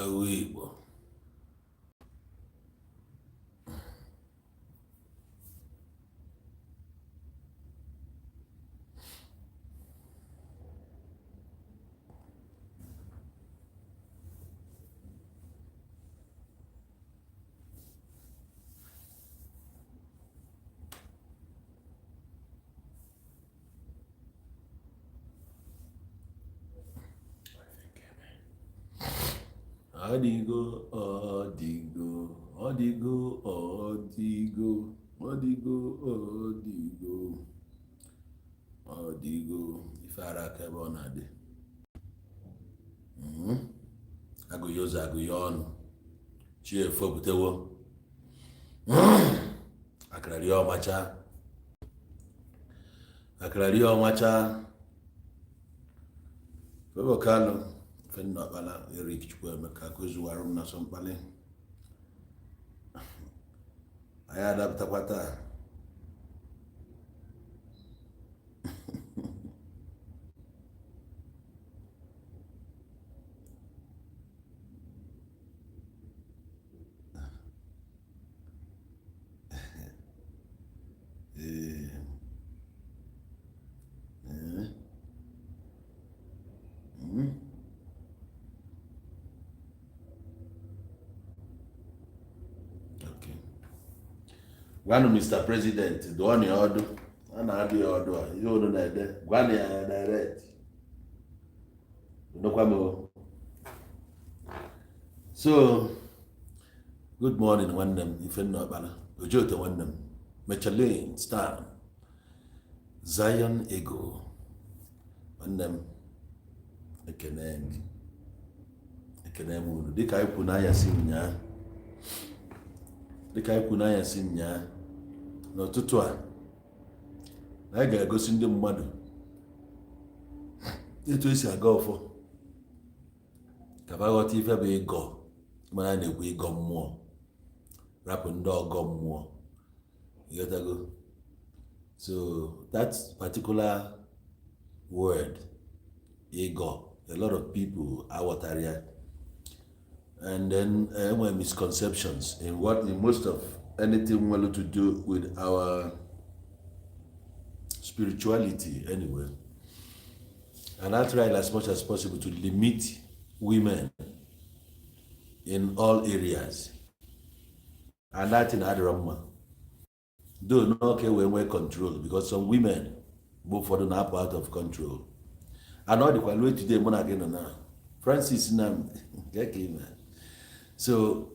Ewu Igbo. Ọdịgo, ọdịgo, ọdịgo, ọdịgo, ọdịgo, ọdịgo, ọdịgo. Ife ara aka ebe ọ na-adị. Agụghị ụzọ, agụghị ọnụ. Chi efopụtewo. Akara rie ọmacha. Akara rie ọmacha. Favour Kalu, Fenna Ọkpala, Eric Chukwuemeka, Kozuwarụ m na Sọmkpali. Anyị adapụtakwa taa. Ee. Ee. Okay. Gwanụ Mr. President, dụọ ya ọdụ. A na-adụ ya ọdụ a, ihe unu na-ede, gwanụ ya ya direct. Nụkwa m o. So, good morning nwanne m, Ifenna Ọkpala, Ojoto nwanne m, Michelin Star, Zion Ego, nwanne m, ekene m gị, ekene m unu. Dịka anyị kwuru n'anyasị ụnyaahụ, dịka anyị kwuru n'anyasị ụnyaahụ, n'ụtụtụ a, na anyị ga-egosi ndị mmadụ etu esi aga ọfọ ka fa ghọta ife bụ ịgọ. Mana a na-ekwu ịgọ mmụọ, rapụ ndị ọgọ mmụọ, ịghọtago? So that particular word ịgọ, a lot of people aghọtara ya, and then enwere misconceptions in what in most of anything nwere to do with our spirituality anyway. And I try as much as possible to limit women in all areas, and that thing adịrọ mma though, no ka wee nwee control, because some women mgbe ụfọdụ na-apụ out of control. And ọ dịkwa ruo today mụ na gị nọ na Francis na nke ka ime. So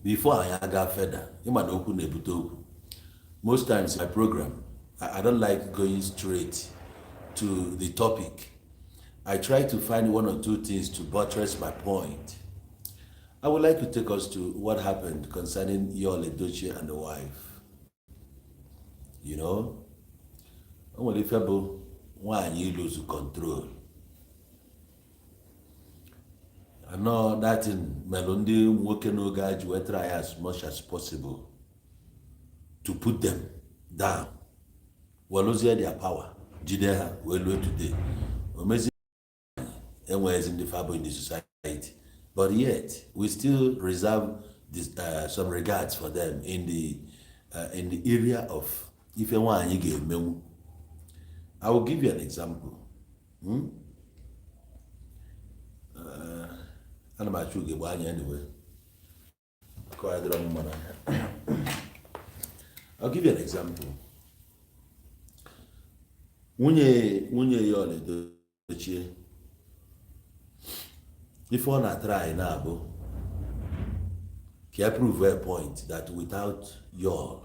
before anyị aga further, ịma na okwu na-ebute okwu. Most times my program, I don't like going straight to the topic. I try to find one or two things to buttress my point. I would like to take us to what happened concerning Yul Edochie and the wife. O nwere ife bụ nwaanyị lose control. Anọ that thing melụ ndị ụmụ nwoke n'oge a ji wee try as much as possible to put them down, welụzie their power, jide ha wee lue today. O mezi enweghịzi ndị fabụ in the society, but yet we still reserve this, some regards for them in the area of ife nwaanyị ga-emenwu. I will give you an example. Ana m achọ ugegbe anya anyway. Ka ọ dịrọ m mma n'anya. I'll give you an example. Nwunye Yul Edochie, ife ọ na-atara anyị na-abụ ka ya prove a point that without Yul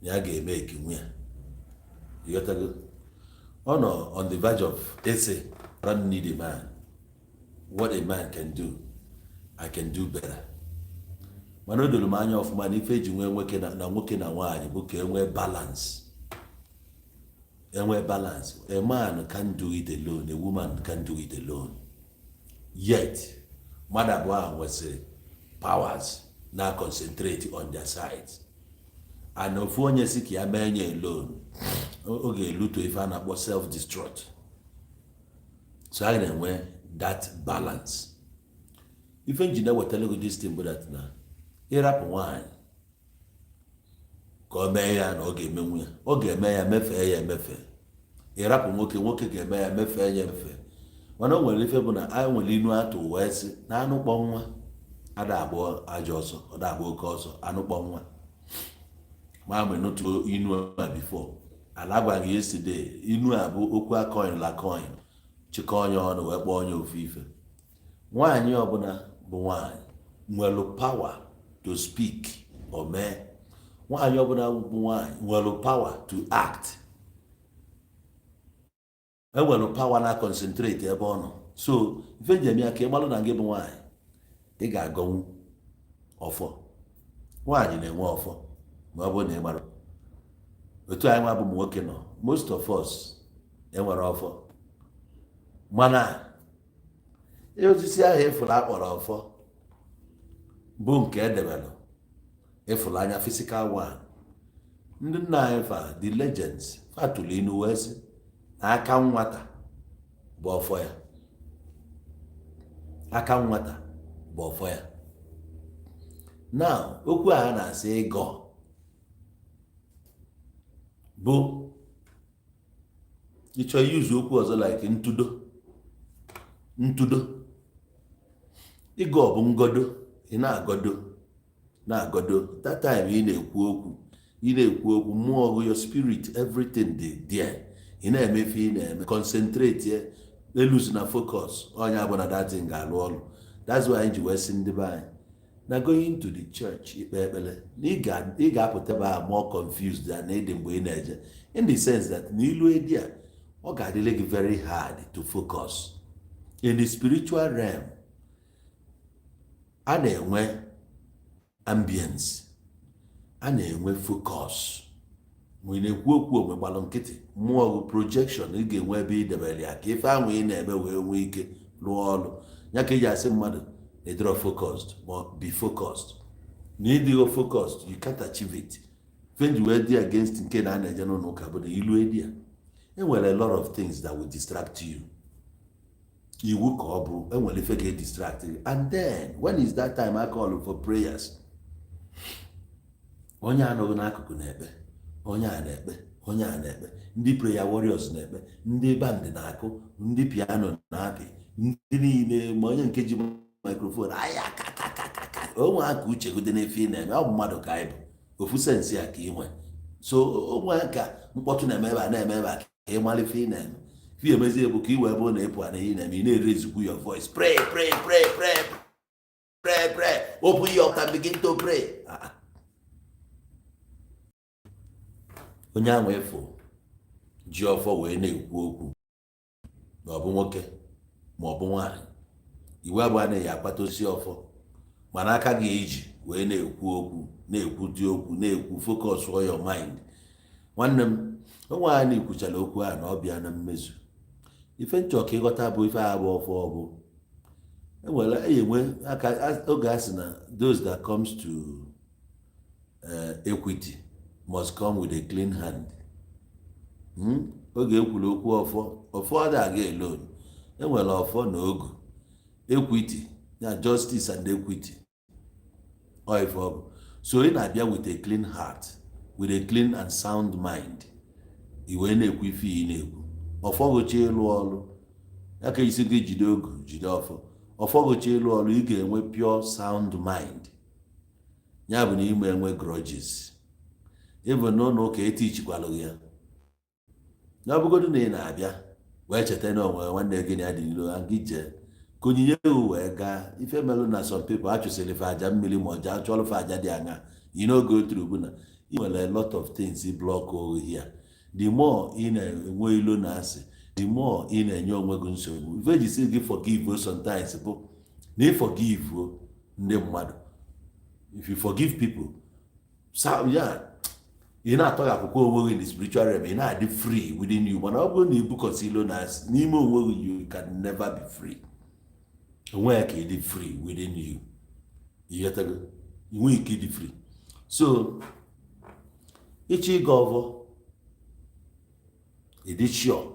na ya ga-eme ekinwe ya. Ịghọtago? Ọ nọ on the verge of ịsị, "I don't need a man. What a man can do, I can do better." Mana o doro m anya ọfụma na ife eji nwee nwoke na nwoke na nwaanyị bụ ka e nwee balance, enwee balance. A man can do it alone, a woman can do it alone, yet mmadụ abụọ ahụ nwesịrị powers na concentrate on their sides, and ofu onye si ka ya mee nye alone, ọ ga-eluto ife a na-akpọ self destruct. So a na-enwe that balance. Ife nji na-ewetara gị this thing bụ that na ịrapụ nwaanyị ka o mee ya na ọ ga-emenwu ya, ọ ga-eme ya, mefee ya emefe. Ịrapụ nwoke, nwoke ga-eme ya, mefee ya emefe. Mana o nwere ife bụ na anyị nwere inu atụ wee sị na anụ kpọ nwa ada agba ajọ ọsọ, ọ da agba oke ọsọ. Anụ kpọ nwa ma nụtụ inu a before ala gwa gị yesterday. Inu a bụ okwu a coin la coin chịkọ onye ọnụ wee kpọọ onye ofu ife. Nwaanyị ọbụla bụ nwaanyị nwere power to speak or mee. Nwaanyị ọbụla bụ nwaanyị nwere power to act. Enwere power na concentrate ebe ọ nọ. So ife njem ya ka ị gbalụ na gị bụ nwaanyị, ị ga-agọnwu ọfọ. Nwaanyị na-enwe ọfọ. Ma ọ bụrụ na ị mara otu anyị nwa bụ ụmụ nwoke nọ, most of us enwere ọfọ. Mana ihe osisi ahụ ịfụrụ akpọrọ ọfọ bụ nke edebelụ ịfụrụ anya, physical one, ndị nna anyị fa, the legends, fa tụrụ inu wee sị na aka nwata bụ ọfọ ya, aka nwata bụ ọfọ ya. Now, okwu a na-asị ịgọ bụ ịchọ use okwu ọzọ like ntụdo. Ntụdo ịgọ bụ ngodo. Ị na-agọdo, na-agọdo. That time ị na-ekwu okwu, ị na-ekwu okwu, mmụọ gị, your spirit, everything dị there. Ị na-emefe, ị na-eme concentrate ya, elose na focus. Onye abụ na that thing ga-alụ ọrụ. That's why anyị ji wee sị ndị be anyị na going to the church ikpe ekpere na ị ga-apụta ebe a more confused than ịdị mgbe ị na-eje, in the sense that na ilu edi a, ọ ga-adịle gị very hard to focus in the spiritual realm. A na-enwe ambience, a na-enwe focus. Mgbe ị na-ekwu okwu, onwe gbalụ nkịtị, mmụọ gị, projection, ị ga-enwe ebe ị debere ya ka ife ahụ ị na-eme wee nwee ike rụọ ọrụ ya. Ka eji asị mmadụ na ịdịrọ focused, ma be focused. Na ịdịghị focused, you can't achieve it. Fenji wee dị against nke na a na-eje n'ụlọ ụka bụ na ilu edi a, enwere a lot of things that will distract you. Iwu ka ọ bụ enwere ife ga-distract you. And then when is that time I call for prayers, onye anọghị n'akụkụ na-ekpe, onye a na-ekpe, onye a na-ekpe, ndị prayer warriors na-ekpe, ndị band na-akụ, ndị piano na-apị, ndị niile, ma onye nke ji microphone aya kakakakaka onwe aka uche gode n'efe ị na-eme. Ọ bụ mmadụ ka anyị bụ, ofu sense ya ka ị nwe. So onwe ka mkpọtụ na-eme ebe a, na-eme ebe a, ka ị mara ife ị na-eme. Ife emezie bụ ka ị wee bụrụ na ịpụ na ihe ị na-eme, ị na-erezikwu your voice, "Pray, pray, pray, pray, pray, pray, open your mouth and begin to pray." Ah, ah. Onye ahụ efu ji ọfọ wee na-ekwu okwu, ma ọ bụ nwoke ma ọ bụ nwaanyị, iwu abụọ anaghị akpata osisi ọfọ, mana aka gị iji wee na-ekwu okwu, na-ekwu dị okwu, na-ekwu, focus your mind. Nwanne m, onwe anyị kwuchara okwu a na ọ bịa na mmezu. Ife nchọ ka ịghọta bụ ife a bụ ọfọ bụ enwere enwe aka oge a sị na those that comes to equity must come with a clean hand. Oge ekwuru okwu ọfọ, ọfọ adịghị aga alone. Enwere ọfọ na ogu, equity na justice and equity. Ọ ife ọ bụ. So ị na-abịa with a clean heart, with a clean and sound mind, i wee na-ekwu ife ị na-ekwu. Ọfọ gochi ịlụ ọrụ ya ka isi gị jide ogu, jide ọfọ. Ọfọ gochi ịlụ ọrụ, ị ga-enwe pure sound mind. Ya bụ na ime enwe grudges, even n'ụlọ ụka etichikwalụ ya na ọ bụgodu na ị na-abịa wee cheta na onwe nwanne gị na ya dị n'ilo gị, jee ka onyinye ewu wee gaa. Ife melụ na some people achụsịrị fe aja mmiri, ma ọja chụọrọ fe aja dị aṅa, you no go through, bụ na ị nwere a lot of things block here. The more ị na-enwe ilo na asị, the more ị na-enye onwe gị nsogbu. Ife eji sị gị forgive sometimes bụ na ị forgive ndị mmadụ. If you forgive people, ya ị na-atọghapụkwa onwe gị in the spiritual realm, ị na-adị free within you. Mana ọ bụrụ na ibukọta ilo na asị n'ime onwe gị, you can never be free. Onwe ya ka ị dị free within you, ịghọtago? Ị nweghị ike ịdị free. So ịchọ ịga ọvọ, ịdị sure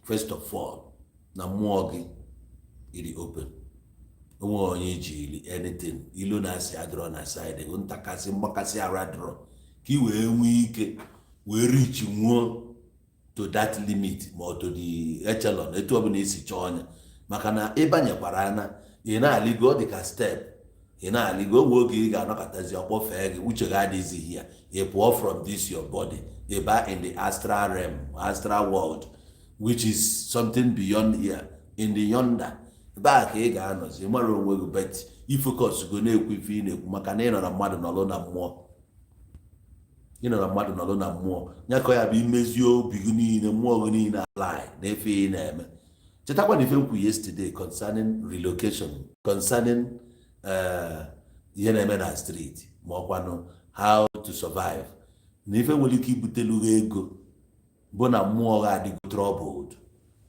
first of all na mmụọ gị ịdị open. Onwe onye ijiri anything, ilo na-asị adịrọ na side gị, ntakasị mgbakasị arụ adịrọ, ka ị wee nwee ike wee reach nwuo to that limit ma ọ to the echelon etu ọbụla isi chọọ ọnya. Maka na ịbanyekwara ana, ị na-aligo, ọ dị ka step ị na-aligo. Onwe oge ị ga-anọkọtazi, ọkpọfee gị, uche gị adịghịzi ya, ị pụọ from this your body, ị baa in the astral realm, astral world, which is something beyond here, in the yonder. Ebe a ka ị ga-anọzi mara onwe gị, but i focus go na-ekwu ife ị na-ekwu, maka na ị nọ na mmadụ nọlụ na mmụọ, ị nọ na mmadụ nọlụ na mmụọ ya ka ya bụ imezie obi gị niile, mmụọ gị niile align na efe ị na-eme. Chetakwa na ife m kwu yesterday concerning relocation, concerning ihe na-eme na street, ma ọkwanụ how to survive, na ife nwere ike ibutelu gị ego bụ na mmụọ gị adịgo troubled,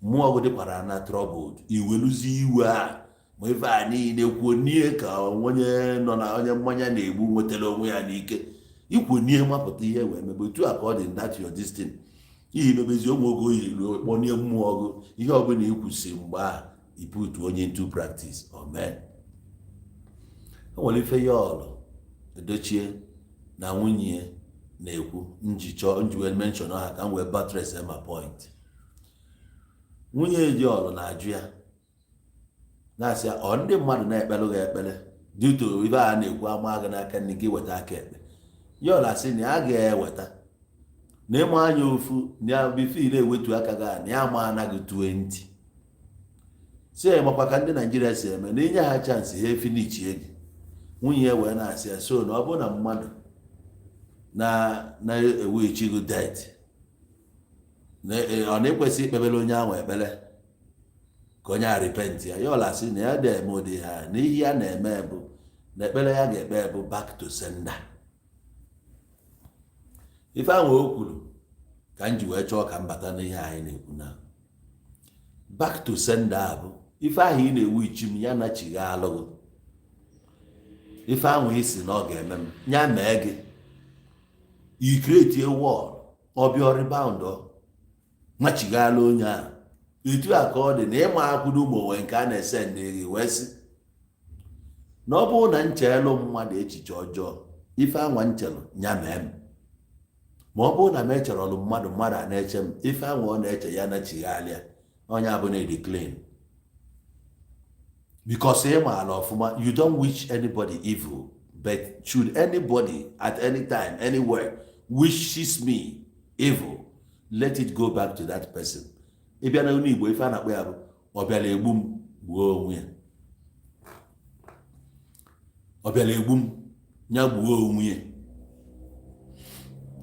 mmụọ gị dịkwara na troubled, iweluzi iwe a ma ife a niile kwuo nie ka onye nọ na onye mmanya na-egbu nwetara onwe ya n'ike ikwu nie mapụta ihe wee mebe. Otu a ka ọ dị that your destiny ihe mebezi onwe oge oyi ruo kpọnie mmụọ gị, ihe ọbụla ikwusi mgbe a i put onye into practice. Amen. O nwere ife ya ọlụ Edochie na nwunye na-ekwu nji chọọ nji wee mention ha ka m wee buttress my point. Nwunye ji ọlụ na-ajụ ya, na-asị ya, ọ ndị mmadụ na-ekpere gị ekpere due to ife a na-ekwu ama gị n'aka nne gị weta aka ekpe. Ya ọla sị na ya ga-eweta na ịma anya ofu na ya before ị na-ewetu aka gị a na ya ama anaghị 20 si ya makwa ka ndị Naijiria si eme na inye ha chance ha efinichie gị. Nwunye ya wee na-asị ya, so na ọ bụrụ na mmadụ na na-eweghachi gị debt, ọ na-ekwesị ikpebere onye ahụ ekpere ka onye a repent ya. Ya ọla sị na ya na-eme ụdị ha, na ihe ya na-eme bụ na ekpere ya ga-ekpe bụ back to sender. Ife ahụ o kwuru ka m ji wee chọọ ka m bata n'ihe anyị na-ekwu na back to sender a bụ ife ahụ ị na-ewu ichi m ya nachigha alụghị ife ahụ isi na ọ ga-eme m ya mee gị. I create a wall, ọbịa rebound, machighala onye ahụ. Etu a ka ọ dị na ịma akwụdo ụmụ onwe nke a na-ese ndị gị wee sị na ọ bụrụ na nchelụ mmadụ echiche ọjọọ, ife anwa nchelụ ya mee m, ma ọ bụrụ na m echerọlụ mmadụ, mmadụ a na-eche m ife anwa ọ na-eche ya nachighalịa onye abụ na edi clean, because ị maara ọfụma you don't wish anybody evil, but should anybody at any time, anywhere wishes me evil, let it go back to that person. Ị bịa n'onu Igbo, ife a na-akpọ ya bụ ọ bịara egbu m gbuo onwe ya, ọ bịara egbu m ya gbuo onwe ya.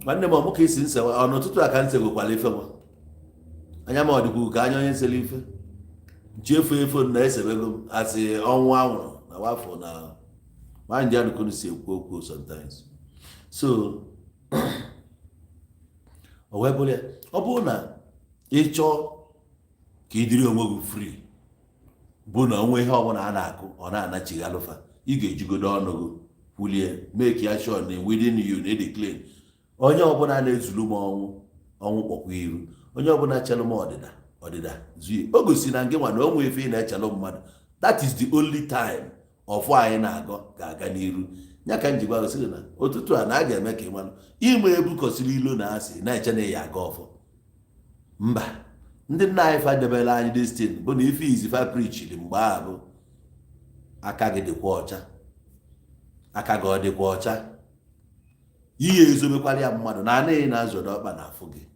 Nwanne m, ọmụ ka isi nsewa ọ n'ụtụtụ a ka m segokwala ife nwa anya ma ọ dịkwu ka anya onye sere ife nchi efu efu na esebego m asị ọnwụ anwụrụ na wafọ na nwaanyị anụkunu si ekwu okwu sometimes. So o wee bụrụ ya, ọ bụrụ na ị chọọ ka ị dịrị onwe gị free, bụ na onwe ihe ọbụla a na-akụ ọ na-anachighị alụfa, ị ga-ejigodo ọnụ gị kwulie, make ya sure na within you na ịdị clean. Onye ọbụla na-ezulu m ọnwụ, ọnwụ kpọkwa iru. Onye ọbụla chelụ m ọdịda, ọdịda zuye. O gosi na ngị nwa na onwe ife ị na-echelụ mmadụ. That is the only time ọfụ anyị na-agọ ga-aga n'iru. Ya ka m ji gwa gị sị gị na ụtụtụ a na a ga-eme ka ị mara ime ebukọsiri ilo na asị na-eche na ya aga ọfọ mba. Ndị nna anyị fadebere anyị destin bụ na ife izi fa preachiri mgbe a bụ aka gị dịkwa ọcha, aka gị ọ dịkwa ọcha, ihe ezobekwara ya mmadụ na anaghị na-azọdo ọkpa na afụ gị.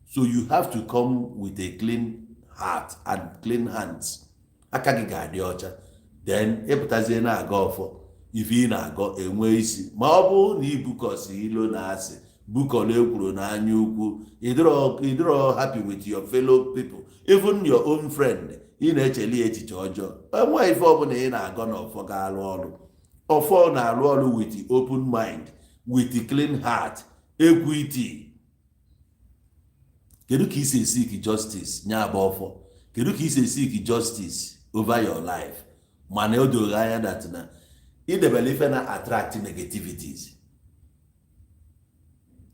So you have to come with a clean heart and clean hands. Aka gị ga-adị ọcha, then ịpụtazie na-aga ọfọ, ife ị na-agọ enwe isi. Ma ọ bụrụ na ibukọsi ilo na asị, bukọrọ ekwuru na anya ukwu, ịdịrọ happy with your fellow people, even your own friend, ị na-echeli ya echiche ọjọọ, enwe ife ọbụla ị na-agọ na ọfọ ga-alụ ọrụ. Ọfọ na-alụ ọrụ with open mind, with clean heart, equity. Kedu ka isi seek justice nye abụ ọfọ? Kedu ka isi seek justice over your life, mana o doro anya that na idebere ife na attract negativities?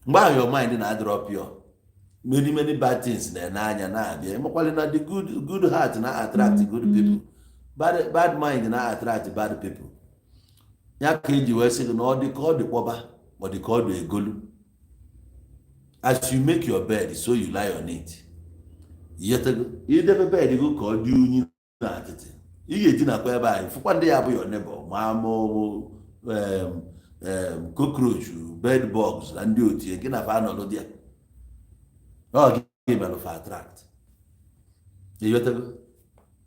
Mgbe ahụ your mind na-adịrọ pure, many many bad things na-ene anya na-abịa. Ịmakwali na the good heart na attract good people. Bad, bad mind na attract bad people. Ya ka eji wee sị gị na ọ dị ka ọ dị kpọba, ọ dị ka ọ dị egolu. As you make your bed, so you lie on it. Yetego idebe bed gị ka ọ dị unyi na atịtị, ị ga-edinakwa ebe ahụ, fụkwa ndị ya bụ your neighbor, ma mụ cockroach, bed bugs na ndị otu gị na fa anọlụ dị ya. Ọ gị melụ fa attract. Ịghọtago?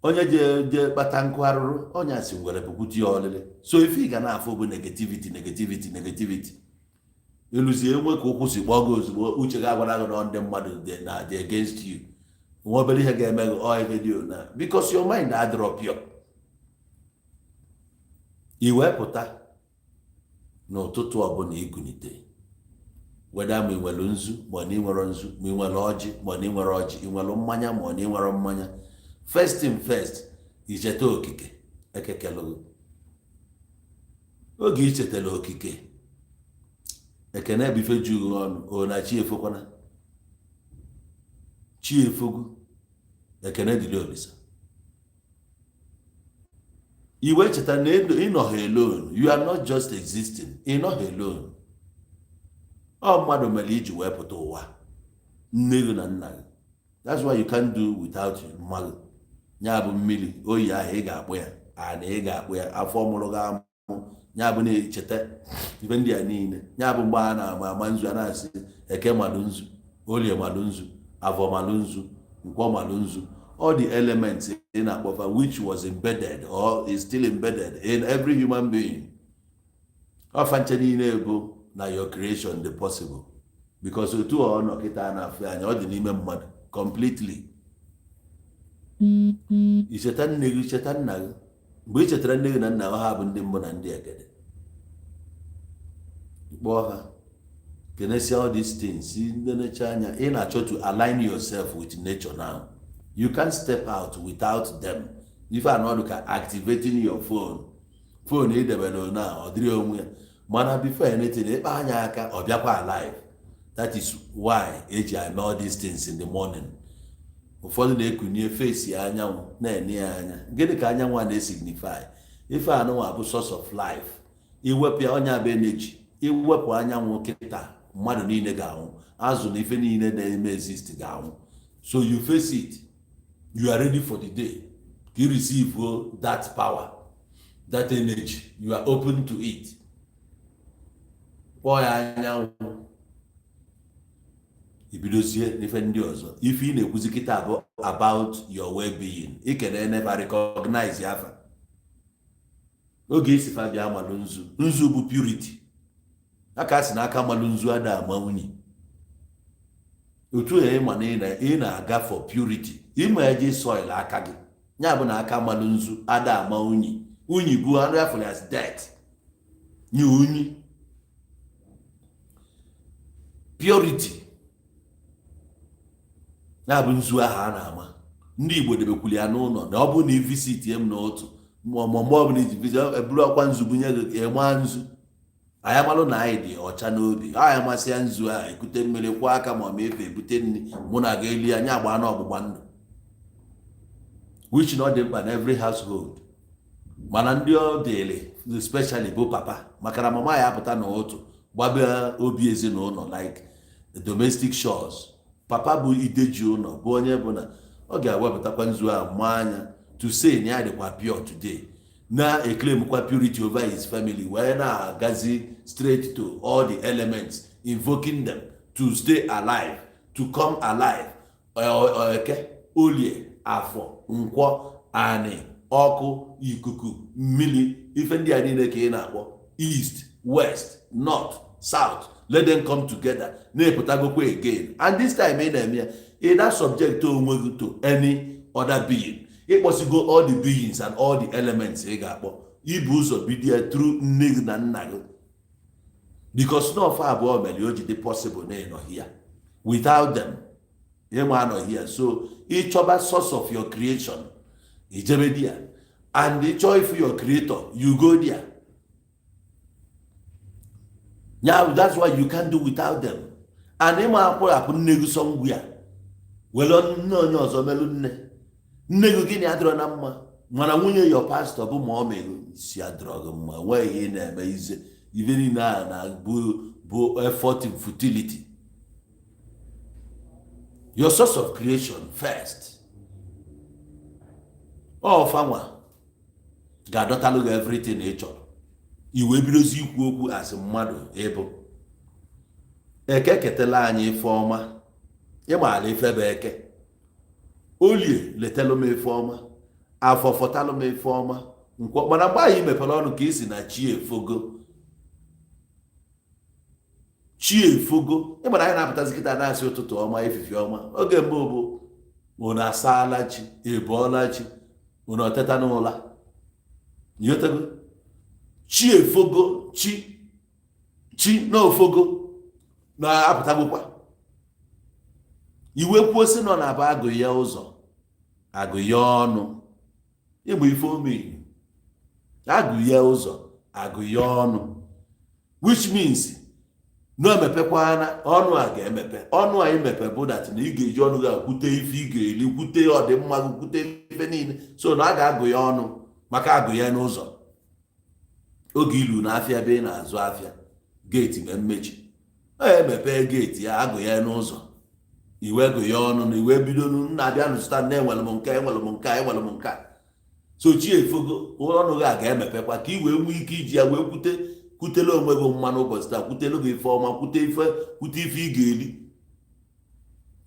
Onye je je kpata nkụ arụrụ, onye asị ngwere bụkwute ya ọlịlị. So ife ị ga na-afụ bụ negativity, negativity, negativity. Ịlụzie enwe ka ụkwụ si kpọọ gị, ozugbo uche gị agwara gị na ndị mmadụ dị na dị against you. Nwa obere ihe ga-eme gị, ọ ife dị na because your mind adịrọ pure. I wee pụta n'ụtụtụ ọbụla, ikunite, weda ma ị nwere nzu ma ọ na ị nwere nzu, ma ị nwere ọjị ma ọ na ị nwere ọjị, ị nwere mmanya ma ọ na ị nwere mmanya, first thing first, icheta okike ekekelụgụ. Oge ichetara okike, ekene bụ ife ju gị ọnụ. O na chi efokwana, chi efogu, ekene dịrị Olisa. I wee cheta na ịnọghị alone. You are not just existing, ịnọghị alone. Ọ mmadụ mere iji wee pụta ụwa, nne gị na nna gị. That's why you can't do without mmadụ. Ya bụ mmiri oyi ahụ ị ga-akpụ ya, ana ị ga-akpụ ya, afọ mụrụ gị amụ. Ya bụ na-echeta ife ndị a niile. Ya bụ mgbe a na-ama ama nzu, a na-asị Eke malụ nzu, Olie malụ nzu, Avọ malụ nzu, Nkwọ malụ nzu, all the elements ị na-akpọfa, which was embedded or is still embedded in every human being. Ọfa nche niile bụ na your creation dị possible because otu ọ nọ kịta a na-afụ anya, ọ dị n'ime mmadụ completely. Icheta nne gị, cheta nna gị. Mgbe ị chetara nne gị na nna ha, bụ ndị mbụ na ndị egede, kpọọ ha, kenesia all these things, nenecha anya, ị na-achọ to align yourself with nature. Now you can't step out without them. Ife anọdụ ka activating your phone. Phone idebere na ọ dịrị onwe ya, mana before anything, ịkpa anya aka, ọ bịakwa alive. That is why eji eme all these things in the morning. Ụfọdụ na-ekunye face anyanwụ, na-ene ya anya. Gịnị ka anyanwụ a na-esignify? Ife anụnwa bụ source of life. Iwepụ ya, ọnya bụ energy. Iwepụ anyanwụ kịta, mmadụ niile ga-anwụ, azụ na ife niile na-eme exist ga-anwụ. So you face it, you are ready for the day ka you receive that power, that energy. You are open to it. Kpọọ ya anyanwụ, ibidozie n'ife ndị ọzọ. Ife ị na-ekwuzi kịta bụ about your well-being. Ikene never recognize afa oge isi fa bịa malụ nzu. Nzu bụ purity. Aka a sị na aka malụ nzu ada ama unyi. Otu a ịma na ị na-aga for purity, ịma eji soil aka gị. Ya bụ na aka malụ nzu ada ama unyi. Unyi bụ anụ afụrụ as dirt nye unyi. Purity ya bụ nzu ahụ a na-ama. Ndị Igbo debekwuli ya n'ụlọ na ọ bụrụ na i visit m n'otu ma mgbe ọbụla iji visit, eburu ọkwa nzu bunye gị, ịma nzu. Anyị amalụ na anyị dị ọcha n'obi. Anyị amasị ya nzu ahụ, ekute mmiri kwụọ aka, ma ọ ma efe ebute nri, mụ na ga eli anyị agba na ọgbụgba ndụ, which na ọ dị mkpa na every household. Mana ndị ọ dịrị especially bụ papa, maka na mama ya apụta n'ụtụ gbabe obi ezinụlọ, like domestic chores. Papa bụ ideji ụlọ, bụ onye bụ na ọ ga-ewepụtakwa nzu a maa anya to say na ya dịkwa pure today, na-eclaimkwa purity over his family, wee na-agazi straight to all the elements, invoking them to stay alive, to come alive. Eke, Olie, Afọ, Nkwọ, Anị, ọkụ, ikuku, mmiri, ife ndị a niile ka ị na-akpọ east, west, north, south, let them come together. Na-epụtagokwa again, and this time ị na-eme ya, ị na subject onwe gị to any other being. Ịkpọsigo all the beings and all the elements ị ga-akpọ. Ibu ụzọ bido ya through nne gị na nna gị, because n'ofe abụọ mere o ji dị possible na ịnọ here. Without them, ịma anọ here. So ịchọba source of your creation, ijebe there, and ịchọ ifu your creator, you go there. Yeah, that's why you can't do without them. And ịma akwụrapụ nne gị somewhere, were nne onye ọzọ melụ nne. Nne gị, gịnị adịrọ na mma? Mana nwunye your pastor bụ ma ọ megụ isi adọrọ gị mma, nwee ihe ị na-eme ize ife niile a na bụ effort in futility. Your source of creation first, ọ fanwa ga-adọtalụ gị everything ị chọrọ. I wee bidozi ikwu okwu asị mmadụ ịbụ eke ketela anyị ife ọma. Ịmaala ife bụ eke, olie letalụ m ife ọma, afọ fọtalụ m ife ọma, nkwọ. Mana mgbe anyị mepere ọnụ ka isi na chi efogo, chi efogo. Ịmara anyị na-apụtazi kịta na-asị ụtụtụ ọma, efifi ọma. Oge mbụ bụ unu asaala chi, ebọọla chi, unu ọteta n'ụla, yotego chi efogo, chi chi n'ofogo na-apụtagokwa. Iwe kwuo sị nọ na-abụ agụ ya ụzọ, agụ ya ọnụ. Ịgba ife omeiwu agụ ya ụzọ, agụ ya ọnụ, which means na emepekwana ọnụ a ga-emepe ọnụ a. Imepe bụ that na ị ga-eji ọnụ gị akwute ife ị ga-eri, kwute ọdịmma gị, kwute ife niile. So na a ga-agụ ya ọnụ maka agụ ya n'ụzọ. Oge ilu n'afịa ebe ị na-azụ afịa, gate mee mmechi, ọ emepe gate ya, agụ ya n'ụzọ, iwe gụ ya ọnụ na iwe bido nna abịa nụzụta na enwere m nke, enwere m nke, enwere m nke a. So chi efogo, ọnụ gị a ga-emepekwa ka ị wee nwee ike iji ya wee kwute, kwutele onwe gị mmanụ ụbọchị taa, kwutele gị ife ọma, kwute ife, kwute ife ị ga-eri.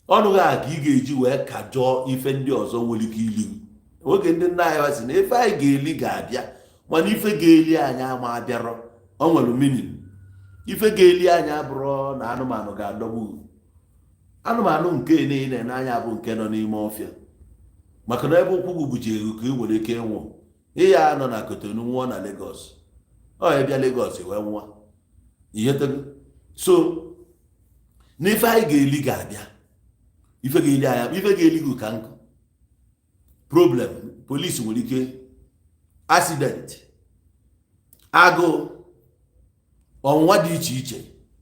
Ọnụ gị a ka ị ga-eji wee kajọọ ife ndị ọzọ nwere ike ili. Oge ndị nna anyị sị na ife anyị ga-eli ga-abịa, mana ife ga-eli anyị ama abịarọ. O nwere meaning. Ife ga-eli anyị abụrọ na anụmanụ ga-adọgbu anụmanụ nke niile n'anya bụ nke nọ n'ime ọfịa, maka na ebe ụkwụ gị buji ego ka ị nwere ike ịnwụ. Ịya nọ na Kotonu nwụọ na Lagos, ọ ya bịa Lagos wee nwụọ ihetego. So n'ife anyị ga-eli ga-abịa, ife ga-eli anya, ife ga-eli gị ka nkụ, problem, polisi nwere ike, accident, agụụ, ọnwụnwa dị iche iche.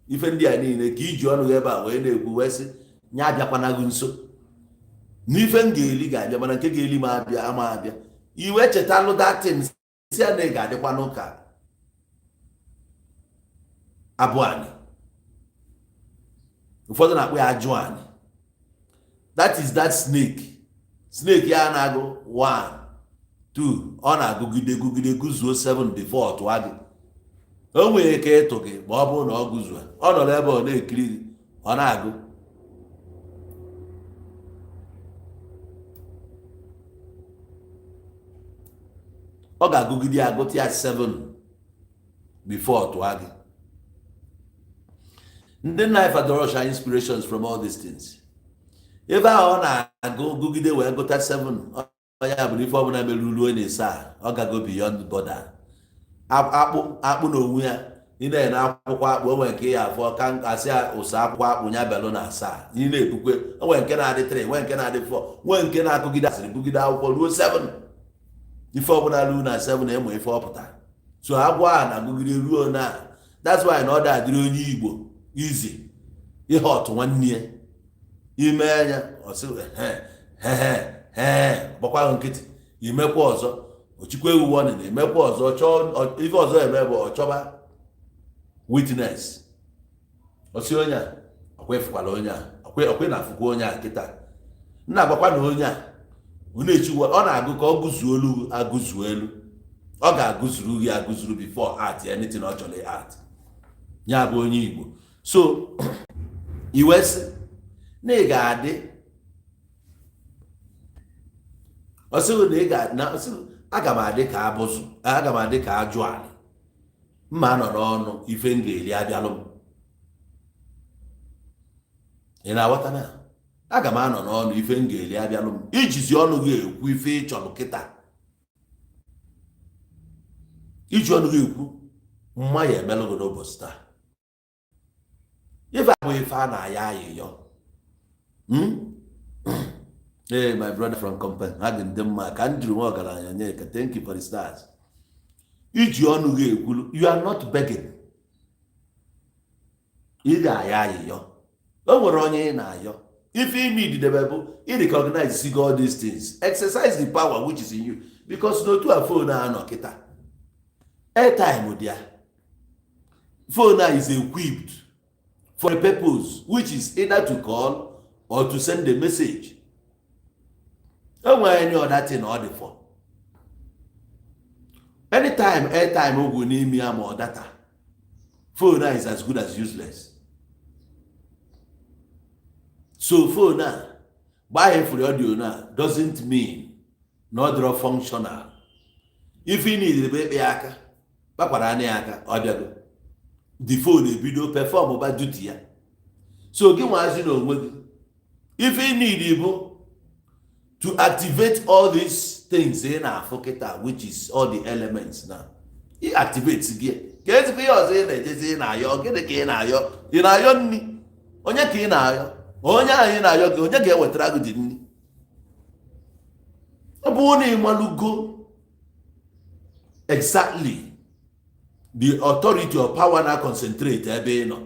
Ife ndị a niile ka iji ọnụ gị ebe a wee na-ekwu wee sị nya abịakwana gị nso n'ife m ga-eli ga-abịa, mana nke ga-eli m abịa ama abịa. Iwe chetalụ datin si ya na ị ga-adịkwa n'ụka abụ anyị. Ụfọdụ na-akpọ ya ajụ anyị. That is that snake. Snake ya na-agụ 1, 2, ọ na-agụgide gụgide gụzuo 7 before ọ tụwa gị. O nwere ike ịtụ gị ma ọ bụrụ na ọ gụzuo. Ọ nọrọ ebe ọ na-ekiri gị, ọ na-agụ. Ọ ga-agụgide ya, agụta ya 7 before ọ tụwa gị. Ndị nna anyị fadoro inspirations from all these things. Ebe ahụ ọ na-agụ gụgide wee gụta 7, onye bụ ife ọbụla mere ruo na ise a, ọ gago beyond border. Akpụ akpụ na onwe ya, ị na-ene akwụkwọ akpụ, o nwere nke ya afọ ka asị ya ụsọ akwụkwọ akpụ ya belụ na 7. Ị na-ebukwe, o nwere nke na-adị 3, nwee nke na-adị 4, nwee nke na-akụgide asịrị bugide akwụkwọ ruo 7. Ife ọbụla ruo na 7, ịmụ ife ọpụta. So agwọ a na-agụgide ruo na, that's why na ọ da-adịrị onye Igbo izi ihe ọtụ nwanne ya ime anya, ọsị he he, gbakwa nkịtị. Imekwa ọzọ, ochikwa ewu warning. Emekwa ọzọ, chọọ ife ọzọ eme bụ ọchọba witness. Ọsị onye a ọkwa efukwala onye a, ọkwa na-afụkwa onye a kịta nna agwakwa na onye a ọ na-echiwa. Ọ na-agụ ka ọ gụzuo elu, agụzuo elu, ọ ga-agụzuru gị agụzuru before at anything ọ chọrọ at ya bụ onye Igbo. So iwe sị na ị ga-adị, ọ sịghị na ị ga na ọ sịghị aga m adị ka abụzụ, aga m adị ka ajụ anị mma nọ n'ọnụ ife m ga-eri abịalụ m. Ị na-aghọta na aga m anọ n'ọnụ ife m ga-eri abịalụ m? Ijizi ọnụ gị ekwu ife ị chọrọ kịta, iji ọnụ gị ekwu mma ya emelụ gị n'ụbọchị taa. Ife abụ ife a na-aya ayịyọ. Hey, my brother from company, ha dị ndị mma ka m jiri nwa ọgaranya nye ka. Thank you for the stars. Iji ọnụ gị ekwulu, you are not begging. Ị ga-aya ayịyọ, o nwere onye ị na-ayọ ife ime ididebe bụ i recognize, see all these things, exercise the power which is in you. Because n'otu a phone a nọ kịta, airtime dị ya. Phone a is equipped for a purpose, which is either to call or to send a message. Enweghị any other thing ọ dị for. Anytime airtime ogwu n'ime ya ma ọ data, phone a is as good as useless. So phone a gbaa efuru audio na doesn't mean na ọ dịrọ functional. Ife ị need bụ ịkpị ya aka, kpakwara anya ya aka, ọ bịago, the phone ebido perform ba duty ya. So gị nwazi na onwe gị, ife ị need bụ to activate all these things ị na-afụ kịta, which is all the elements. Now ị activate gị ka ezigbo ihe ọzọ ị na-ejezi, ị na-ayọ gịnị? Ka ị na-ayọ? Ị na-ayọ nri? Onye ka ị na-ayọ? Onye ahụ ị na-ayọ gị, onye ga-ewetara gị dị nri? Ọ bụrụ na ị malugo exactly the authority or power na concentrate ebe ị nọ,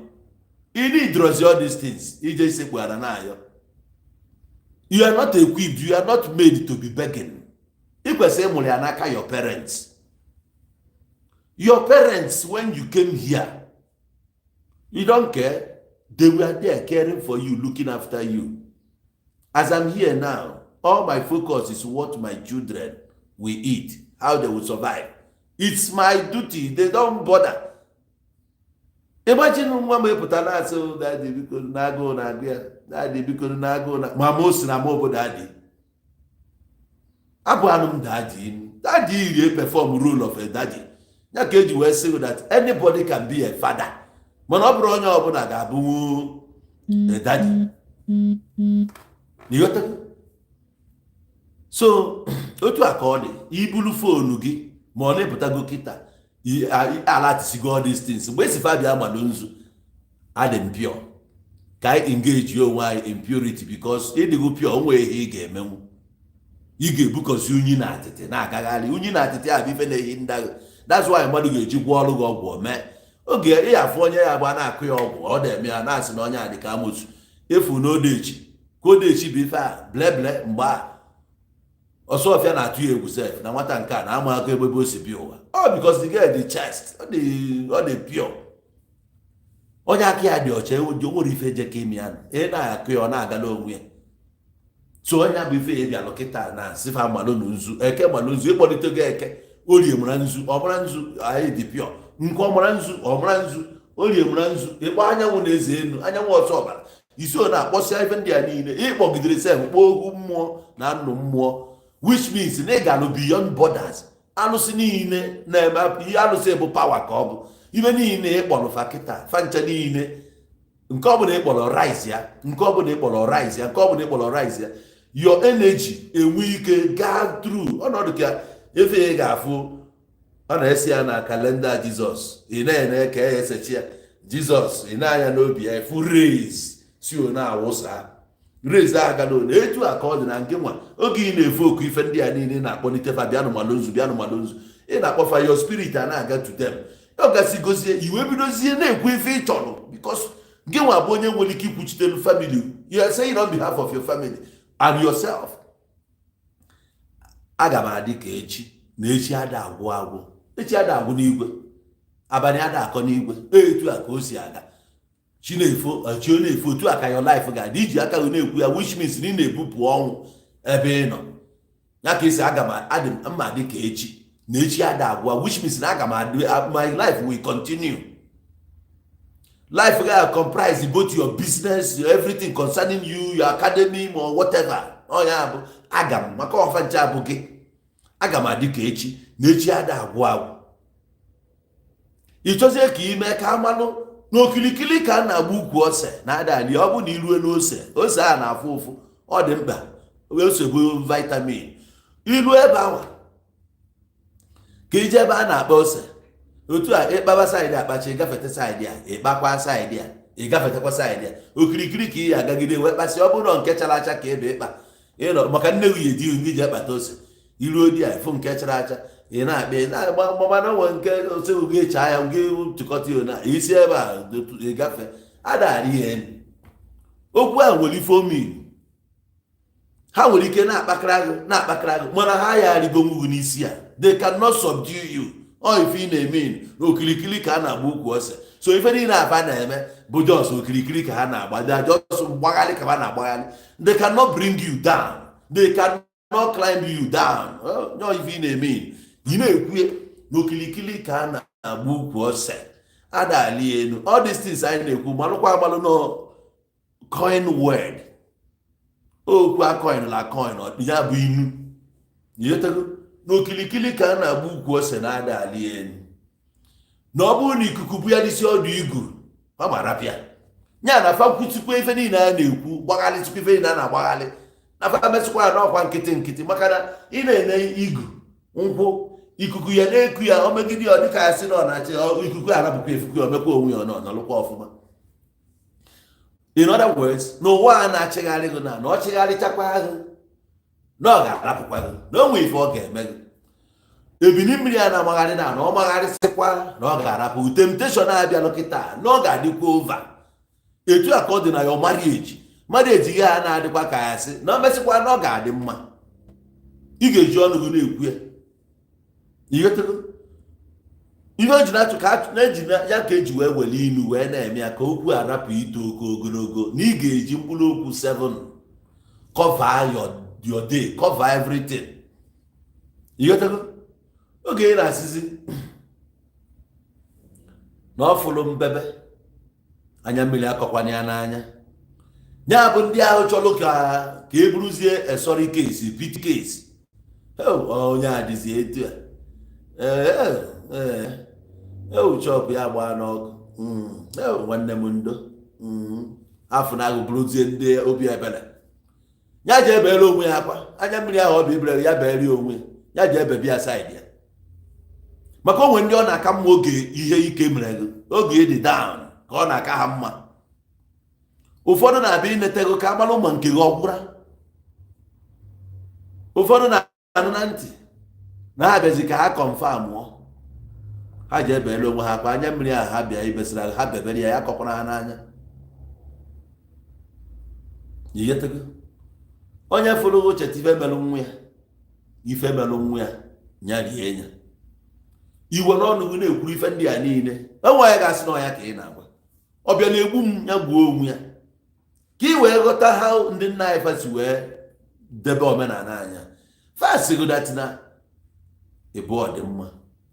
ị need all these things ije isekpughara na-ayọ. You are not equipped, you are not made to be begging. Ị kwesịrị ịmụrụ ya n'aka your parents. Your parents, when you came here, you don't care, they were there caring for you, looking after you. As I'm here now, all my focus is what my children will eat, how they will survive. It's my duty. They don't bother. Imagine nwa m epụta na-asị, "Daddy, biko, na-agụụ na-agụ ya. Daddy, biko, na-agụụ na." Ma m si na m obodo daddy abụ anụ m daddy. Daddy rie perform role of a daddy ya ka eji wee sị that anybody can be a father, mana ọ bụrụ onye ọbụla ga-abụnwu a daddy. Ịghọtago? So otu a ka ọ dị. Ibulu phone gị ma ọ na-epụtago kịta, alatisigo all these things. Mgbe esi fa bịa mado nzu, adị m pure ka anyị engage onwe anyị in purity, because ịdịgo pure, o nwere ihe ị ga-emenwu. Ị ga-ebukọzi unyi na atịtị na-agagharị. Unyi na atịtị a bụ ife na-ehi ndagụ. That's why mmadụ ga-eji gwọ ọrụ gị ọgwụ mee oge ị afụ onye ya bụ a na-akụ ya ọgwụ, ọ na-eme ya na-asị na onye a dị ka amosu efu na odechi ka odechi bụ ife a bleble. Mgbe a ọsọfịa na-atụ ya egwu sef na nwata nke a na-ama aka ebe o si bịa ụwa ọ, because the girl dị chaste, ọ dị pure. Onye aka ya dị ọcha, o nwere ife je ka ime ya, ị na-akụ ya, ọ na-agala onwe ya. So onye bụ ife ya bịalụ kịta na sifa malụ na nzu eke, malụ nzu, ịkpọlite gị eke, orie mara nzu, ọmara nzu, anyị dị pure nke ọmara nzu, ọmara nzu, orie mara nzu, ịkpọ anyanwụ na eze enu, anyanwụ ọsọ ọbara isi ọ na-akpọsịa ife ndị a niile ịkpọgidere sef, kpọọ okwu mmụọ na nnụ mmụọ, which means na ị ga-anụ beyond borders. Alụsị niile na-eme ihe alụsị bụ power ka ọ bụ ibe niile ịkpọrọ fa kịta, fa ncha niile, nke ọbụla ịkpọrọ rice ya, nke ọbụla ịkpọrọ rice ya, nke ọbụla ịkpọrọ rice ya, your energy enwe ike gaa through ọnọdụ ka efe ị ga-afụ. Ọ na-esi ya na calendar Jizọs, ị na-ene ka ya esechi ya Jizọs, ị na-anya n'obi ya efu rays si o na-awụsa rays aga n'one. Etu a ka ọ dị na nke nwa oge ị na-efu oku ife ndị a niile na-akpọlite fa, bịanụ malụ nzu, bịanụ malụ nzu, ị na-akpọfa, your spirit a na-aga to them. Ọ gasị gozie iwe, bidozie na-ekwu ife ị chọrọ, because gị nwa bụ onye nwere ike ikwuchitelu family. You are saying on behalf of your family and yourself, aga m adị ka echi na echi ada agwụ agwụ, echi ada agwụ n'igwe, abalị ada akọ n'igwe. Etu a ka o si aga. Chi na-efo, chi ọ na-efo, otu a ka your life ga-adị. Iji aka gị na-ekwu ya, which means na ị na-ebupụ ọnwụ ebe ị nọ ya ka esi aga m adị mma dị ka echi na echi ada agwụ, which means na aga m adị, my life will continue. Life ga comprise both your business, your everything concerning you, your academy or whatever. Ọ ya bụ aga m maka ọfa nche abụ gị, aga m adị ka echi na echi ada agwụ agwụ. Ị chọzie ka ime ka amalụ n'okilikili ka a na-agba ukwu ose na-ada ali. Ọ bụ na irue n'ose, ose a na-afụ ụfụ, ọ dị mkpa. Ose bụ vitamin. Ilu ebe ahụ ka ije ebe a na-akpa ose, otu a ịkpaba side akpachi, ịgafete side a, ịkpakwa side a, ịgafetekwa side a, okirikiri ka ị ya agagide wee kpasị. Ọ bụrụ na nke chara acha ka ebe ịkpa ịnọ maka nne gị eji gị ji akpata ose, iruo di ya ịfụ nke chara acha, ị na-akpa, ị na-agba, mana onwe nke ose gị chaa ya, gị tụkọta ya na isi ebe a ịgafe adara ihe elu. Okwu a nwere ife omini. Ha nwere ike na-akpakara gị, na-akpakara gị, mana ha ya arịgonwu gị n'isi a. They cannot subdue you. Ọ ife ị na-eme na okirikiri ka a na-agba ukwu ose. So ife niile afa na-eme bụ just okirikiri ka ha na-agba. They are just mgbagharị ka ha na-agbagharị. They cannot bring you down, they cannot climb you down. Ọ ife ị na-eme, ị na-ekwu na okirikiri ka a na-agba ukwu ose, adali elu. All these things anyị na-ekwu, malụkwa amalụ nọ coin word, okwu a coin la coin ya bụ inu. Ịghọtago? N'okilikili ka a na-agba ukwu ose na-ada ali elu, na ọ bụrụ na ikuku bụ ya n'isi ọdụ igu, ọ ma rapịa ya na fa kwutikwa ife niile a na-ekwu, gbaghalịtikwa ife niile a na-agbaghalị na fa mesịkwa ya n'ọkwa nkịtị nkịtị, maka na ị na-ene igu nkwụ, ikuku ya na-eku ya, o megide ya, ọ dịka ya sị na ọ na-achị ikuku arapụkwa efuku ya, omekwa onwe ya, ọ nọlụkwa ọfụma. In other words, n'ụwa a na-achịgharị gị na ọ chịgharịchakwa gị, na ọ ga-arapụkwa gị, na o nwee ife ọ ga-eme gị. Ebili mmiri a na-amagharị na ọ magharịsịkwa, na ọ ga-arapụ. Temptation abịalụ kịta, na ọ ga-adịkwa over. Etu a ka ọ dị na your marriage. Marriage gị a na-adịkwa ka ya sị na o mesịkwa na ọ ga-adị mma, ị ga-eji ọnụ gị na-ekwu ya. Ịghọtago? Ihe o ji na-achụ ka na-eji ya ka eji wee were inu wee na-eme ya ka okwu arapụ ito oke ogologo, na ị ga-eji mkpụrụ okwu 7 cover your day, cover everything. Ịghọtago? Oge ị na-asịzi na ọ fụrụ mbebe anya mmiri akọkwana ya n'anya, ya bụ ndị ahụ chọrọ ka e buruzie a sorry case, pity case. Onye a dịzi etu a, ee ee, ewu chọpụ ya gbaa n'ọkụ. Ewu nwanne m, ndo afọ na-agụ bụrụzie ndị obi ebere, ya ji ebere onwe ya akwa anya mmiri ahụ ọ bụ ibere ya bere onwe ya, ji ebe bịa side ya, maka onwe ndị ọ na-aka mma oge ihe ike mere gị, oge ịdị down ka ọ na-aka ha mma. Ụfọdụ na-abịa inete gị ka amalụ ma nke gị ọgwụra. Ụfọdụ na-anụ na ntị na ha bịazi ka ha confirm ọ ha ji ebere onwe ha akwa anya mmiri ahụ ha bịa ibesara ha bebere ya, ya kọkwara ha n'anya. Ihetego? Onye fụrụ cheta ife melụ nwa ya, ife melụ nwa ya, ya rie ya. Iwe n'ọnụ gị na-ekwuru ife ndị a niile, enwe onye ga-asị na ọya ka ị na-agwa ọ bịa na-egbu m, ya gbuo onwe ya, ka ị wee ghọta ha. Ndị nna anyị fasi wee debe omenala anya fasigodatina ịbụ ọdịmma.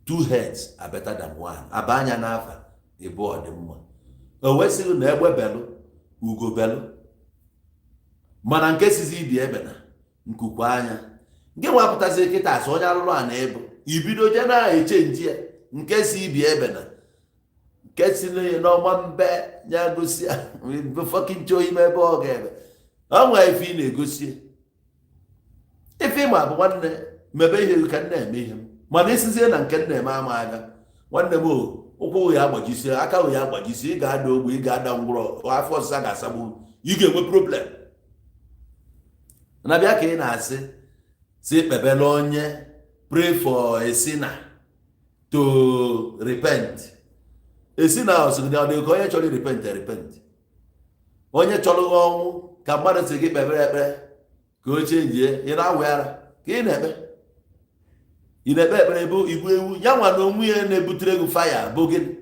Two heads are better than one. Aba anya n'afa ịbụ ọdịmma, o wesịghị na egbe belụ, ugo belụ, mana nke sizi ibi ebe na nkukwu anya nke nwapụtazi kịta asị onye alụrụ a na ịbụ ibido je na-eche nji ya, nke si ibi ebe na nke si n'ọma mbe ya gosi fucking chọọ ime ebe ọ ga-ebe ọ nwee ife ị na-egosi. Ife ịma bụ nwanne, mebe ihe ka m na-eme ihe m, mana isizie na nke m na-eme ama aga. Nwanne m, o ụkwụ ya agbajisie, aka ya agbajisie, ị ga-ada ogbe, ị ga-ada ngwụrọ, afọ ọsịsa ga-asagbu, ị ga-enwe problem. Na bịa ka ị na-asị si kpebela onye, pray for a sinner to repent. A sinner ọsịgị ọ dị ka onye chọrọ repent, repent. Onye chọrọ ọnwụ ka mmadụ si gị kpebere ekpere ka o chenjie. Ị na-awụ ara ka ị na-ekpe, ị na-ekpe ekpere bụ igbu ewu ya nwa na onwe ya na-ebutere gị fire. Bụ gịnị?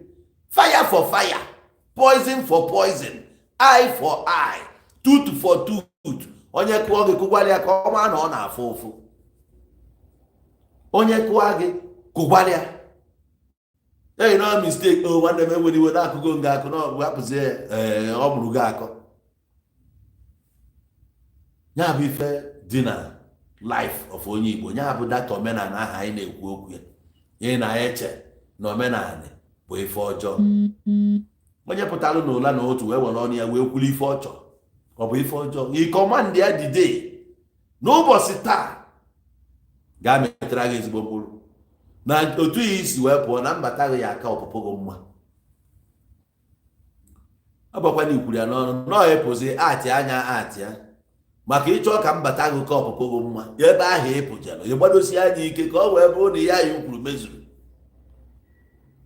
Fire for fire, poison for poison, eye for eye, tooth for tooth. Onye kụọ gị, kụgwara ya ka ọ maa na ọ na-afụ ụfụ. Onye kụọ gị, kụgwara ya. Ei, no mistake o, nwanne m, enwere iwe na-akụgo nga akụ na ọ bụ hapụzie. Ee, ọ mụrụ gị akọ. Ya bụ ife dị na life of onye Igbo. Ya bụ data omenala ahụ anyị na-ekwu okwu ya. Ị na-eche na omenala bụ ife ọjọọ. Onye pụtara n'ụla na otu wee were ọnụ ya wee kwuru ife ọchọ, ọ bụ ife ọjọọ. I command ya the day, n'ụbọchị taa gaa metara gị ezigbo mkpụrụ na otu ya isi wee pụọ na mbata gị ya aka ọpụpụ gị mma. Ọ bụkwa na ikwuru ya n'ọnụ nọọ ịpụzi atị anya atị ya maka ịchọ ka mbata gị ka ọpụpụ gị mma. Ebe ahụ ịpụjere, ịgbadosi anya ike ka ọ wee bụrụ na ihe anyị kwuru mezuru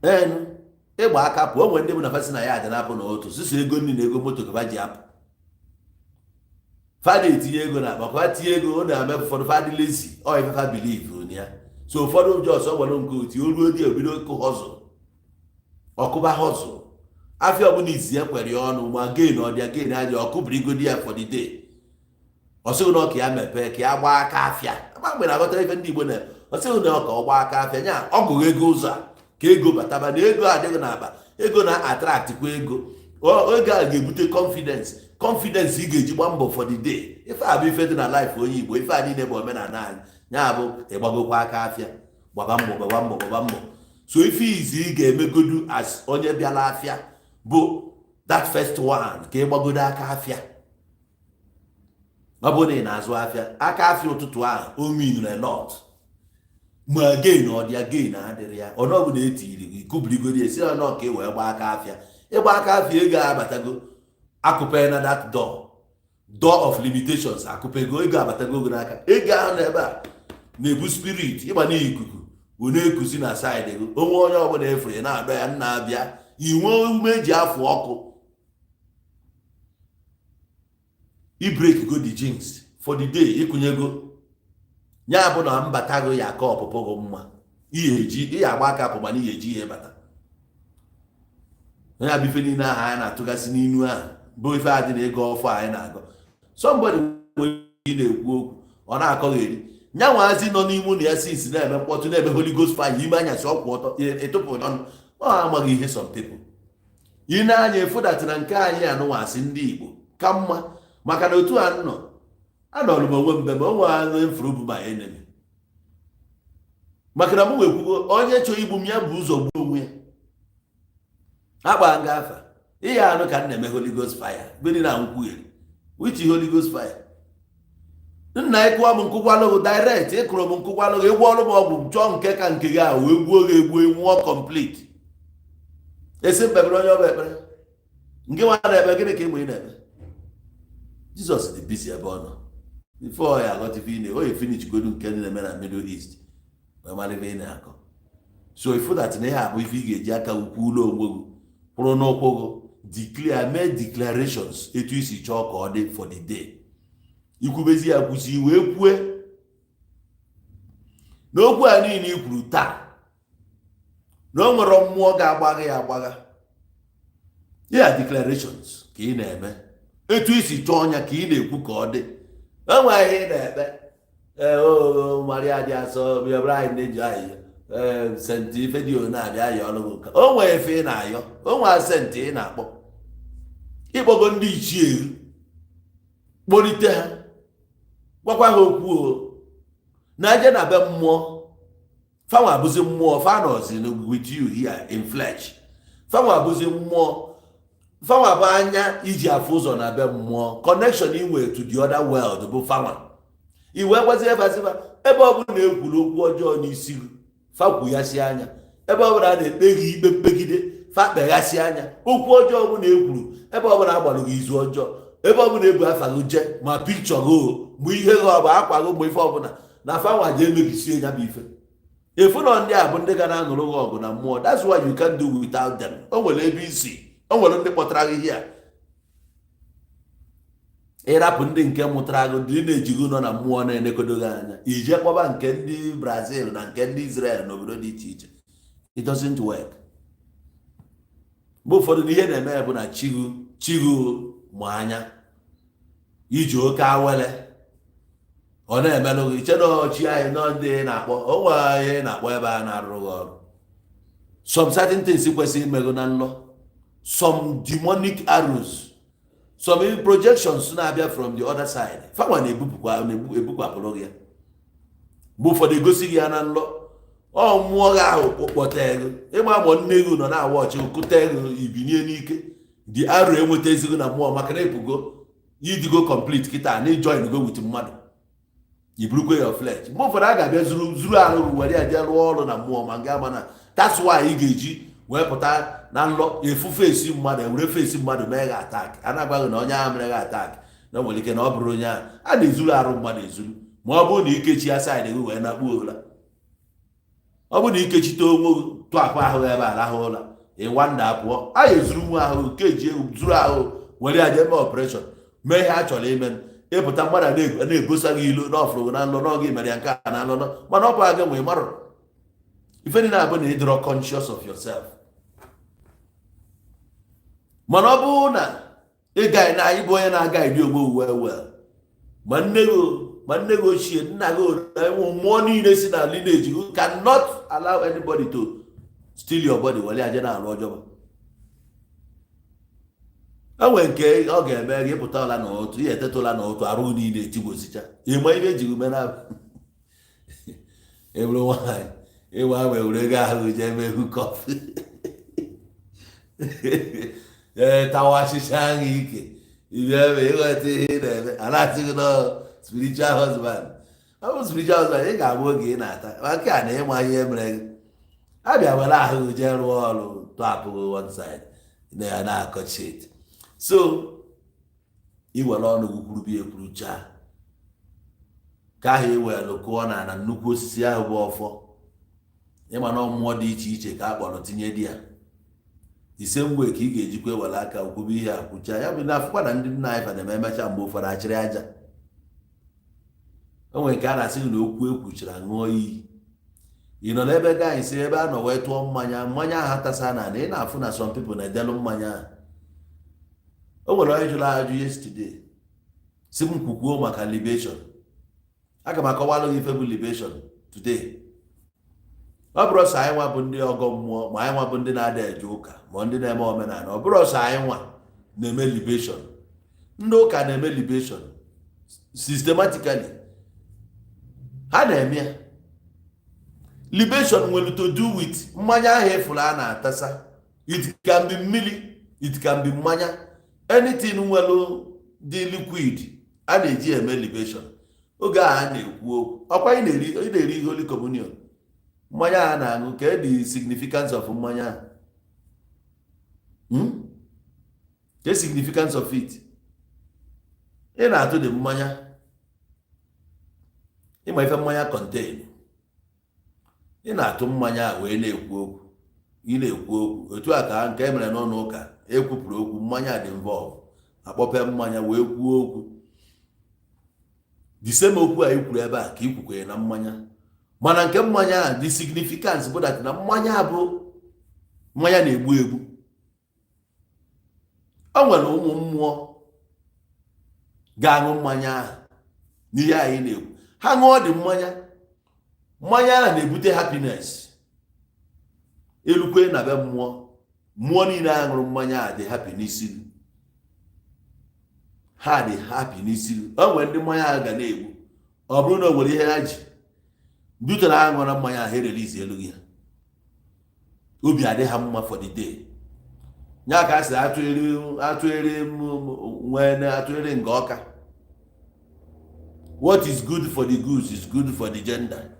enu. Ịgba aka pụọ, onwe ndị bụ na fasi na ya adị na-apụ n'otu sụsọ ego nri na ego moto ka fa ji apụ. Fada etinye ego na akpa, fa tinye ego, ọ na-eme ụfọdụ fa dị lazy. Ọ ife fa believe na ya. So ụfọdụ just nwere nke otu o ruo dị, ebido ịkụ hustle, ọkụba hustle. Afịa ọbụla izi ya kwere ya ọnụ, ma gain ọ dị ya, gain aja, ọkụbirigodi ya for the day. Ọ sịghị na ọ ka ya mepee, ka ya gbaa aka afịa. Ama mgbe na-aghọtara ife ndị Igbo na ọ sịghị na ọ ka ọ gbaa aka afịa nya, ọ gụrụ ego ụzọ a ka ego bataba na ego adịghị n'akpa. Ego na-attract kwa ego. Ego a ga-ebute confidence, confidence ị ga-eji gba mbọ for the day. Ife a bụ ife dị na life onye Igbo. Ife a niile bụ omenala anyị. Ya bụ ịgbagokwa aka afịa, gbaba mbọ, gbaba mbọ, gbaba mbọ. So ife izi ị ga-emegodu as onye bịara afịa bụ that first one, ka ị gbagodo aka afịa. Ọ bụrụ na ị na-azụ afịa, aka afịa ụtụtụ ahụ, o mean a lot. Ma gain ọ dị ya, gain adịrị ya, ọnụ ọbụla etiri gị kubirigoro esi ọnụ ka ị wee gbaa aka afịa. Ịgba aka afịa, ego abatago, akụpe na that door of limitations, akụpego. Ego abatago gị n'aka. Ego ahụ na ebe a na-ebu spirit ịgba n'ikuku bụ na-ekuzi na side gị. Onwe onye ọbụla efere ya na-adọ ya nna abịa inwe ume eji afụ ọkụ i break go the jinx for the day. Ịkụnyego ya bụ na mbata gị ya aka ọpụpụ gị mma, ihe eji ihe agba aka apụ, mana ihe eji ihe bata. Onye abụ ife niile ahụ anyị na-atụgasị n'inu ahụ bụ ife adị na ego ọfọ anyị na-agọ. Somebody nwere ị na-ekwu okwu, ọ na-akọgheri nyanwazi nọ n'ime ụlọ ya since na-eme mkpọtụ, na-eme Holy Ghost fire ime anyasị, ọkwụ ọtọ ịtụpụ ọnụ. Ọ amaghị ihe. Some people ị na-anya efu na nke anyị anụnwasị ndị Igbo ka mma, maka na otu a nọ anọrụ m onwe mbe ma onwe anụ mfuru bụ my enemy, maka na m wee kwugo, onye chọrọ igbu m, ya bụ ụzọ gbuo onwe ya. Akpa nga afa ihe anụ ka m na-eme Holy Ghost fire gịnị na nkwugheri which Holy Ghost fire nna? Ịkụwa m nkụgwalụ gị direct, ịkụrụ m nkụgwalụ gị, ịgwọ ọrụ m ọgwụ chọọ nke ka nke gị ahụ wee gbuo gị, egbuo, nwụọ complete. Esi mkpebere onye ọbụ ekpere nke nwa na-ekpe gịnị ka ịmụ ị na-ekpe? Jizọs dị busy ebe ọ nọ before ya aghọta ife ị na o finish godu nke ndị na-eme na Middle East wee mara ife ị na-akọ. So ifu that na ihe a bụ ife ị ga-eji aka ukwu ụlọ onwe gị kwụrụ n'ụkwụ gị, declare, mee declarations etu isi chọọ ka ọ dị for the day. Ikwubezi ya kwụsị wee kwue n'okwu a niile i kwuru taa na o nwere mmụọ ga-agbagha ya agbagha ya. Declarations ka ị na-eme etu isi chọọ ọnya ka ị na-ekwu ka ọ dị. Enwe ihe ị na-ekpe, ee, o Maria dị asọ bịabara anyị na-eji anyị, ee, saint ifedio na-abịa ayọ ọrụ gị nka. O nwee efe ị na-ayọ, o nwee saint ị na-akpọ, ịkpọgo ndị ichie gị, kpọlite ha, gwakwa ha okwu o na aje na be mmụọ. Fanwa abụzi mmụọ, fanọzi with you here in flesh. Fanwa abụzi mmụọ, fanwa bụ anya iji afụ ụzọ na be mmụọ. Connection ị nwere to the other world bụ fanwa. Iwe gwazie fazifa, ebe ọ bụla ekwuru okwu ọjọọ n'isi gị, fakwughasị anya. Ebe ọ bụla a na-ekpe gị ikpe mkpegide, fa kpeghasị anya. Okwu ọjọọ ọbụla ekwuru, ebe ọ bụla agbalụ gị izu ọjọọ, ebe ọ bụla ebu afa gị jee, ma pikchọ gị o, mgbe ihe gị ọ bụ akwa gị, mgbe ife ọbụla na fanwa ji emebisie ya bụ ife efu nọ. Ndị a bụ ndị ga na-anụrụ gị ọgụ na mmụọ. That's why you can't do without them. O nwere ebe isi, o nwere ndị kpọtara gị here. Ịrapụ ndị nke mụtara gị, ndị na-ejighị nọ na mmụọ na-enekodo gị anya, ije kpọba nke ndị Brazil na nke ndị Israel n'obodo dị iche iche, it doesn't work. Mgbe ụfọdụ n'ihe na-eme bụ na chigu chigu mụ anya iji oke awele, ọ na-emelụ gị iche na ọchị anyị nọ. Ndị na-akpọ onwe ihe na-akpọ ebe a na-arụrụ gị ọrụ, some certain things kwesịrị imegụ na nlọ, some demonic arrows, some projections na-abịa from the other side, fanwa na-ebupụkwa na-ebukwapụrụ gị ya. Mgbe ụfọdụ egosi gị ya na nlọ, ọ mmụọ gị ahụ kpọta ego ịma mọ nne gị nọ na-awa ọchị kụta ego ibinie n'ike. The arrow enweta ezigbo na mmụọ, maka na ịpụgo, idigo complete kịta na ijoin go with mmadụ, iburukwe your flesh. Mgbe ụfọdụ a ga-abịa zuru zuru arụ gị were ya jee rụọ ọrụ na mmụọ ma nga mana that's why ị ga-eji wee pụta na nlọ efu face mmadụ, ewere face mmadụ mee gị attack. A na-agwaghị na onye ahụ mere gị attack na o nwere ike na ọ bụrụ onye ahụ a na-ezuru arụ mmadụ ezuru. Ma ọ bụrụ na ikechi ya side gị wee nakpuo ụra, ọ bụrụ na ikechite onwe gị tụapụ ahụ gị ebe a rahụ ụra, ịwanda pụọ, a ga-ezuru nwa ahụ keji zuru ahụ were ya jee mee operation, mee ihe a chọrọ ime. Ịpụta, mmadụ na-ebosa gị ilu na ọfụrụ na nlọ n'oge mere ya nke a na nlọ, mana ọ bụ aga nwee marụ ife niile abụ na ịdịrọ conscious of yourself. Mana ọ bụrụ na ị na anyị bụ onye na-aga ịdị onwe well well, ma nne gị ochie, nna gị, mmụọ niile si na lineage, you cannot allow anybody to steal your body were aje na-arụ ọjọọ. Enwe nke ọ ga-eme gị, ịpụta ụla na otu ihe, etetụla na otu arụ niile etigosicha, ịma ihe ejighị ume na eburu nwaanyị ịwa wee were ego ahụ jee mee hookup, ee, tawa achịcha ahụ ike ibe ebe ịghọta ihe ị na-eme. A na-asị gị nọ spiritual husband. Ọ bụ spiritual husband, ị ga-agba oge ị na-ata maka a na ịma ihe mere gị abịa were ahụ gị jee rụọ ọrụ, tọapụghị one side na ya na-akọchit. So iwere ọnụ gị kwuru biya ekwuruchaa ka ahụ iwelu kụọ na na nnukwu osisi ahụ bụ ọfọ, ịma na mmụọ dị iche iche ka a kpọrọ tinye di ya. The same way ka ị ga-ejikwa ewere aka kwube ihe a kwucha ya bụ na afụkwa na ndị nna anyị fa na-eme. Emecha, mgbe ụfọdụ achịrị aja. O nwere nke a na-asị gị na okwu ekwuchara, ṅụọ iyi. Ị nọ n'ebe ga anyị si ebe a nọ wee tụọ mmanya, mmanya ahụ tasa na ị na-afụ na some people na-edelụ mmanya ahụ. O nwere onye jụrụ ajụ yesterday, si m kwukwuo maka libation. Aga m akọwalụ gị ife bụ libation today. Ọ bụrụ sọ anyị nwa bụ ndị ọgọ mmụọ, ma anyị nwa bụ ndị na-ada eje ụka, ma ndị na-eme omenala, ọ bụrụ sọ anyị nwa na-eme libation. Ndị ụka na-eme libation systematically, ha na-eme ya. Libation nwere to do with mmanya ahụ efuru a na-atasa. It can be mmiri, it can be mmanya, anything nwere dị liquid a na-eji eme libation. Oge a a na-ekwu okwu ọkwa ị na-eri holy communion, mmanya a na-aṅụ, ka the significance of mmanya a? Hmm? The significance of it, ị na-atụ dị mmanya, ịma ife mmanya contain. Ị na-atụ mmanya a wee na-ekwu okwu, ị na-ekwu okwu otu a ka nke e mere n'ụlọ ụka ekwupụrụ okwu, mmanya dị involve, akpọpe mmanya wee kwuo okwu. The same okwu a i kwuru ebe a ka i kwukwere na mmanya. Mana nke mmanya a, the significance bụ that na mmanya bụ mmanya na-egbu egbu. O nwere ụmụ mmụọ ga-aṅụ mmanya ahụ n'ihe anyị na-ekwu. Ha ṅụọ dị mmanya, mmanya ahụ na-ebute happiness. Elukwe na be mmụọ, mmụọ niile ahụ ṅụrụ mmanya a dị happy n'isi ha, dị happy n'isi. O nwere ndị mmanya ahụ ga na-egbu. Ọ bụrụ na o nwere ihe ha ji dutere ha ṅụrụ mmanya ahụ, erelizi elu gị, obi adị ha mma for the day. Ya ka a sị atụere nwee atụere nga ọka. What is good for the goose is good for the gander.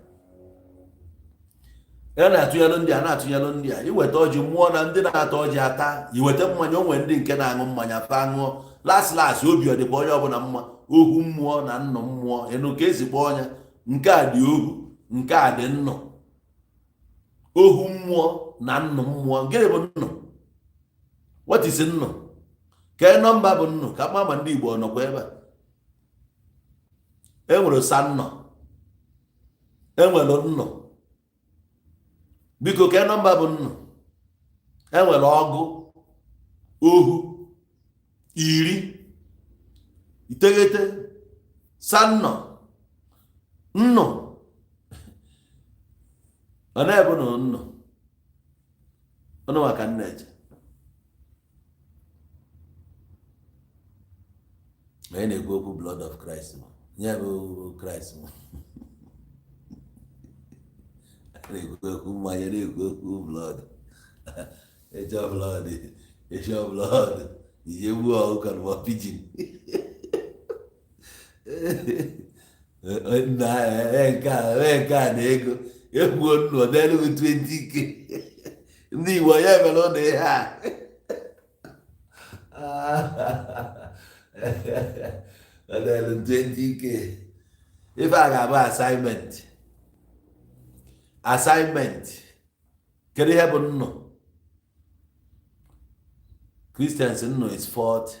A na-atụnyelụ ndị a, na-atụnyelụ ndị a. Iweta ọjị mmụọ na ndị na-ata ọjị ata, iweta mmanya, o nwere ndị nke na-aṅụ mmanya fa ṅụọ. Last last, obi ọ dịkwa onye ọbụla mma. Ohu mmụọ na nnụ mmụọ ịnụ ka esi kpọọ ọnya. Nke a dị ohu, nke a dị nnụ. Ohu mmụọ na nnụ mmụọ, gịnị bụ nnụ? What is nnụ? Kee nọmba bụ nnụ? Ka ma ndị Igbo ọ nọkwa ebe a. E nwere sa nnọ, enwere nnụ. Biko, kee nọmba bụ nnụ? Enwere ọgụ, ohu, 10, 9, sannọ, nnụ. Ọ na-ebu na nnụ ọnụ maka nna eche. Onye na-ekwu okwu blood of Christ ya bụ Christ na-ekwu okwu mmanya, na-ekwu okwu blood. Ịchọ blood, ịchọ blood, ihe gbuo ọkụkọ ma pigeon nna nke a, nke a na ego egbuo nnu ọdịlugu 20K. Ndị Igbo ya mere ụlọ ihe a ọdịlu 20K. Ife a ga-abụ assignment, assignment. Kedu ihe bụ nnụ? Christians, nnụ is 40.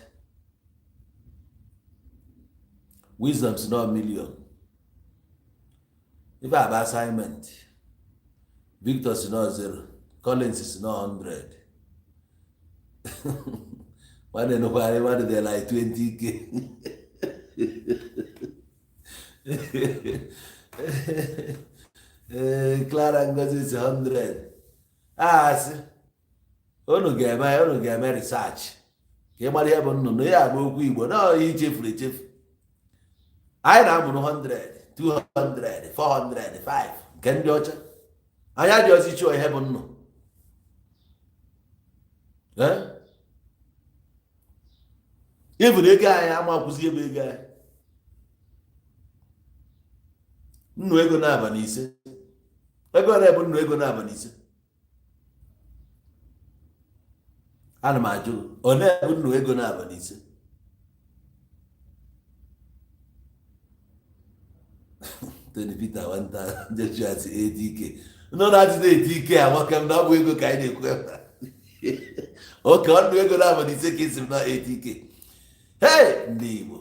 Wisdom si nọ million. Ife a bụ assignment. Victor si nọ 0, Collins si nọ 100. Nwanne nụkwara mmadụ dị like 20K. Ee, Clara Ngozi si 100. Asị unu ga-eme research ka ị mara ihe bụ nnụnụ ya bụ okwu Igbo na ihe ichefuru echefu. Anyị na-amụrụ 100, 200, 400, 5 nke ndị ọcha. Anyị adịghị ọzọ ịchọ ihe bụ nnụ. Ee, ịbụ na ego anyị amakwụzi ebe ego anyị nnu ego na-aba n'ise. Ego ole bụ nnu ego na-aba n'ise? Ana m ajụ, ole bụ nnu ego na-aba n'ise? Tony Peter 1000, Joshua si 80K. Nọ na ajụjụ 80K amaka m na ọ bụ ego ka anyị na-ekwu ebe a. Oke ọnụ ego na-aba n'ise ka esi m na 80K. Hey, ndị Igbo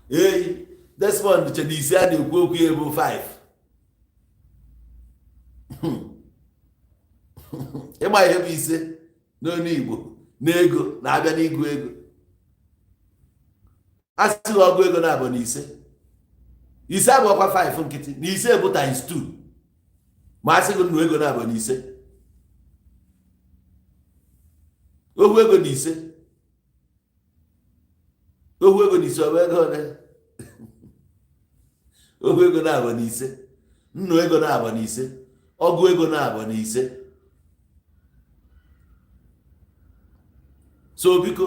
eyi Desmond che na ise a na-ekwu okwu ya bụ 5. Ịma ihe bụ ise n'onu Igbo na ego na-abịa n'ịgụ ego, a sịghị ọgụ ego na-abụ na ise, ise abụọkwa 5 nkịtị na ise bụ times 2. Ma a sịghị nnu ego na-abụ na ise, ohu ego na ise, ohu ego na ise, ọ bụ ego ole? Ohu ego na-abụ na ise, nnu ego na-abụ na ise, ọgụ ego na-abụ na ise. So biko,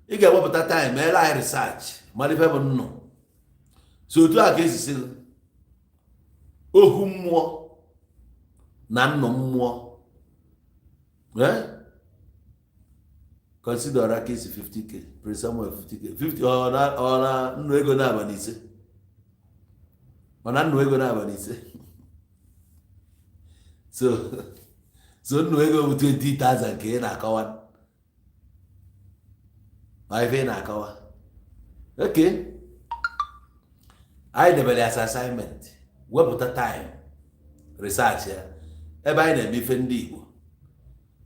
ị ga-ewepụta time meere anyị research, mara ife bụ nnụ. So otu a ka esi sị ohu mmụọ na nnụ mmụọ. Consider ọra ka esi 50K, Prince Samuel 50K, 50. Ọ na nnu ego na-aba n'ise, ọ na nnu ego na-aba n'ise. So nnu ego bụ 20,000 ka ị na-akọwa, ma ife ị na-akọwa. Okay, anyị debere as assignment, wepụta time research ya. Ebe anyị na-eme ife ndị Igbo,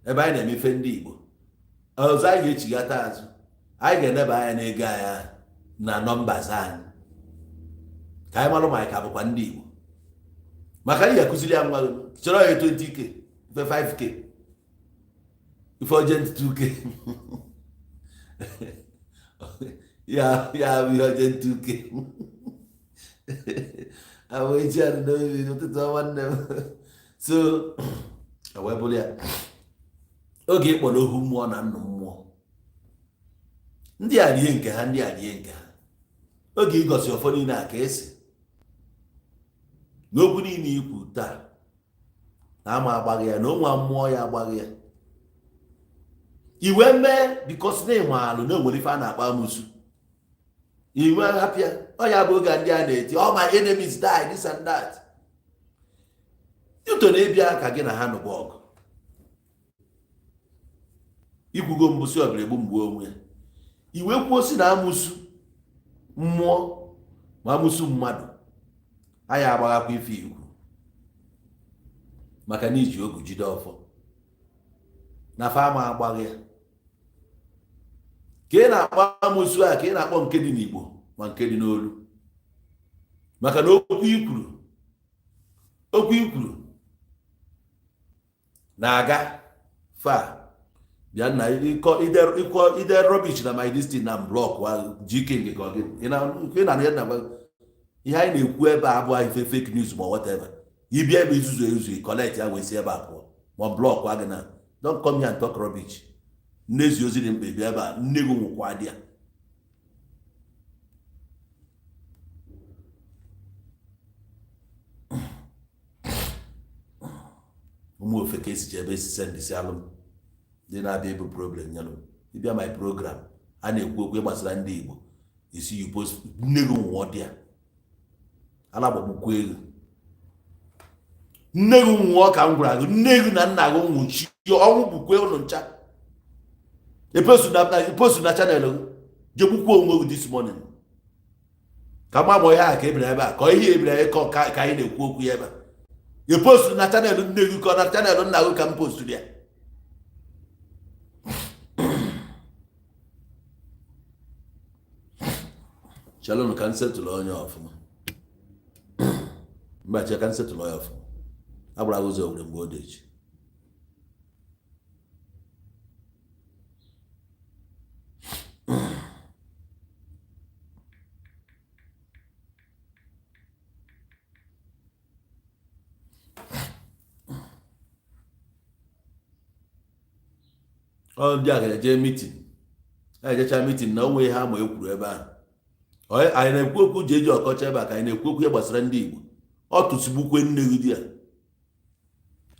ebe anyị na-eme ife ndị Igbo ọzọ, anyị ga-echighata azụ, anyị ga-eneba anya n'ego anyị ahụ na numbers anyị, ka anyị marụ ma anyị ka bụkwa ndị Igbo. Maka anyị ga-akụziri ya nwa gị chọrọ ya 20K, ife 5K, ife urgent 2K ya, ya bụ ihe urgent 2K abụ echi adị n'obi. N'ụtụtụ ọma, nne m. So wee bụrụ ya oge ịkpọrọ ohu mmụọ na nnụ mmụọ, ndị a rie nke ha, ndị a rie nke ha. Oge ịgosi ọfọ niile a ka esi n'okwu niile ikwu taa na ama agbaghị ya na onwe mmụọ ya agbaghị ya iwe mee, because na ịnwe alụ na onwere ife a na-akpọ amusu iwe hapịa. Ọ ya bụ oge ndị a na-eti, "All my enemies die," this and that. Ụtọ na-ebịa ka gị na ha nụba ọgụ. Ikwugo mbụsị ọbịra egbu mgbu onwe ya, iwe kwuo si na amụsụ mmụọ ma amụsụ mmadụ anyị agbaghakwa ife ikwu, maka na iji ogu jide ọfọ na fa ama agbaghị ya. Ka ị na-akpọ amụsụ a, ka ị na-akpọ nke dị n'Igbo ma nke dị n'olu, maka na okwu ikwuru, okwu ikwuru na-aga fa bịa nna. Ịkọ ide rubbish na my this na block GK nke ka ọ gị ị na ya na ihe anyị na-ekwu ebe a abụghị ife fake news ma whatever. Ibia ebe izuzu ezuzu, collect ya wee si ebe a pụọ ma block gị na don't come here and talk rubbish. Nnezi ozi dị mkpa bịa ebe a, nne gị nwụkwa dị ya. Ụmụ ofe ka esicha ebe esi sendisi alụ m ndị na-abịa ebu problem nyelụ ịbịa my program a na-ekwu okwu gbasara ndị Igbo isi you post, nne gị nwụọ dị ya, ala gbagbukwa ego. Nne gị nwụọ ka m gwara gị, nne gị na nna gị nwụchi ọnwụ bukwe ụnụ ncha. Epostu na channel gị, jegbukwa onwe gị this morning. Ka mma ma ihe a ka ebere ebe a, ka ihe ebere ịkọ ka anyị na-ekwu okwu ya ebe a. Ị posturu na channel nne gị ka ọ na channel nna gị ka m posturu ya. Chelụnụ ka m setụlụ onye ọfụma. Mba, che ka m setụlụ onye ọfụma. Agbara ụzọ were mgbe o deji. Ọ ndị a ga-eje meeting, a ejecha meeting na onwe ihe ama ekwuru ebe ahụ. Anyị na-ekwu okwu ji eji ọkọcha ebe a, ka anyị na-ekwu okwu ihe gbasara ndị Igbo. Ọ tụsigbukwe nne gị di ya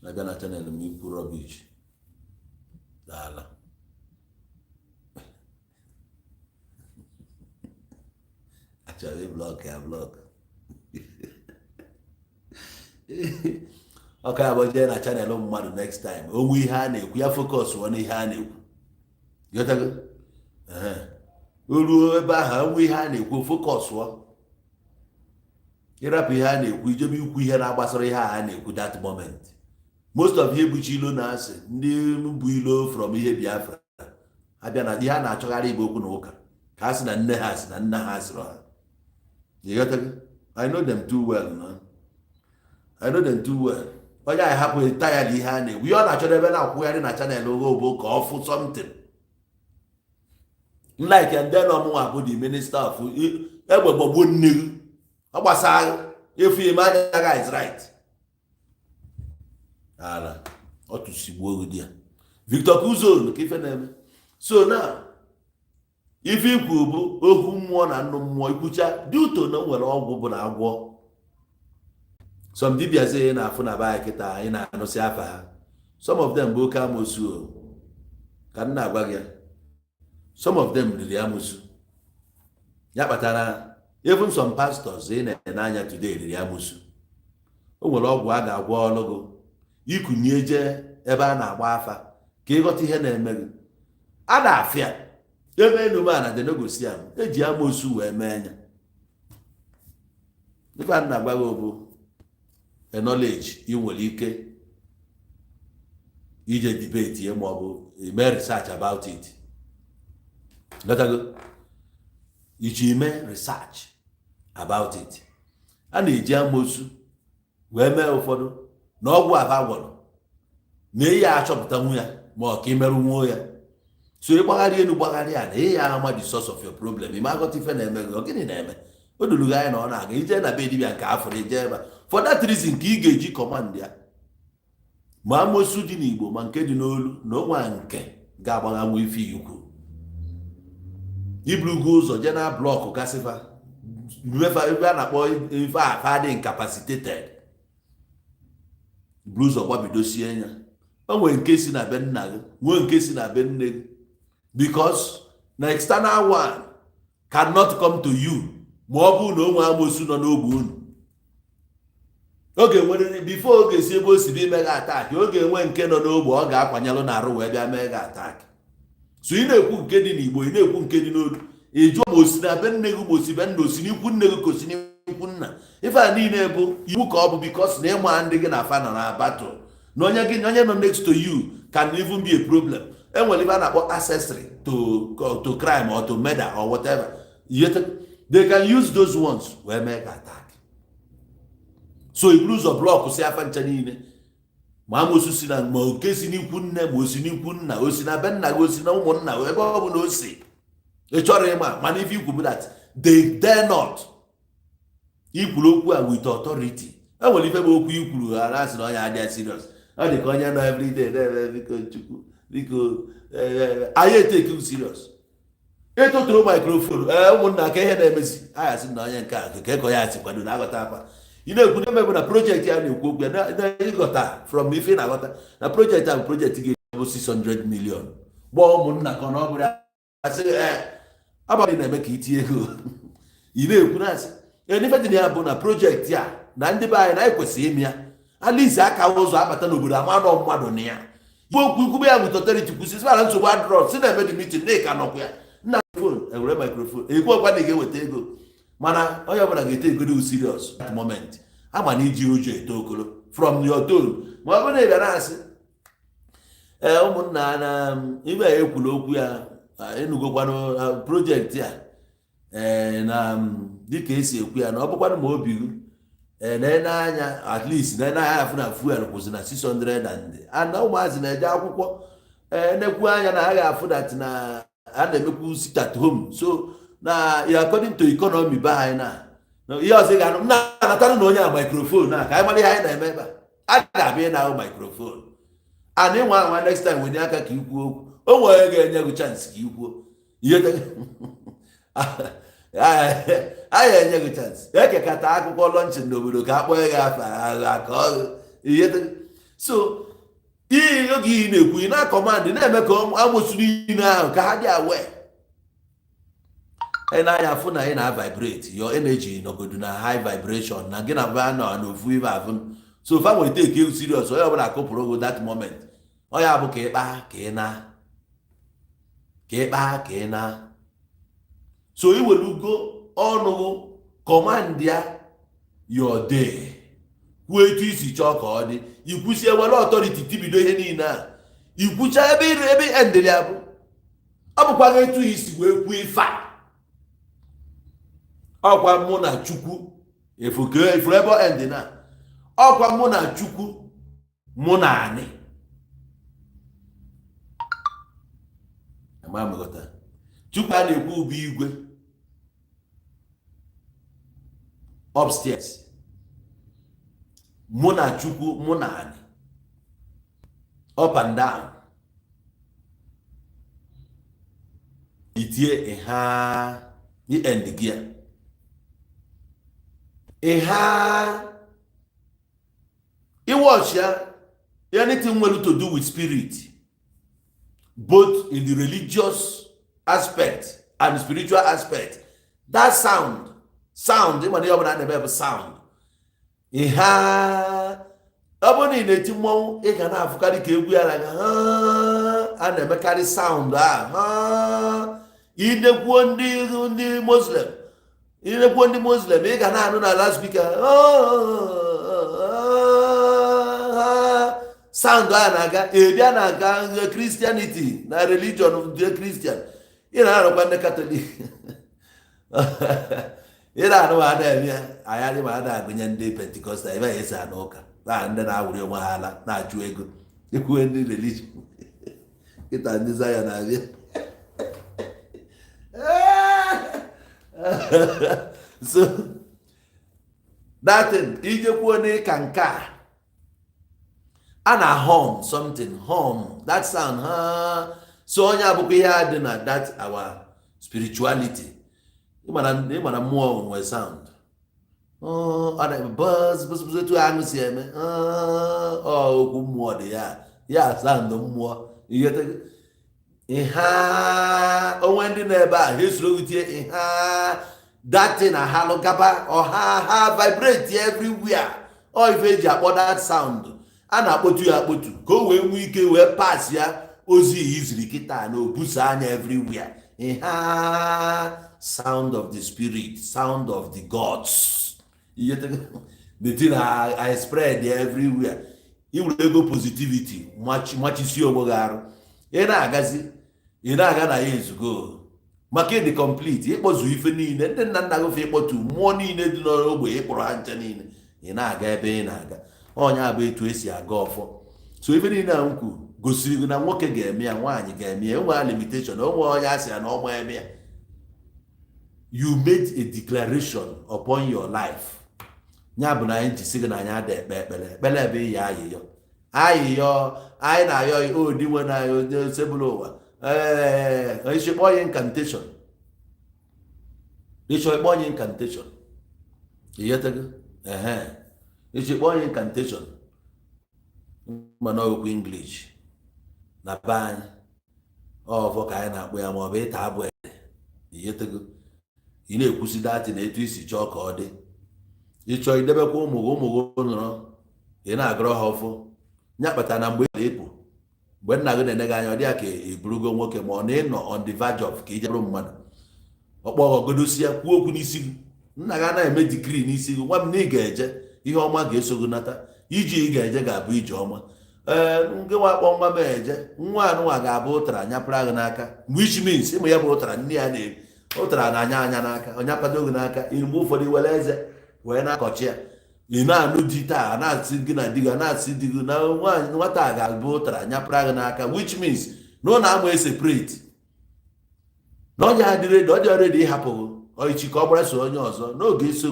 na-abịa na channel m ikwu rubbish. Dala achọrọ ịblock ya block. Ọka ya bụ jee na channel mmadụ next time, onwe ihe a na-ekwu, ya focus ọ n'ihe a na-ekwu. Ghọtago? O ruo ebe ahụ, onwe ihe a na-ekwu, focus ọ. Ịrapụ ihe a na-ekwu, ijebe ikwu ihe na-agbasara ihe a na-ekwu that moment. Most of ihe buchi ilo na-asị ndị bụ ilo from ihe Biafra abịa na ihe a na-achọgharị igbe okwu na ụka, ka a sị na nne ha sị na nna ha sịrị ha. Ịghọtago? I know them too well, no? I know them too well. Onye anyị hapụ taya na ihe a na-ekwu, ihe ọ na-achọ ebe na-akwụgharị na channel oghe bụ ka ọ fụ something like ndị na ọmụnwa bụ the minister of egbe gbagbuo nne gị. Ọ gbasara efu ime anya guys, right? Ala ọ tụsigbuo gị di ya. Victor Kuzon ka ife na-eme. So now, ife ikwu bụ ohu mmụọ na nnụ mmụọ ikwucha dị ụtọ na nwere ọgwụ bụ na agwọ. Some dibịa sị na-afụ na be anyị kịta anyị na-anụsị afa ha, some of them bụ oke amosu o. Ka m na-agwa gị, some of them riri amosu. Ya kpatara even some pastors ị na-ene anya today riri amosu. O nwere ọgwụ a ga-agwọ ọlụgụ ikunye jee ebe a na-agba afa ka ịghọta ihe na-eme gị. A na-afịa ebe enumana dị n'ogosi am eji amosu wee mee ya. Ife a na-agwa gị bụ a knowledge ị nwere ike ije debate ya ma ọ bụ ime research about it. Ghọtago? Iji ime research about it, a na-eji amosu wee mee ụfọdụ na ọgwụ afa gwọrọ na ihe achọpụtanwu ya ma ọ ka imerụ nwuo ya. So ịgbagharị elu gbagharị a na ihe ama the source of your problem, ime aghọta ife na-eme gị. Ọ gịnị na-eme? O doro gị anya na ọ na-aga ije na be dibịa nke afọ ije ebe a. For that reason ka ị ga-eji command ya, ma amosu dị n'Igbo ma nke dị n'olu na onwe nke ga-agbaghanwu ife ikwu. Iburugo ụzọ jee na block gasịfa ebe a na-akpọ ife afa dị incapacitated, buru ụzọ gbabidosie ya. O nwere nke si na be nna gị, nwee nke si na be nne gị, because na external one cannot come to you ma ọ bụrụ na o nwee amosu nọ n'ogbe unu. Oge nwere before oge si ebe o si ime gị attack, oge enwe nke nọ n'ogbe ọ ga-akwanyelụ n'arụ wee bịa mee gị attack. So ị na-ekwu nke dị n'Igbo, ị na-ekwu nke dị n'olu, ị jụọ ma o si na be nne gị, ma o si be nna, o si n'ikwu nne gị ka o si n'ikwu nna. Ife a niile bụ iwu ka ọ bụ, because na ịma ndị gị na afa nọ na battle na onye gị, onye nọ next to you can even be a problem. Enwere ife a na-akpọ accessory to crime or to murder or whatever. Yet they can use those ones wee mee ka attack. So iburu ụzọ block si afa ncha niile, ma amosu si na, ma oke si n'ikwu nne, ma o si n'ikwu nna, o si na be nna gị, o si na ụmụnna, ebe ọ bụ na o si ị chọrọ ịma. Mana ife ikwu bụ that they dare not. Ikwuru okwu a with authority. E nwere ife bụ okwu ikwuru ha na asị na onye adịghị serious. Ọ dị ka onye nọ everyday na-eme, "Biko Chukwu, biko." Anyị etake serious. Etoturu microphone, ee, ụmụnna, ka ihe na-emezi anyị asị na onye nke a ka ka ya si kwado na aghọta akwa ị na-ekwu na emebụ na project ya na-ekwu okwu ya na ịghọta from ife ị na-aghọta na project a bụ project ga-ebu 600 million. Gbaa ụmụnna ka ọ na ọ bụrụ asị ee, abalị na-eme ka itinye ego. Ị na-ekwu na asị ee, n'ife dị na ya bụ na project a na ndị be anyị na anyị kwesịrị ime ya alaeze aka ụzọ abata n'obodo ama nọ mmadụ na ya bụ okwu ikwube ya with authority. Kwụsị sị na nsogbu adịrọ, si na-eme the meeting na ịka nọkwa ya nna phone ewere microphone ekwu ọkwa na ị ga-eweta ego. Mana onye ọbụla ga-ete egodo serious at moment, ama na iji ụjọ eto okolo from your tone. Ma ọ bụrụ na ị bịa na-asị, "Ee, ụmụnna, na ibe a ekwuru okwu ya, enugokwanụ project a, ee, na dịka esi ekwu ya, na ọ bụkwanụ ma obi gị, ee, na anya, at least na anya afụ na fuel kwụsị na 600 and ụmụazị na-eje akwụkwọ, ee, nekwu anya na ha ga-afụ that na a na-emekwu sit at home, so na according to economy be anyị, na ihe ọzọ ị ga-anụ, na-anatanụ na onye a microphone a, ka anyị mara ihe anyị na-eme ebe a." A ga-abịa ịna microphone and ịnwa anwa next time wenye aka ka ikwuo okwu, o nwere ga-enye gị chance ka ikwuo ihe. Anyị enye gị chance ekekata akụkọ launching n'obodo ka a kpọọ gị afa agha ka ọ ihe. So ihe oge ị na-ekwu, ị na-acommand, na-eme ka amosu niile ahụ ka ha dị aware. Ị na-anya afụ na ị na-vibrate, your energy nọgodu na high vibration, na gị na ba nọ n'ofu ibe afụ. So fa nwere take you serious. Onye ọbụla akụpụrụ ogo that moment, onye abụ ka ịkpa ka ị na ka ịkpa ka ị na. So iwelugo ọnụ command ya your day, kwuo etu isi chọọ ka ọ dị, ikwusie, were authority tibido ihe niile a ikwucha ebe ebe endịrị ya bụ ọ bụkwa gị etu isi wee kwuo ife a. Ọkwa mụ na Chukwu efuke ifuru ebe endị na ọkwa mụ na Chukwu, mụ na anị ama amụghọta. Chukwu a na-ekwu bụ igwe upstairs, mụ na Chukwu, mụ na anị, up and down. Itie ịha end gị a ịha iwatch ya, anything nwere to do with spirit, both in the religious aspect and spiritual aspect, that sound ịma na ihe ọbụla a na-eme bụ sound. Ịha ọ bụrụ na ị na-eti mmọnwụ, ị ga na-afụkarị ka egwu ya na a na-emekarị sound a. Inekwuo ndị Muslim, inekwuo ndị Muslim, ị ga na-anụ na loudspeaker sound a na-aga ebịa na-aga. Christianity na religion ndị Christian, ị na-arụkwa ndị Catholic, ị na-anụ ma a na-eme ya. Anyị adị ma a na-agụnye ndị Pentecostal ebe a esi anụ ụka na ndị na-awụri onwe ha ala na-achụ ego. Ekwuwe ndị religion kịta, ndị Zion na-abịa. So that thing ijekwuo n'ịka nke a na hum something, hum that sound ha. So onye abụkwa ihe a dị na that our spirituality. Ịmara mmụọ nwe sound, ọ na buzz buzz buzz, etu aṅụ si eme ọ okwu mmụọ dị ya, ya sound mmụọ. Ihe ịha onwe ndị nọ ebe a, ha esoro gị tie ịha that thing, ahalụ gaba ọha, ha vibrate everywhere. Ọ ife eji akpọ that sound, a na-akpọtu ya akpọtu ka o wee nwee ike wee pass ya ozi iziri kịta na obuso anya everywhere. Ịha sound of the spirit, sound of the gods, ihe the thing I spread everywhere. Ị were ego positivity machisi onwe gị arụ, ị na-agazi, ị na-aga na ya ezugo maka ịdị complete, ịkpọzu ife niile ndị nna nna gị fe, ịkpọtu mmụọ niile dị n'ogbe, ịkpọrọ ha nche niile, ị na-aga ebe ị na-aga. Onye abụ etu esi aga ọfọ. So ife niile a m kwuru gosiri gị na nwoke ga-eme ya, nwaanyị ga-eme ya, enwe limitation onwe onye a sị ya na ọma eme ya. You made a declaration upon your life. Ya bụ na anyị ji sị gị na anyị ada ekpe ekpere ekpere ebe ịya ayịyọ ayịyọ anyị na-ayọ odi nwe na onye sebụlụ ụwa. Ee, ịchọ ịkpọ ya incantation, ịchọ ịkpọ ya incantation, ịghọtago? Ehe, ịchọ ịkpọ ya incantation, mana okwu English na be anyị ọfọ ka anyị na-akpọ ya, ma ọ bụ ịta abụ ede. Ịghọtago? Ị na-ekwusi datị na etu isi chọọ ka ọ dị. Ịchọ idebekwa ụmụ gị, ụmụ gị nọrọ, ị na-agụrọ ha ọfọ. Ya kpatara na mgbe ị ịpụ, mgbe nna gị na-ene gị anya, ọ dị ya ka eburugo nwoke, ma ọ na ịnọ on the verge of ka ije bụrụ mmadụ, ọkpọ ọgodosi ya kwuo okwu n'isi gị. Nna gị anaghị eme decree n'isi gị, nwa m, na ị ga-eje, ihe ọma ga-eso gị nata. Ije ị ga-eje ga-abụ ije ọma. Ee, nke nwa akpọ nwa m eje, nwa anụnwa ga-abụ ụtara nyapụra gị n'aka, which means ịmụ ya bụ ụtara nne ya na-eri ụtara na-anya anya n'aka, onye kwado gị n'aka. Mgbe ụfọdụ were eze wee na-akọchi ya. Ị na-anụ di taa, na-asị gị na di gị, na-asị di gị na nwaanyị nwata a ga-abụ ụtara nyapụra gị n'aka, which means na ọ na-amụ eseparate, na onye adịrị ready, ọ dị ready ịhapụ gị echi ka ọ gbara so onye ọzọ n'oge eso.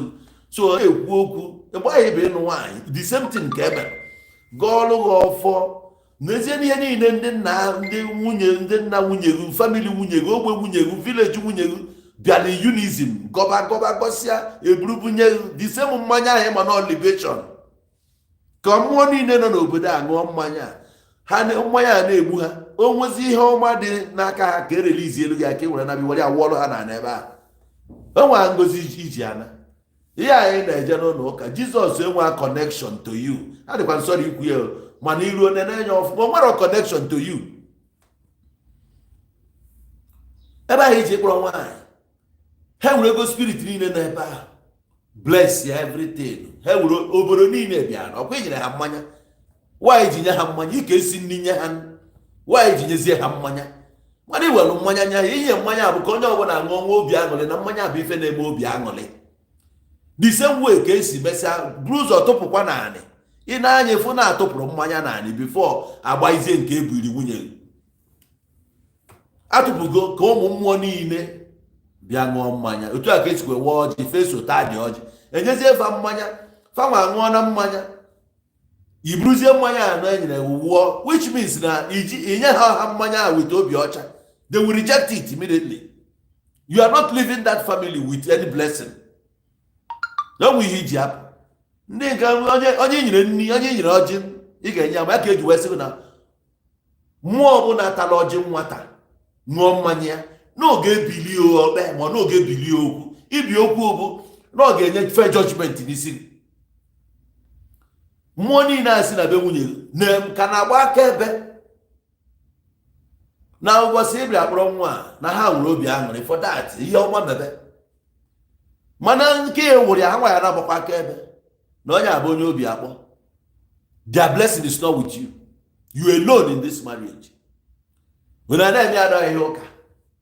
So ọ na-ekwu okwu mgbe anyị bụ ịnụ nwaanyị, the same thing ka emere gọọlụ gị ọfọ. N'ezie, n'ihe niile, ndị nna, ndị nwunye, ndị nna nwunye gị, family nwunye gị, ogbe nwunye gị, village nwunye gị bịara unison gọba gọba gọsịa, eburubunye the same mmanya ahụ. Ịma na libation ka mmụọ niile nọ n'obodo a ṅụọ mmanya a. Ha mmanya a na-egbu ha. O nwezi ihe ọma dị n'aka ha ka erelizi elu gị aka, e were na were awụọlụ ha na ebe a. O nwere ngozi iji ana ihe anyị na-eje n'ụlọ ụka. Jizọs enwe connection to you. Adịkwa nsọrọ ikwu ya o, mana iruo nene anya ọfụma, o nwere connection to you ebe ahụ iji kpọrọ nwaanyị. Ha nwere ego, spirit niile nọ ebe ahụ bless ya everything. Ha were obodo niile bịara ọkwa inyere ha mmanya. Nwaanyị ji nye ha mmanya, ike esi nri nye ha, nwaanyị ji nyezie ha mmanya. Mana iwere mmanya nye ha, inye mmanya bụ ka onye ọbụla ṅụọ nwa obi aṅụrị, na mmanya bụ ife na-eme obi aṅụrị. The same way ka esi mesịa buru ụzọ tụpụkwa naanị ị na-anya efu na-atụpụrụ mmanya naanị before agbaizie nke ebiri nwunye gị. Atụpụgo ka ụmụ mmụọ niile bịa ṅụọ mmanya. Otu a ka esikwa wee ọjị feso taa dị ọjị, enyezie fa mmanya, fanwa ṅụọ na mmanya. Iburuzie mmanya anọ e nyere wụọ, which means na iji inye ha mmanya ahụ with obi ọcha, they will reject it immediately. You are not leaving that family with any blessing. Na onwe ihe iji apụ ndị nke onye nyere nri, onye nyere ọjị, ị ga-enye ya ma ya ka eji wee sị na mmụọ ọbụla tara ọjị nwata, ṅụọ mmanya ya, n'oge ebili okpe, ma n'oge ebili okwu ibi okwu bụ na ọ ga-enye fair judgment n'isi gị. Mmụọ niile a si na be nwunye gị na ka na-agba akaebe na ụbọchị ịbịa kpọrọ nwa a, na ha nwere obi aṅụrị for that ihe ọma mebe. Mana nke ya wụrụ ya, ha nwa ya na-agbakwa akaebe na onye abụ onye obi akpọ. Their blessing is not with you. You alone in this marriage. When a na-eme adọghị ihe ụka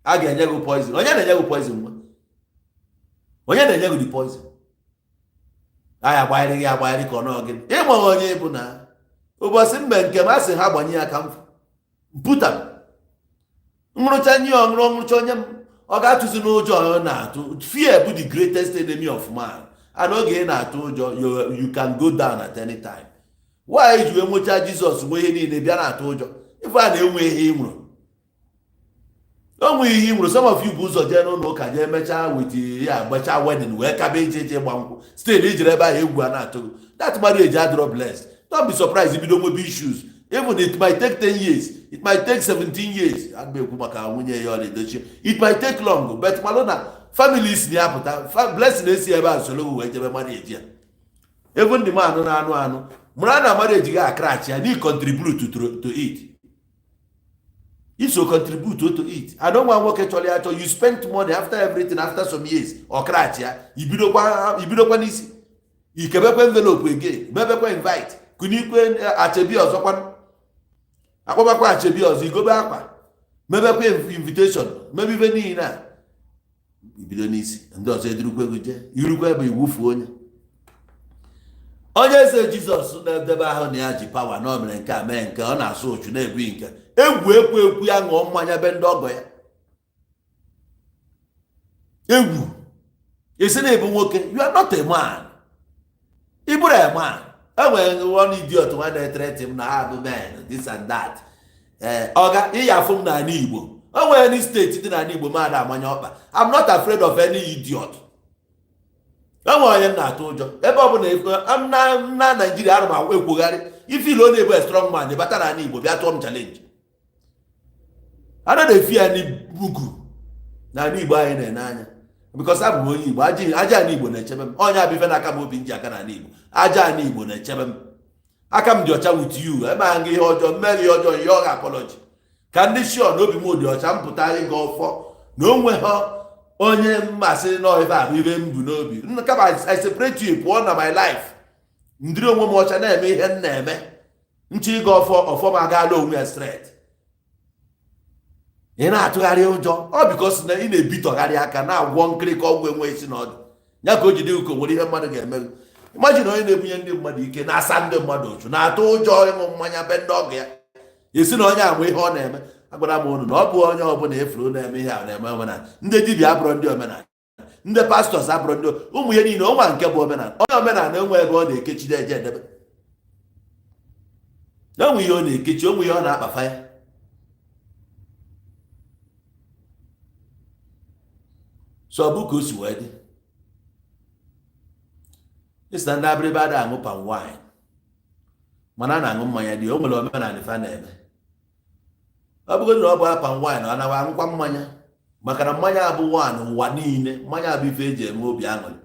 a ga-enye gị poison. Onye na-enye gị poison? Nwa onye na-enye gị the poison? Anyị agbagharị gị agbagharị ka ọ nọọ gị ịmaghị onye bụ na ụbọchị mgbe nke m a sị ha gbanye ya ka m puta nrụcha nye ọṅụrụ ọṅụrụcha onye m ọ ga-atụzi n'ụjọ. Ọ na-atụ fear bụ the greatest enemy of man, and oge ị na-atụ ụjọ, you can go down at any time. Why ji wee nwechaa Jizọs, nwee ihe niile, bịa na-atụ ụjọ ife a na-enwe ihe ị nwụrụ o nwe ihe ị nwụrụ? Some of you bụ ụzọ jee n'ụlọ ụka, jee mechaa with ya, gbachaa wedding, wee kaba ije ije gba nkwụ. Still ijere ebe ahụ, egwu a na-atụ gị. That marriage adịrọ blessed. Don't be surprised ibido nwebe issues. Even it might take 10 years, it might take 17 years. Aga m ekwu maka nwunye ya ọ na-edochi. It might take long, but malụ na family si ya pụta, blessing esi ebe a soro wee jebe marriage ya. Even the man na-anụ anụ mara na marriage ga crash ya na contribute to it, iso contribute to it. And nwa nwoke chọrọ ya achọ, you spent money. After everything, after some years, ọ crash ya, ibidokwa n'isi, ikebekwa envelope again, mebekwa invite, kunikwe achebi ọzọkwa, akpọbakwa achebi ọzọ, igobe akwa, mebekwa invitation, mebe ife niile a, ibido n'isi. Ndị ọzọ edurukwa ego jee irukwa ebe iwufu onye eze Jizọs na-edebe ahụ na ya ji power na o mere nke a, mee nke ọ na-asụ ụchụ na-ebu nke egwu ekwu ekwu ya, ṅụọ mmanya be ndị ọgọ ya. Egwu esi na ịbụ nwoke. You are not a man. Ị bụrụ a man, enwere one idiot nwa na-etere m na ha bụ men, this and that. Ee, ọga ịya afụ m n'ala Igbo. O nwere any state dị n'ala Igbo ma ada amanya ọkpa. I'm not afraid of any idiot. Enwere onye m na-atụ ụjọ ebe ọ bụla na Naijiria. Ana m ekwugharị ife ilo na-ebu a strong man bata n'ala Igbo, bịa tụọ m challenge. Ana na-efi ya n'ugwu n'ala Igbo anyị na-ene anya, because abụ m onye Igbo. Aja ala Igbo na-echebe m. Onye abụ ife n'aka m, obi m ji aka n'ala Igbo. Aja ala Igbo na-echebe m. Aka m dị ọcha with you. Eme ahụ ihe ọjọọ, mmeri ihe ọjọọ, ihe ọ ga-apology ka ndị sure na obi m dị ọcha. M pụta ịga ọfọ na onwe ha. Onye mmasị nọ ife a bụ ife m bu n'obi. Kama I separate you, pụọ na my life, ndịrị onwe m ọcha na-eme ihe m na-eme. Nchọ ịga ọfọ, ọfọ m agaala onwe ya straight. Ị na-atụgharị ụjọ ọ because na ị na-ebitọgharị aka na-agwọ nkịrịka ọgwụ enwe isi n'ọdụ ya ka o jide uko nwere ihe mmadụ ga-eme. Imagine onye na-ebunye ndị mmadụ ike, na-asa ndị mmadụ ochu, na-atụ ụjọ ịṅụ mmanya be ndị ọgụ ya, esi na onye amụ ihe ọ na-eme. Agwara m unu na ọ bụ onye ọbụla efuru na-eme ihe a na-eme omenala. Ndị dibịa abụrụ ndị omenala, ndị pastors abụrụ ndị ụmụ ihe niile ọnwa nke bụ omenala. Onye omenala enwe ebe ọ na-ekechide eje edebe, enwe ihe ọ na-ekechi, onwe ihe ọ na-akpafa ya. So ọ bụ ka o si wee dị isi na ndị Abịrịba ada aṅụ palm wine, mana a na-aṅụ mmanya dị. O nwere omenala ife a na-eme. Ọ bụgodị na ọ bụ palm wine, ọ nawa aṅụkwa mmanya, maka na mmanya abụ one ụwa niile. Mmanya abụ ife eji eme obi aṅụrị.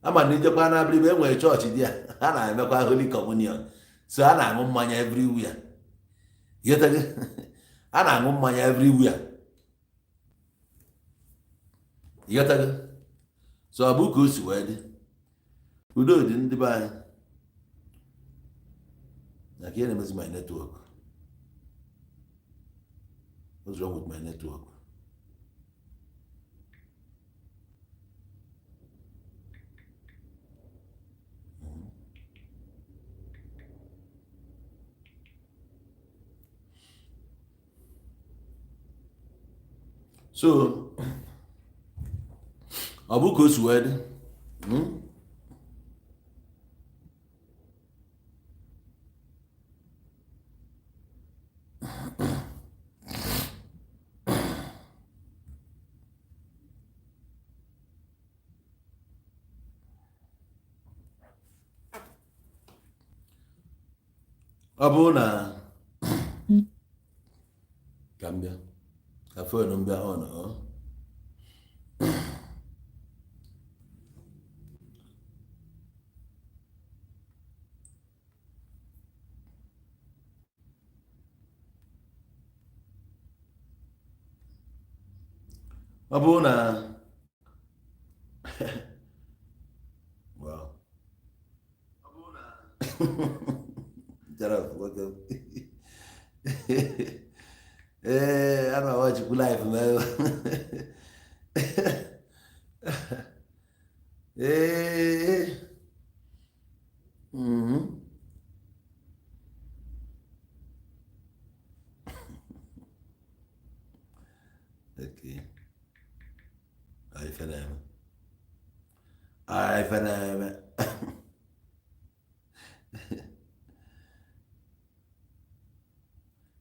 Ama na ijekwa na Abịrịba, e nwere chọọchị dị ya, ha na-emekwa Holy Communion, so a na-aṅụ mmanya everywhere. Ghọtago? A na-aṅụ mmanya everywhere. Ghọtago? So ọ bụ ka o si wee dị. Udo dị ndị be anyị na ka ihe na-emezi my network. What's wrong with my network? So ọ bụ ka o si wee dị. Ọ bụrụ na ka m bịa ka phone m bịa on ọ. Ọ bụrụ na wow. Jara nwoke m. Ee, ana m awachikwu live m ebe. Ee. Okay. Ife na-eme. Ife na-eme.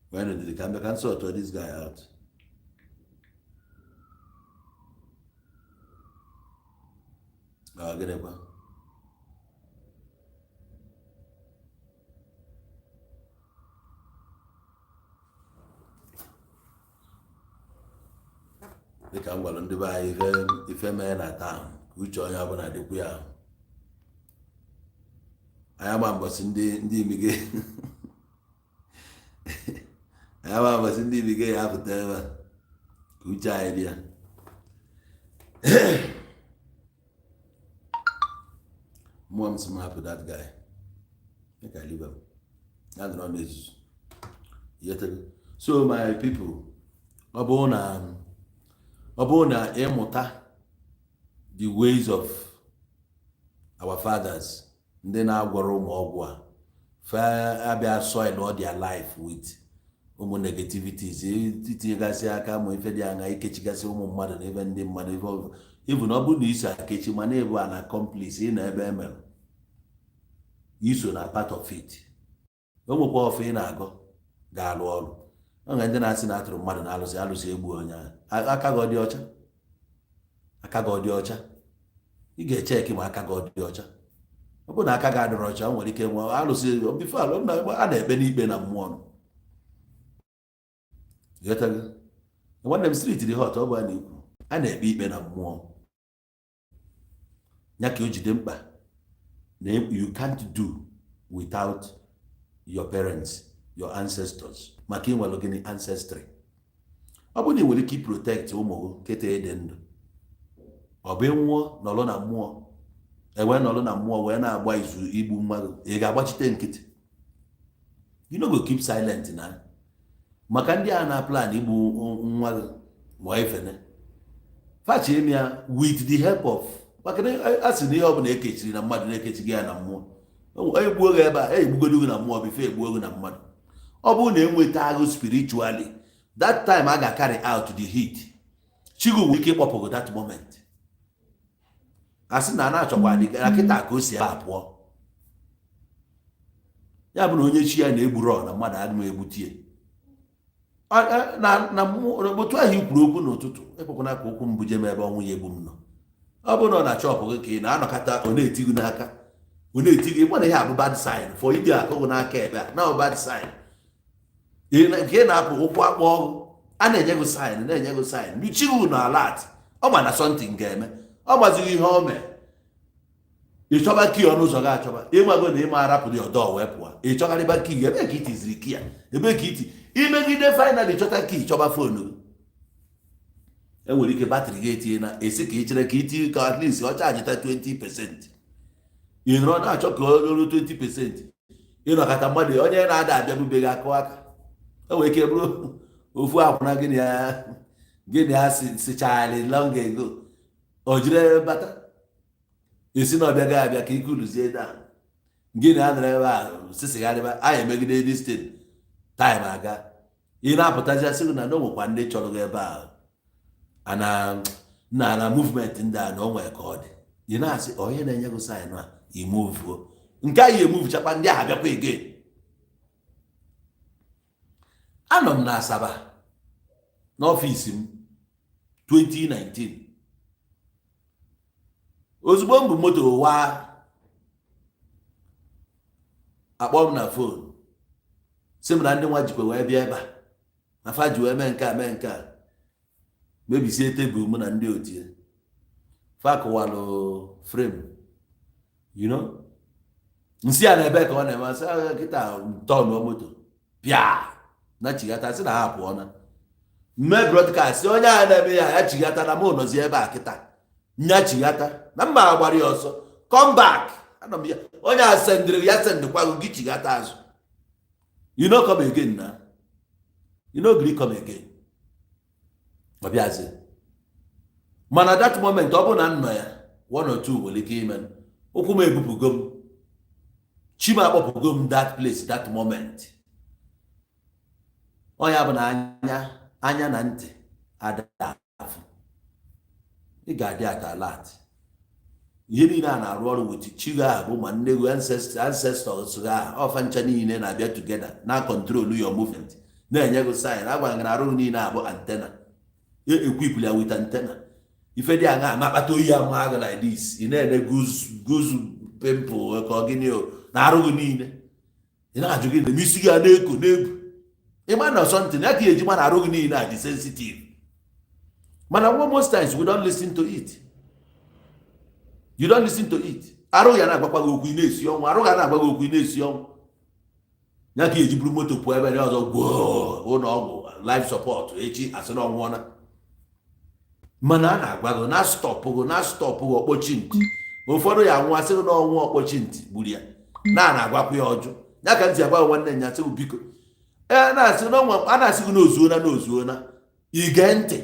When did the camera can sort this guy out? Ah, gịnịkwa? Dịka m gwara ndị be anyị, ife mee na town ka uche onye ọbụla dịkwu ya. Anyị ama mbọsị ndị imige, anyị ama mbọsị ndị imige ya apụta ebe a, ka uche anyị dị ya. Mmụọ m si m hapụ that guy. Make I leave am. Ya nọrọ n'ezuzu. Yetego. So my people, ọ bụrụ na ịmụta the ways of our fathers, ndị na-agwọrọ ụmụ ọgwụ a, fa abịa soil all their life with ụmụ negativities, itinyegasị aka ma ife dị aṅa, ikechigasị ụmụ mmadụ na ebe ndị mmadụ ife ọbụla. Even ọ bụrụ na iso akechi, mana ịbụ an accomplice, ị nọ ebe emere, iso na part of it, o nwekwa ọfọ ị na-agọ ga-alụ ọrụ. Ọ nwere ndị na-asị na atụrụ mmadụ na alụsị, alụsị egbu onye ahụ. Aka gị ọ dị ọcha? Aka gị ọ dị ọcha? Ị ga-echeki ma aka gị ọ dị ọcha. Ọ bụrụ na aka gị adịrọ ọcha, o nwere ike nwe alụsị before a na-ekpe n'ikpe na mmụọ nọ. Ghọtago? Nwanne m, street dị hot. Ọ bụ a na-ekwu a na-ekpe ikpe na mmụọ ya ka o jide mkpa na you can't do without your parents, your ancestors, maka ịnwere gịnị? Ancestry. Ọ bụrụ na ị nwere ike protect ụmụ gị kịta ịdị ndụ. Ọ bụ ịnwụọ nọrọ na mmụọ, ewee nọrọ na mmụọ wee na-agba izu igbu mmadụ, ị ga-agbachite nkịtị? You no go keep silent na maka ndị a na-plan igbu nwa gị ma efene fachi ya with the help of, maka na a sị na ihe ọbụla ekechiri na mmadụ na-ekechighị ya na mmụọ. Egbuo gị ebe a, egbugodo gị na mmụọ before egbuo gị na mmadụ. Ọ bụrụ na enweta agụ spiritually, that time a ga-carry out the hit, chigu nwere ike ịkpọpụ gị that moment. A sị na a na-achọkwa dị na kịta ka o si ebe a pụọ. Ya bụ na onye chi ya na-egburu ọ na mmadụ adịghị egbutie na mmụọ. Otu ahụ i kwuru okwu n'ụtụtụ, ekwekwana ka okwu mbụ jem ebe ọnwụ ya egbu m nọ. Ọ bụrụ na ọ na-achọ ọpụ gị ka ị na-anọkọta, ọ na-eti gị n'aka, ọ na-eti gị, ịgba na ihe abụ bad sign for ịdị akụ gị n'aka ebe a na ọ bad sign. Nke ị na-apụ ụkwụ akpọ ọgụ, a na-enye gị sign, na-enye gị sign. Chi gị na alert, ọ ma na something ga-eme. Ọ gbazighị ihe o mee, ị chọba key ọnụ ụzọ gị, achọba ịnwago na ịma arapụrụ ya ọdọ wee pụọ. Ị chọgharịba key, ebe ka itiziri key ya, ebe ka iti imegide, finally chọta key, chọba phone gị. Enwere ike battery gị etinye na esi ka ị chere ka itinye ka at least ọ charge-ta 20%. Ị nọrọ na-achọ ka o ruo 20%, ịnọkọta mmadụ onye na-ada abịa bubeghị akụ aka. O nwere ike bụrụ ofu akwụna gịnị ya, gịnị ya sichagharị long ago, o jiri bata esi na ọbịa gaghị abịa ka ikuluzie da gịnị a nọrọ ebe a sisigharịba anyị emegide this thing. Time aga, ị na-apụtazi, asị gị na o nwekwa ndị chọrọ gị ebe a ana na movement ndị a na o nwere ka ọ dị. Ị na-asị onye na-enye gị sign a, imuvuo nke anyị emuvuchakwa, ndị ahụ abịakwa again. Anọ m na Asaba n'ọfịs m 2019. Ozugbo m bụ moto waa, akpọ m na phone, sị m na ndị nwa jikwa wee bịa ebe a, na fa ji wee mee nke a, mee nke a, mebisie tebụl mụ na ndị otie fa kụwalụ frame. Nsị a na ebe ka ọ na-eme, asị kịta tọnụọ moto pịa na chighata, sị na ha pụọ na mme broadcast. Onye a na-eme ya, ya chighata na mụ nọzi ebe a kịta, nya chighata na mma agbara ya ọsọ. Come back, anọ m ya. Onye a sendịrị ya, sendịkwa gị chighata azụ. You no come again na you no gree come again. Ọ bịazi, mana that moment, ọ bụ na m nọ ya, one or two nwere ike ime. Ụkwụ m ebupụgo m, chi m akpọpụgo m that place, that moment. Ọ ya bụ na anya anya na ntị ada afụ, ị ga-adị at alert. Ihe niile a na-arụ ọrụ with chi gị ahụ bụ ma nne gị, ancestors gị ahụ, ọfa ncha niile na-abịa together na control your movement, na-enye gị sign. Agwara gị na arụ niile abụ antenna, equip ya with antenna. Ife dị aṅa ama akpata oyi ama gị like this, ị na-ene goose pimple ka ọ gịnị o na arụ gị niile. Ị na-ajụ gị na isi gị a na-eko na-ebu, ịma na something ya ka eji ma na arụ gị niile a dị sensitive. Mana most times we don't listen to it. You don't listen to it. Arụ ya na-agbakwa gị okwu, ị na-esi ọnwụ. Arụ ga na-agba gị okwu, ị na-esi ọnwụ. Ya ka eji buru moto pụọ ebe ndị ọzọ gwuo ụlọ ọgwụ, life support, echi asị na ọnwụọna. Mana a na-agwa gị na stop gị, na stop gị ọkpọchi ntị. Ụfọdụ ya anwụ, asị gị na ọnwụ ọkpọchi ntị gburu ya, na na-agwakwa ya ọjụ. Ya ka ntị agwa gị, nwanne nya, sị gị biko, ee, na-asị n'ọnwa a na-asị gị na ozuona, na ozuona, ige ntị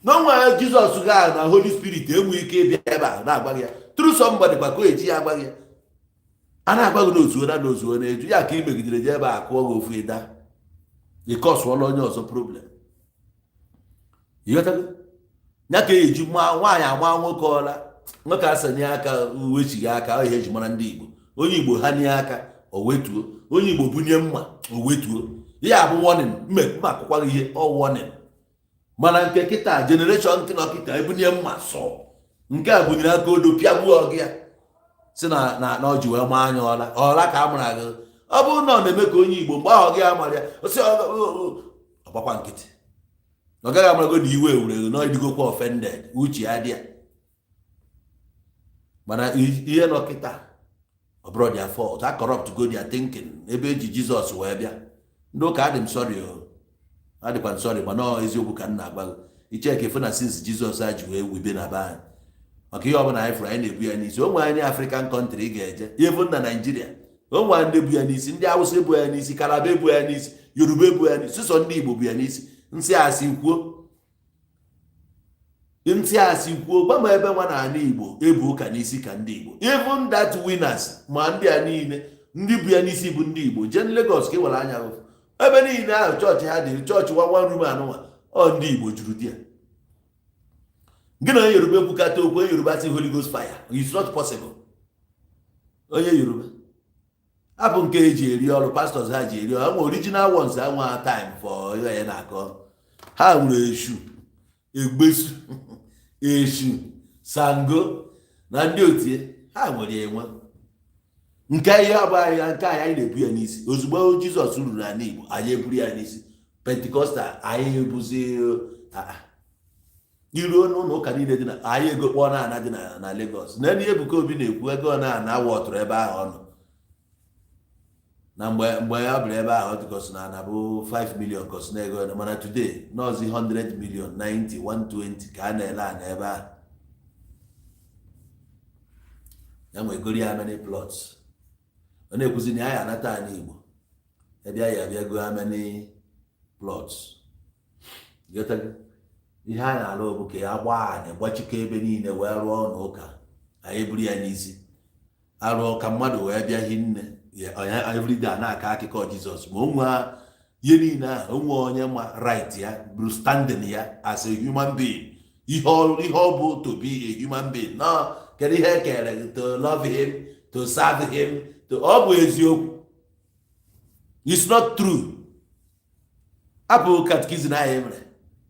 n'ọnwa Jizọs gaa na Holy Spirit enwe ike ịbịa ebe a na-agwa gị ya through somebody kwa ka o eji ya agwa gị ya. A na-agwa gị na ozuona, na ozuona, eju ya ka ị megidere je ebe a kụọ gị ofu, ịda, ịkọsụọla onye ọzọ problem. Ịghọtago? Ya ka eji nwa nwaanyị ama nwoke ọla, nwoke asanye aka, uwechighị aka. Ọ ihe eji mara ndị Igbo. Onye Igbo ha nye aka, o wetuo. Onye Igbo bunye mma, o wetuo. Ihe a bụ warning mme mma akụkwa gị ihe ọ warning. Mana nke kịta, generation nke nọ kịta, ebunye mma sọ nke a bunyere aka odo, pịagbuo ọgụ ya, si na ọ ji wee maa anya ọla ọla ka a mara gị. Ọ bụrụ na ọ na-eme ka onye Igbo mgbe ahụ gị amara ya, o si ọgbakwa nkịtị, ọ gaghị amarago na iwe were na ịdịgokwa offended, uche ya dị ya. Mana ihe nọ kịta, ọ bụrụ their fault, a corrupt go their thinking. Ebe eji Jizọs wee bịa, ndị ụka, adị m sorry o, adịkwa m sorry, mana ọ eziokwu ka m na-agwa gị. Icheke fụ na since Jizọs a ji wee wibe na be anyị, maka ihe ọbụla anyị fụrụ, anyị na-ebu ya n'isi. Onwe anyị African country ị ga-eje, even na Naijiria, onwe ndị bu ya n'isi. Ndị Awụsa ebu ya n'isi, Kalaba ebu ya n'isi, Yoruba ebu ya n'isi, sụsọ ndị Igbo bu ya n'isi. Nsị asị kwuo, ntị asị kwuo, gwa m ebe nwa na ala Igbo ebu ụka n'isi ka ndị Igbo. Even that winners, ma ndị a niile, ndị bu ya n'isi bụ ndị Igbo. Jee Lagos ka ị were anya hụ ebe niile ahụ chọọchị ha dị, chọọchị one one room anụnwa, ọ ndị Igbo juru di ya. Gị na onye Yoruba ekwukata okwu, onye Yoruba sị, "Holy Ghost fire, it's not possible." Onye Yoruba abụ nke eji eri ọrụ, pastors ha ji eri ọrụ. Original ones anwa time for ihe ya na-akọ. Ha nwere eshu, egbesu, eshu, sango na ndị otie ha nwere enwe nke ihe ọ bụ anyị. Nke anyị na-ebu ya n'isi. Ozugbo Jizọs ruru n'ala Igbo, anyị eburu ya n'isi. Pentecostal anyị ebuzi iruo n'ụlọ ụka niile dị na anyị ego kpọọ na ana dị na Lagos na ihe Ebuka Obi na-ekwu, ego na ana wọtụrụ ebe ahụ ọ nọ na mgbe ya bịara ebe ahụ, ọ dịkọsị na ana bụ 5 million kọsị na ego, mana today nọọzi 100 million, 90, 120 ka a na-ele ana ebe ahụ. Ya nwegoro ya many plots. Ọ na-ekwuzi na ya ya anata ala Igbo ebe ya abịa go many plots. Ihe a na-alụ bụ ka ya gbaa anyị gbachikọ ebe niile wee rụọ ụlọ ụka, anyị buru ya n'isi, arụọ ka mmadụ wee bịa hinne everyday a na-akọ akụkọ Jizọs. Ma onwe ihe niile ahụ, onwe onye ma right ya bụrụ standing ya as a human being, ihe ọ bụ to be a human being. No, kedu ihe ekere gị? To love him, to serve him, to ọ bụ eziokwu? It's not true. Apụ catechism anyị mere,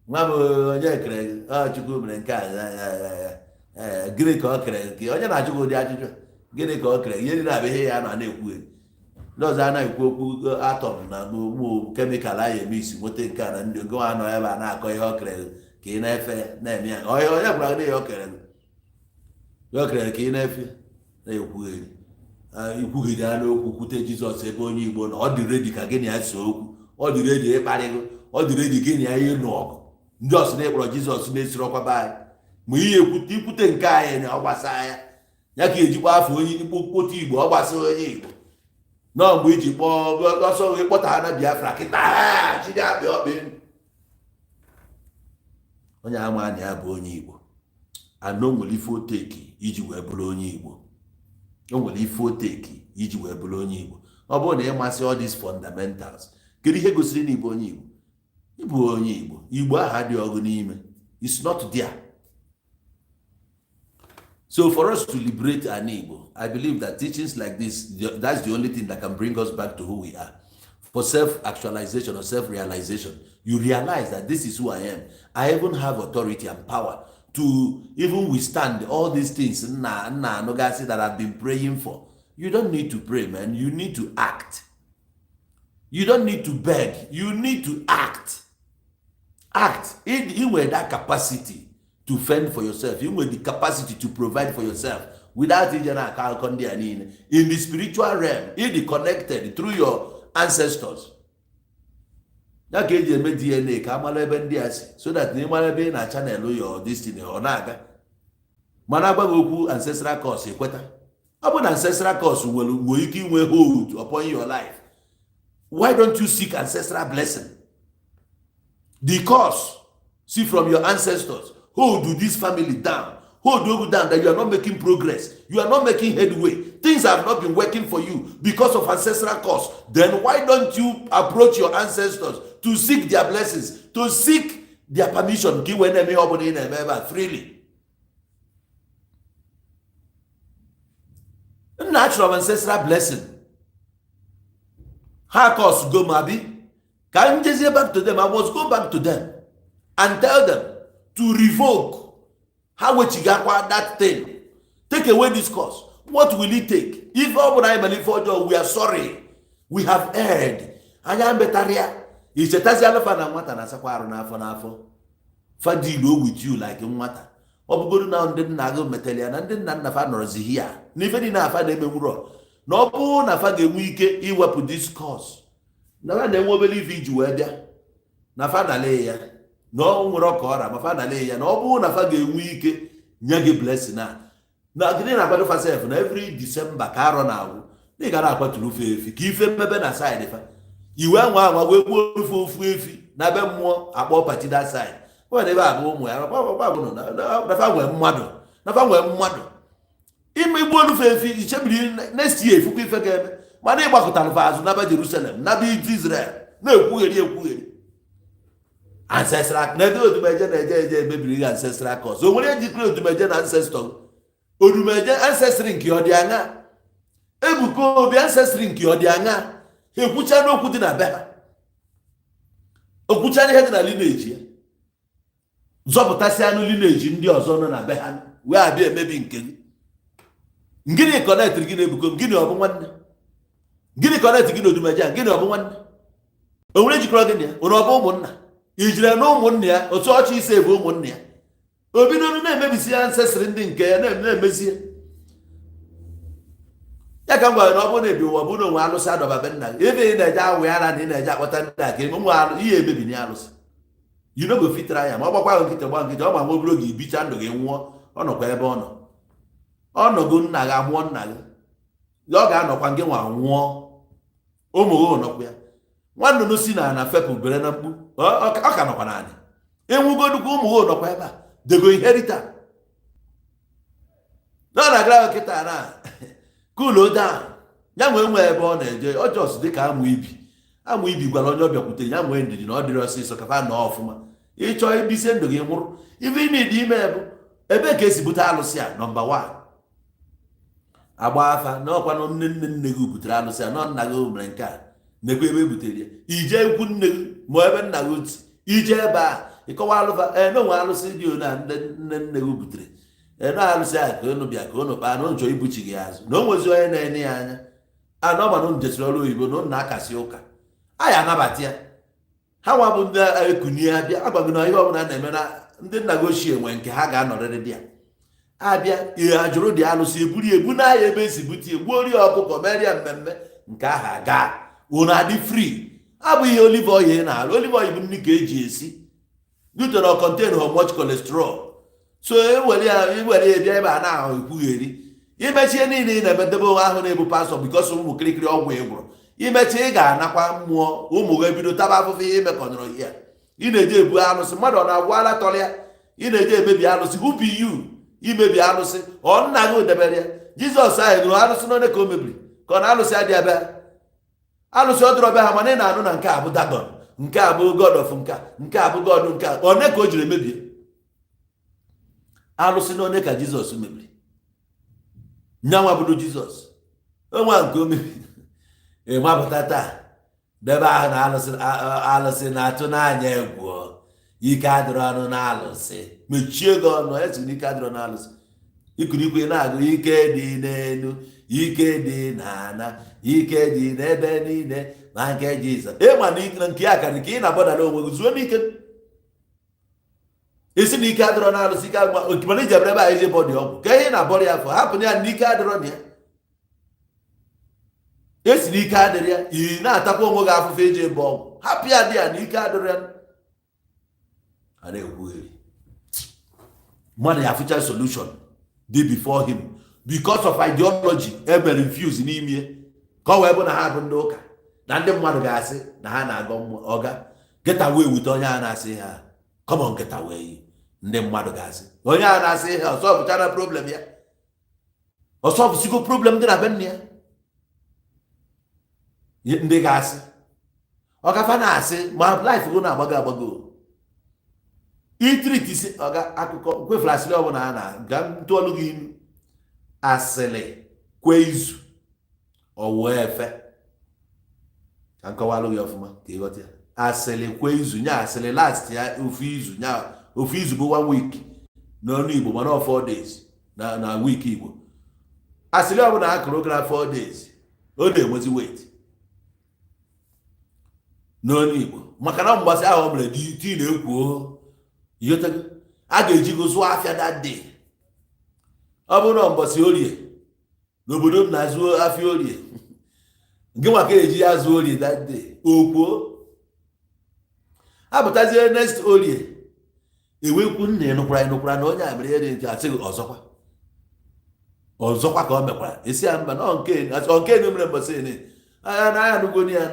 nwa m, onye kere gị? Ọ Chukwu mere nke a. Gịnị ka ọ kere gị? Onye na-ajụ gị ụdị ajụjụ, gịnị ka ọ kere? Ihe niile abụ ihe ya na na-ekwu. Ndị ọzọ a na-ekwu okwu atom na ụmụ chemical anyị eme isi nweta nke a na ndị gụwa nọ ebe a na-akọ ihe ọ kere ka ị na-efe na-eme ya. Onye gwara gị ihe ọ kere gị? Ihe ọ kere ka ị na-efe na-ekwugheri ikwugheri a n'okwu kwute Jizọs. Ebe onye Igbo na ọ dị ready ka gị na ya so okwu, ọ dị ready ịkparị gị, ọ dị ready gị na ya ịnụ ọgụ. Ndị ọsị na ịkpọrọ Jizọs na-esiri ọkwa be anyị, ma ihe ekwute ikwute nke anyị na ọ gbasara ya, ya ka ejikwa afọ onye ikpokpota Igbo, ọ gbasara onye Igbo nọọ mgbe iji kpọọ ọsọ ịkpọta ha na Biafra kịta chidi akpị ọkpị. Onye ama na ya bụ onye Igbo anọ nwere ife oteki iji wee bụrụ onye Igbo. O nwere ife oteki iji wee bụrụ onye Igbo. Ọ bụrụ na ịmasị all these fundamentals, kedu ihe gosiri na ịbụ onye Igbo? Ịbụ onye Igbo, Igbo aha dị ọgụ n'ime, it's not there. So for us to liberate an Igbo, I believe that teachings like this, that's the only thing that can bring us back to who we are. For self-actualization or self-realization, you realize that this is who I am. I even have authority and power to even withstand all these things nna nna anụgasị that I've been praying for. You don't need to pray, man. You need to act. You don't need to beg. You need to act. Act. You nwere that capacity to fend for yourself. You nwere the capacity to provide for yourself without ije na-akọ akụkọ ndị a niile. In the spiritual realm, ị dị connected through your ancestors. Ya ka eji eme DNA ka amara ebe ndị a si, so that na ị mara ebe ị na channel your destiny, ọ na-aga. Mana agbaghị okwu ancestral curse, ekweta ọ bụ na ancestral curse nwere ike inwe hold upon your life, why don't you seek ancestral blessing? The curse see from your ancestors hold this family down, hold you down, that you are not making progress, you are not making headway, things have not been working for you because of ancestral curse. Then why don't you approach your ancestors to seek their blessings, to seek their permission, ka ị wee na-eme ihe ọ bụla ị na-eme ebe a freely? Nna, achọrọ m ancestral blessing. Ha curse go m abi ka m jezie back to them. I must go back to them and tell them to revoke, ha wechigakwa that thing, take away this curse. What will it take? Ife ọ bụla anyị mere ife ọjọọ, we are sorry, we have erred. Anya metara ya, ichetazi alụfa na nwata na-asakwa arụ n'afọ n'afọ. Fa deal with you like nwata. Ọ bụgoro na ndị nna gị metere ya na ndị nna nna fa nọrọzi ya n'ife niile afa na-emenwuro, na ọ bụrụ na fa ga-enwe ike iwepụ this curse, na fa na-enwe obere ife iji wee bịa na fa nale ya. Na ọ nwere ọka ọra ma fa nale ya, na ọ bụrụ na fa ga-enwe ike nye gị blessing a na gịnị na-akwado fa sef na every December ka arọ na-agwụ, na ị ga na-akwaturu ofe efi ka ife mmebe na side fa iwe anwa anwa wee gbuo ofe ofu efi na be mmụọ akpọ party that side nwere ebe a bụ ụmụ ya na fa nwee mmadụ, na fa nwee mmadụ ime igbu olufe efi ichebiri. Next year efukwa ife ga-eme, mana ịgbakọtara fa azụ naba Jerusalem, naba Israel, na-ekwugheri ekwugheri ancestral na ede. Odumeje na-eje eje emebiri gị ancestral curse. O nwere ejikere Odumeje na ancestor? Odumeje ancestry nke ọ dị aṅa? Ebuka Obi ancestry nke ọ dị aṅa? Ha ekwucha n'okwu dị na be ha, okwucha ihe dị na lineage ya, zọpụtasị anụ lineage ndị ọzọ nọ na be ha wee abịa emebi nke gị. Gịnị connectịrị gị na Ebuka? Gịnị ọ bụ nwanne? Gịnị connect gị na Odumeje? Gịnị ọ bụ nwanne? O nwere jikọrọ gị na ya? Ụnụ ọ bụ ụmụnna? Ijire na ụmụnna ya otu ọchị ise bụ ụmụnna ya, o bidoro na-emebisi ya ancestry ndị nke ya na-emezi ya. Ya ka m gwara na ọ bụrụ na ebi ụwa bụ na onwe alụsị adọba be nna gị, ebe ị na-eje awụ ya na ị na-eje akpọta ndị a ka eme nwe alụ ihe emebi na alụsị, you no go fit try ya. Ma ọ gbakwa ahụ nkịtị, gba nkịtị, ọ ma nwa obere oge ibicha ndụ gị nwụọ. Ọ nọkwa ebe ọ nọ, ọ nọgo nna gị amụọ nna gị, ọ ga-anọkwa gị nwa nwụọ, ụmụ gị nọkwa ya. Nwa nnụnụ si na ana fepụ bere na mkpu, ọ ka nọkwa naanị enwugodukwa, ụmụ gị nọkwa ebe a dego inherita na ọ na-agara kịta na cool down. Ya nwee nwee ebe ọ na-eje ọjọs dị ka amụ ibi, amụ ibi gwara onye ọ bịakwutere ya nwee ndidi na ọ dịrị ọsịsọ ka fa nọọ ọfụma. Ịchọọ ibisie ndụ gị nwụrụ, ife ime dị ime bụ ebe ka esi bute alụsị a. Number 1, agba afa na ọkwa na nne nne nne gị butere alụsị a, nọ nna gị mere nke a, nekwa ebe e butere ya. Ije ikwu nne gị ma ebe nna gị otu ije ebe a ịkọwa alụfa ee na onwe alụsị dị na nne nne nne gị butere ee na alụsị a ka unu bịa ka unu kpaa na unu chọrọ ibuchi gị azụ, na o nwezi onye na-ene ya anya a na ọma na unu jesiri ọrụ oyibo na unu na-akasị ụka a ya anabata ya. Ha nwa bụ ndị ekunie abịa agwaghị na ihe ọbụla a na-eme na ndị nna gị ochie nwee nke ha ga-anọrịrị dị ya abịa ihe ajụrụ dị alụsị eburu ebu n'ahịa ebe esi bute ya, gbuo rie ọkụkọ, merie mmemme nke ahụ aga, unu adị free. Abụ ihe olive oil ị na-alụ, olive oil bụ nri ka eji esi due to na contain how much cholesterol, so ewere ya, iwere ya bịa ebe a na-ahụ ekwugheri. Imechie niile ị na-emedebe onwe ahụ na-ebu pastọ because ụmụ kirikiri ọgwụ ị gwụrụ imechi, ị ga-anakwa mmụọ, ụmụ gị ebido taba afụfụ ihe imekọnyọrọ ya. Ị na-eje ebu alụsị mmadụ, ọ na-agwụ ala tọrọ ya. Ị na-eje emebi alụsị. Who be you imebi alụsị? Ọ nna gị debere ya. Jizọs ahụ nụrụ alụsị n'one ka o mebiri, ka ọ na alụsị adị ebe alụsị ọ dịrọ be ha. Mana ị na-anụ na nke a bụ Dagon, nke a bụ god of nke a, nke a bụ god nke a, one ka o jiri emebie alụsị n'one ka Jizọs mebiri. Nyanwa bụrụ Jizọs onwe nke o mebiri, ịmapụta taa debe ahụ na alụsị alụsị na-atụ n'anya egwu. Ike adịrọ ọnụ na alụsị, mechie gị ọnụ. Esi na ike adịrọ na alụsị ikuru ikwe na-agụ ike dị n'elu, ike dị n'ala, ike dị n'ebe niile na nke Jizọs. Ịma na ike nke ya karịrị ka ị na-abọdara onwe gị zuo n'ike. Isi na ike adịrọ na alụsị, ike agba mana iji ebe a ije bọdị ọgwụ ka ihe na-abọrọ ya afọ, hapụ ya na ike adịrọ na ya. Esi na ike adịrị ya, ị na-atakwa onwe gị afụfụ eji ebe ọgwụ. Hapụ ya dị ya na ike adịrọ ya. A na-ekwugheri mmadụ ya afụcha solution dị before him because of ideology emere infuse n'ime ka ọ wee bụ na ha bụ ndị ụka na ndị mmadụ ga-asị na ha na-agọ mmụọ. Ọga get away with onye a na-asị ha, come on, get away. Ndị mmadụ ga-asị onye a na-asị ha ọsọ bụchara problem ya, ọsọ bụsigo problem dị na be nne ya. Ndị ga-asị ọgafa na-asị ma life go na-agbago agbago itrit si ọga akụkọ kwefere asịrị ọbụla a na ga ntụọlụ gị inu asịrị kwe izu ọwụọ efe ka nkọwalụ gị ọfụma ka ịghọta ya. Asịrị kwe izu nya asịrị last ya ofu izu, nya ofu izu bụ one week n'ọnụ Igbo, mana ọ 4 days na week Igbo. Asịrị ọbụla a kụrụ gara 4 days, ọ na-enwezi weight n'ọnụ Igbo, maka na mgbasị ahụ o mere dị tii na-ekwuo ịghọtago? A ga-eji go zụọ afịa that day. Ọ bụrụ na mbọsị orie n'obodo m na-azụ afịa orie, gị nwa ka eji ya zụọ orie that day, okwuo apụtazie next orie. Ewekwu nna, ịnụkwara ịnụkwara na onye a mere ihe dị ntị, asị gị ọzọkwa ọzọkwa ka o mekwara. Esi ya mba na ọ nke ọ nke na mere mbọsị ene anya na anya nụgo ya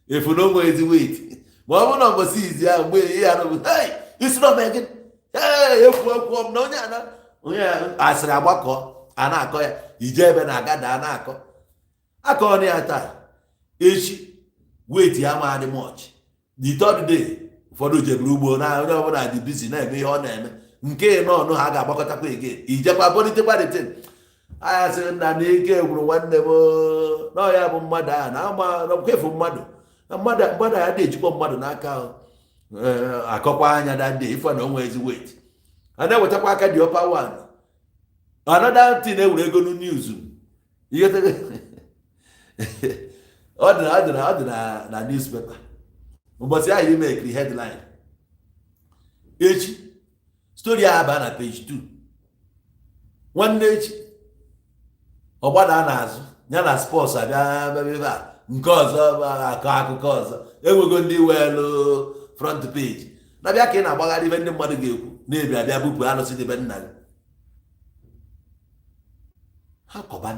efu na onwe ezigbo iti. Ma ọ bụrụ na mbọsị izi ahụ, mgbe ihe ya nụbụ, "Hey, isi na ọbịa gị, hey, efu ekwu m na onye a na onye a asịrị agbakọ a na-akọ ya ije ebe na-agada a na-akọ akọ na ya taa, echi wait ya ma adị much. The third day, ụfọdụ jeburu ugbo na onye ọbụla dị busy na-eme ihe ọ na-eme. Nke nọ ha ga-agbakọtakwa again, ijekwa bolitekwa the thing. Anya sịrị nna na ike gwụrụ nwanne m na ọ ya bụ mmadụ ahụ na ama na kwefu mmadụ na mmadụ mmadụ ya na-ejikwa mmadụ n'aka ahụ. Ee, akọkwa anya that day, ife na onwe ezi wait a na-ewetakwa aka dị upper one. Another thing, ewere ego nu news ihe ọ dị na newspaper ụbọchị ahụ imekiri headline, echi story ahụ baa na page 2. Nwanne echi ọgbada n'azụ ya na sports abịa ebe a nke ọzọ bụ akọ akụkọ ọzọ. Enwego ndị welu front page na-abịa ka ị na-agbagharị ibe ndị mmadụ ga-ekwu na-ebi abịa bupụ alụsị debe nna gị ha kọba.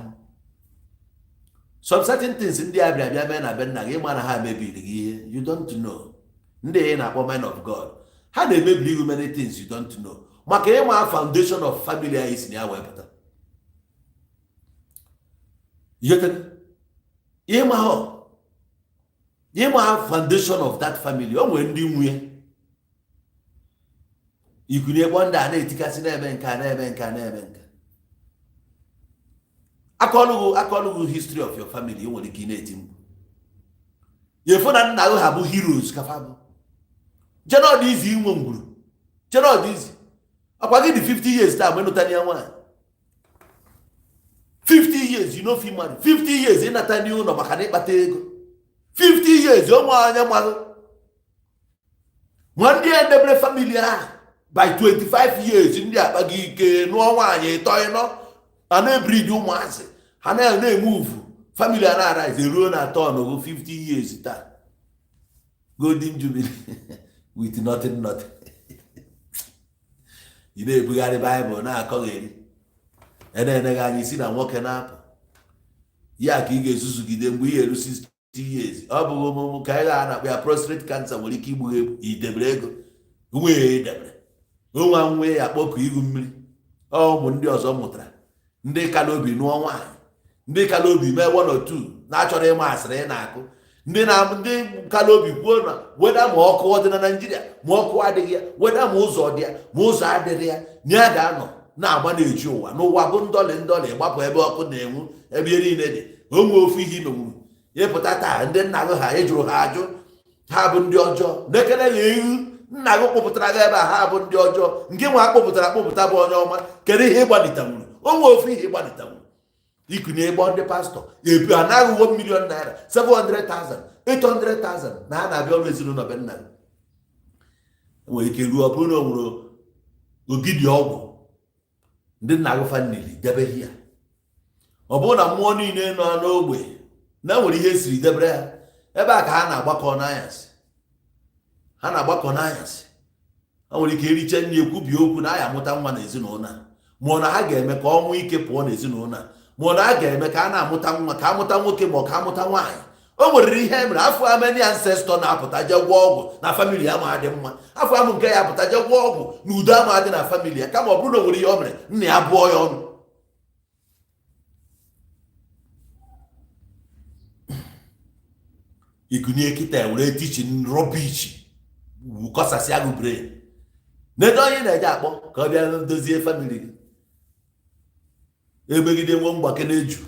Some certain things ndị a bịara bịa mee na be nna gị, ịma na ha mebiri gị ihe you don't know. Ndị ị na-akpọ men of God, ha na-emebiri you many things you don't know, maka ịma foundation of family anyị si na ya wee pụta. Ịma ha, ịma foundation of that family. O nwere ndị nwunye ikunye kpọ ndị a na-etikasị, na-eme nke a, na-eme nke a, na-eme nke akọlụgụ akọlụgụ history of your family. Ị nwere ike ị na-eti mkpu efu na nna gị ha bụ heroes kafa bụ jenọd izi inwe ngwuru jenọd izi akwa gị dị 50 years taa mgbe ịnụta ya nwaanyị. 50 years, you no fit marry. 50 years, ịnata n'ụlọ maka na ịkpata ego. 50 years, onwe anya mmadụ ma ndị a debere family ahụ by 25 years, ndị akpa gị ike nụọ nwaanyị ịtọ ịnọ, a na-ebridi ụmụazị ha na-eme uvu family a na-arise eruo na atọ ọnụgụ 50 years taa, golden jubilee with nothing, nothing. Ị na-ebugharị Baịbụl na-akọgheri, ene-eneghị anya isi na nwoke na-apụ ya ka ị ga-ezuzugide mgbe ị ga-eru 60 years. Ọ bụghị ọmụmụ ka anyị ga na-akpọ ya prostate cancer nwere ike igbu egbu. Idebere ego nwee edebere onwe nwe ya kpọkụ ihu mmiri. Ọ ụmụ ndị ọzọ mụtara, ndị ka n'obi nụọ nwaanyị, ndị ka n'obi mee one or two na-achọrọ ịma asịrị ị na-akụ, ndị na ndị ka n'obi kwuo na weda ma ọkụ ọ dị na Naịjirịa ma ọkụ adịghị ya, weda ma ụzọ dị ya ma ụzọ adịghị ya, na ya ga-anọ na-agba na-eji ụwa n'ụwa bụ ndọlị ndọlị gbapụ ebe ọkụ na-enwu, ebe ihe niile dị. Onwe ofu ihe imenwuru ịpụta taa, ndị nna gị ha ịjụrụ ha ajụ, ha bụ ndị ọjọọ na-ekele ya ihu nna gị kpụpụtara gị ebe a. Ha bụ ndị ọjọọ, nke nwa akpụpụtara akpụpụta bụ onye ọma. Kedu ihe ịgbalitanwuru? Onwe ofu ihe ịgbalitanwuru ikunye ịgbọ ndị pastọ ebu anaghị 1 million naira, 700,000, 800,000 na ha na-abịa ọrụ ezinụlọ be nna gị. Nwere ike ruo, ọ bụrụ na o nwere ogidi ọgwụ ndị nna gị fanili debe ya, ọ bụrụ na mmụọ niile nọ n'ogbe na nwere ihe esiri debere ha ebe a ka ha na-agbakọ n'anyasị, ha na-agbakọ n'anyasị. Ha nwere ike eriche nri, ekwubi okwu na a ya amụta nwa n'ezinụlọ a, ma ọ na ha ga-eme ka ọnwụ ike pụọ n'ezinụlọ a, ma ọ na a ga-eme ka a na-amụta nwa, ka amụta nwoke ma ọ ka amụta nwaanyị. O nwere ihe e mere afọ ameni ancestor na-apụta jee gwọọ ọgwụ na family ya ma dị mma, afọ amụ nke ya apụta jee gwọọ ọgwụ na udo ama dị na family ya. Kama ọ bụrụ na o nwere ihe o mere, nna ya bụọ ya ọnụ. Ikunye kịta were teaching rubbish kọsasịa gị brain n'ebe onye na-eje akpọ ka ọ bịa dozie family gị. Emegide nwe mgbake na-eju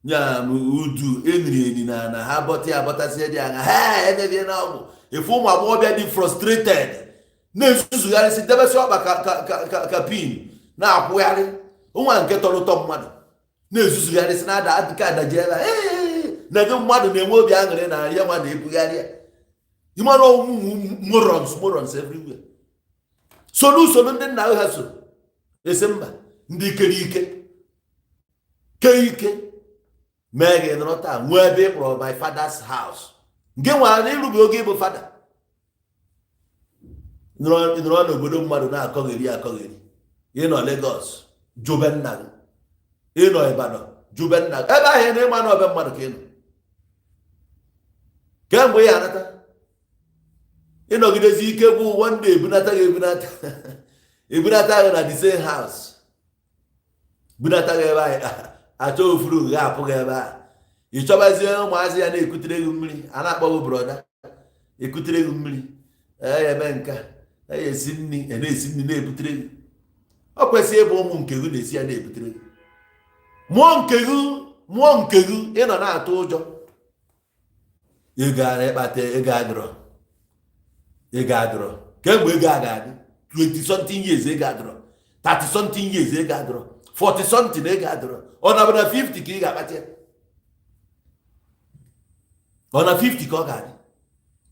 ya udu eniri eni na ha bọta ya bọtasịa dị anya ha emebie na ọgwụ efu. Ụmụ agbọghọbịa dị frustrated na-ezuzugharịsị, debesị ọkpa ka pin na-akwụgharị nwa nke tọrọ ụtọ mmadụ na-ezuzugharịsị na-ada adịka adajiela na ebe mmadụ na-enwe obi aṅụrị na ihe nwa na-ebugharị ya. Ịmara ụmụ morons, morons everywhere. Soro usoro ndị nna ha so esi mba ndị kere ike kee ike mee gị nọrọ taa nwee ebe ị kpọrọ my father's house nke nwere na ịrụbe oge ịbụ fada. Nọrọ n'obodo mmadụ na-akọgheri akọgheri. Ịnọ Lagos, jube nna gị. Ịnọ Ibadan, jube nna gị. Ebe ahụ ị na-ịma na ọbe mmadụ ka ị nọ kemgbe ya anata. Ịnọgidezi ike bụ one day ebunata gị, ebunata, ebunata gị na the same house, bunata gị ebe ahụ, achọ ofuru gị, apụ gị ebe ahụ. Ị chọbazie ụmụazị ya na-ekutere gị mmiri, a na-akpọ gị brother, ekutere gị mmiri, eme nka, esi nri, na-esi nri na-ebutere gị. Ọ kwesịrị ịbụ ụmụ nke gị na-esi ya na-ebutere gị. Mụọ nke gị, mụọ nke gị. Ịnọ na-atụ ụjọ ego a na-ekpata, ego adịrọ, ego adịrọ. Kemgbe ego a ga-adị? 20 something years, ego adịrọ. 30 something years, ego adịrọ. 40 something, ego adịrọ. Ọ na na 50 ka ị ga-akpata ya? Ọ na 50 ka ọ ga-adị?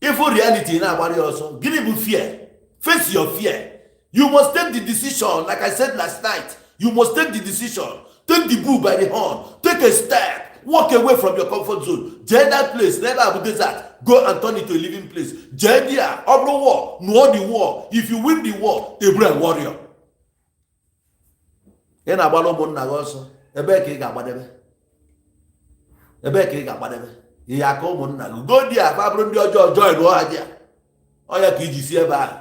Ifu reality na-agbara ya ọsọ. Gịnị bụ fear? Face your fear. You must take the decision. Like I said last night, you must take the decision. Take the bull by the horn. Take a step. Walk away from your comfort zone. Jee that place n'ebe a bụ desert, go and turn it to a living place. Jee there, ọ bụrụ war, nụọ the war. If you win the war, ị bụrụ a warrior. Ị na-agbara ụmụnna gị ọsọ, ebee ka ị ga-agbadebe? Ebee ka ị ga-agbadebe? Ihe aka ụmụnna gị go there, fa bụrụ ndị ọjọọ, join ha dia. Ọya ka iji si ebe ahụ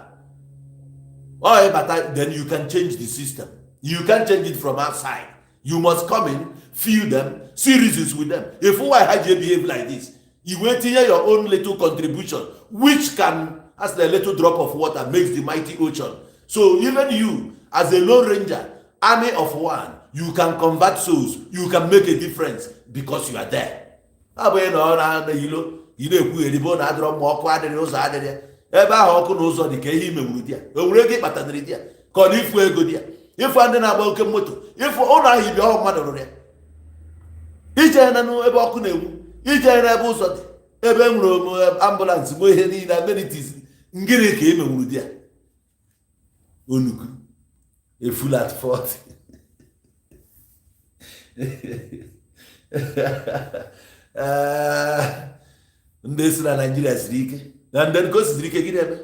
ọ ịbata, then you can change the system. You can change it from outside. You must come in, feel them, see reasons with them, if why ha ji behave like this. You wee tinye your own little contribution, which can, as the little drop of water makes the mighty ocean. So even you as a lone ranger, army of one, you can convert souls. You can make a difference because you are there. Abụghị na ọ na ilo ị na-ekwugheri bụ na adịrọ mma, ọkụ adịrị, ụzọ adịrị. Ebe ahụ ọkụ na ụzọ dị ka ihe imenwuru di ya, o nwere ego ịkpatanịrị di ya, ka ọ na ifu ego di ya, ịfụ ndị na-agba oke moto, ịfụ ụlọ ahụ ibi ọhụ mmadụ rụrụ ya. Ije na ebe ọkụ na-enwu, ije n'ebe ụzọ dị, ebe e nwere ambulance, nwee ihe niile, amenities, ngịrị ka emenwuru di ya? Onuku, a fool at 40. Ndị si na Naijiria siri ike na ndị ka o siri ike, gịnị eme?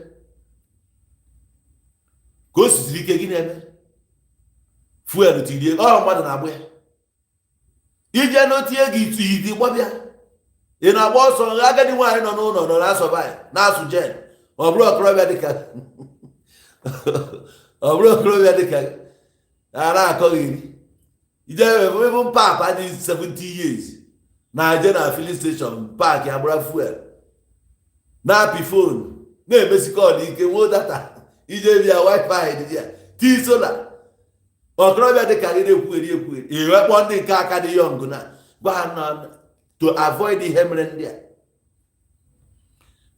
Ka o siri ike, gịnị eme? Fuel tirie, ọ mmadụ na-agba ya. Ije n'otu ego itu idi gbabịa, ị na-agba ọsọ. Agadi nwaanyị nọ n'ụlọ nọ na-asọba na-asụ jen. Ọ bụrụ okorobịa dịka ọ bụrụ okorobịa dịka a na-akọghị iri ije ebe papa dị 70 years na-aje na filling station, park, agbara fuel, na-apị phone, na-emesi call ike, nwee data, ije bịa wifi dị ya, tii solar. Okorobịa dịka gị na-ekwugheri ekwugheri iwekpọ ndị nke aka dị young na gwa ha na to avoid ihe mere ndị a.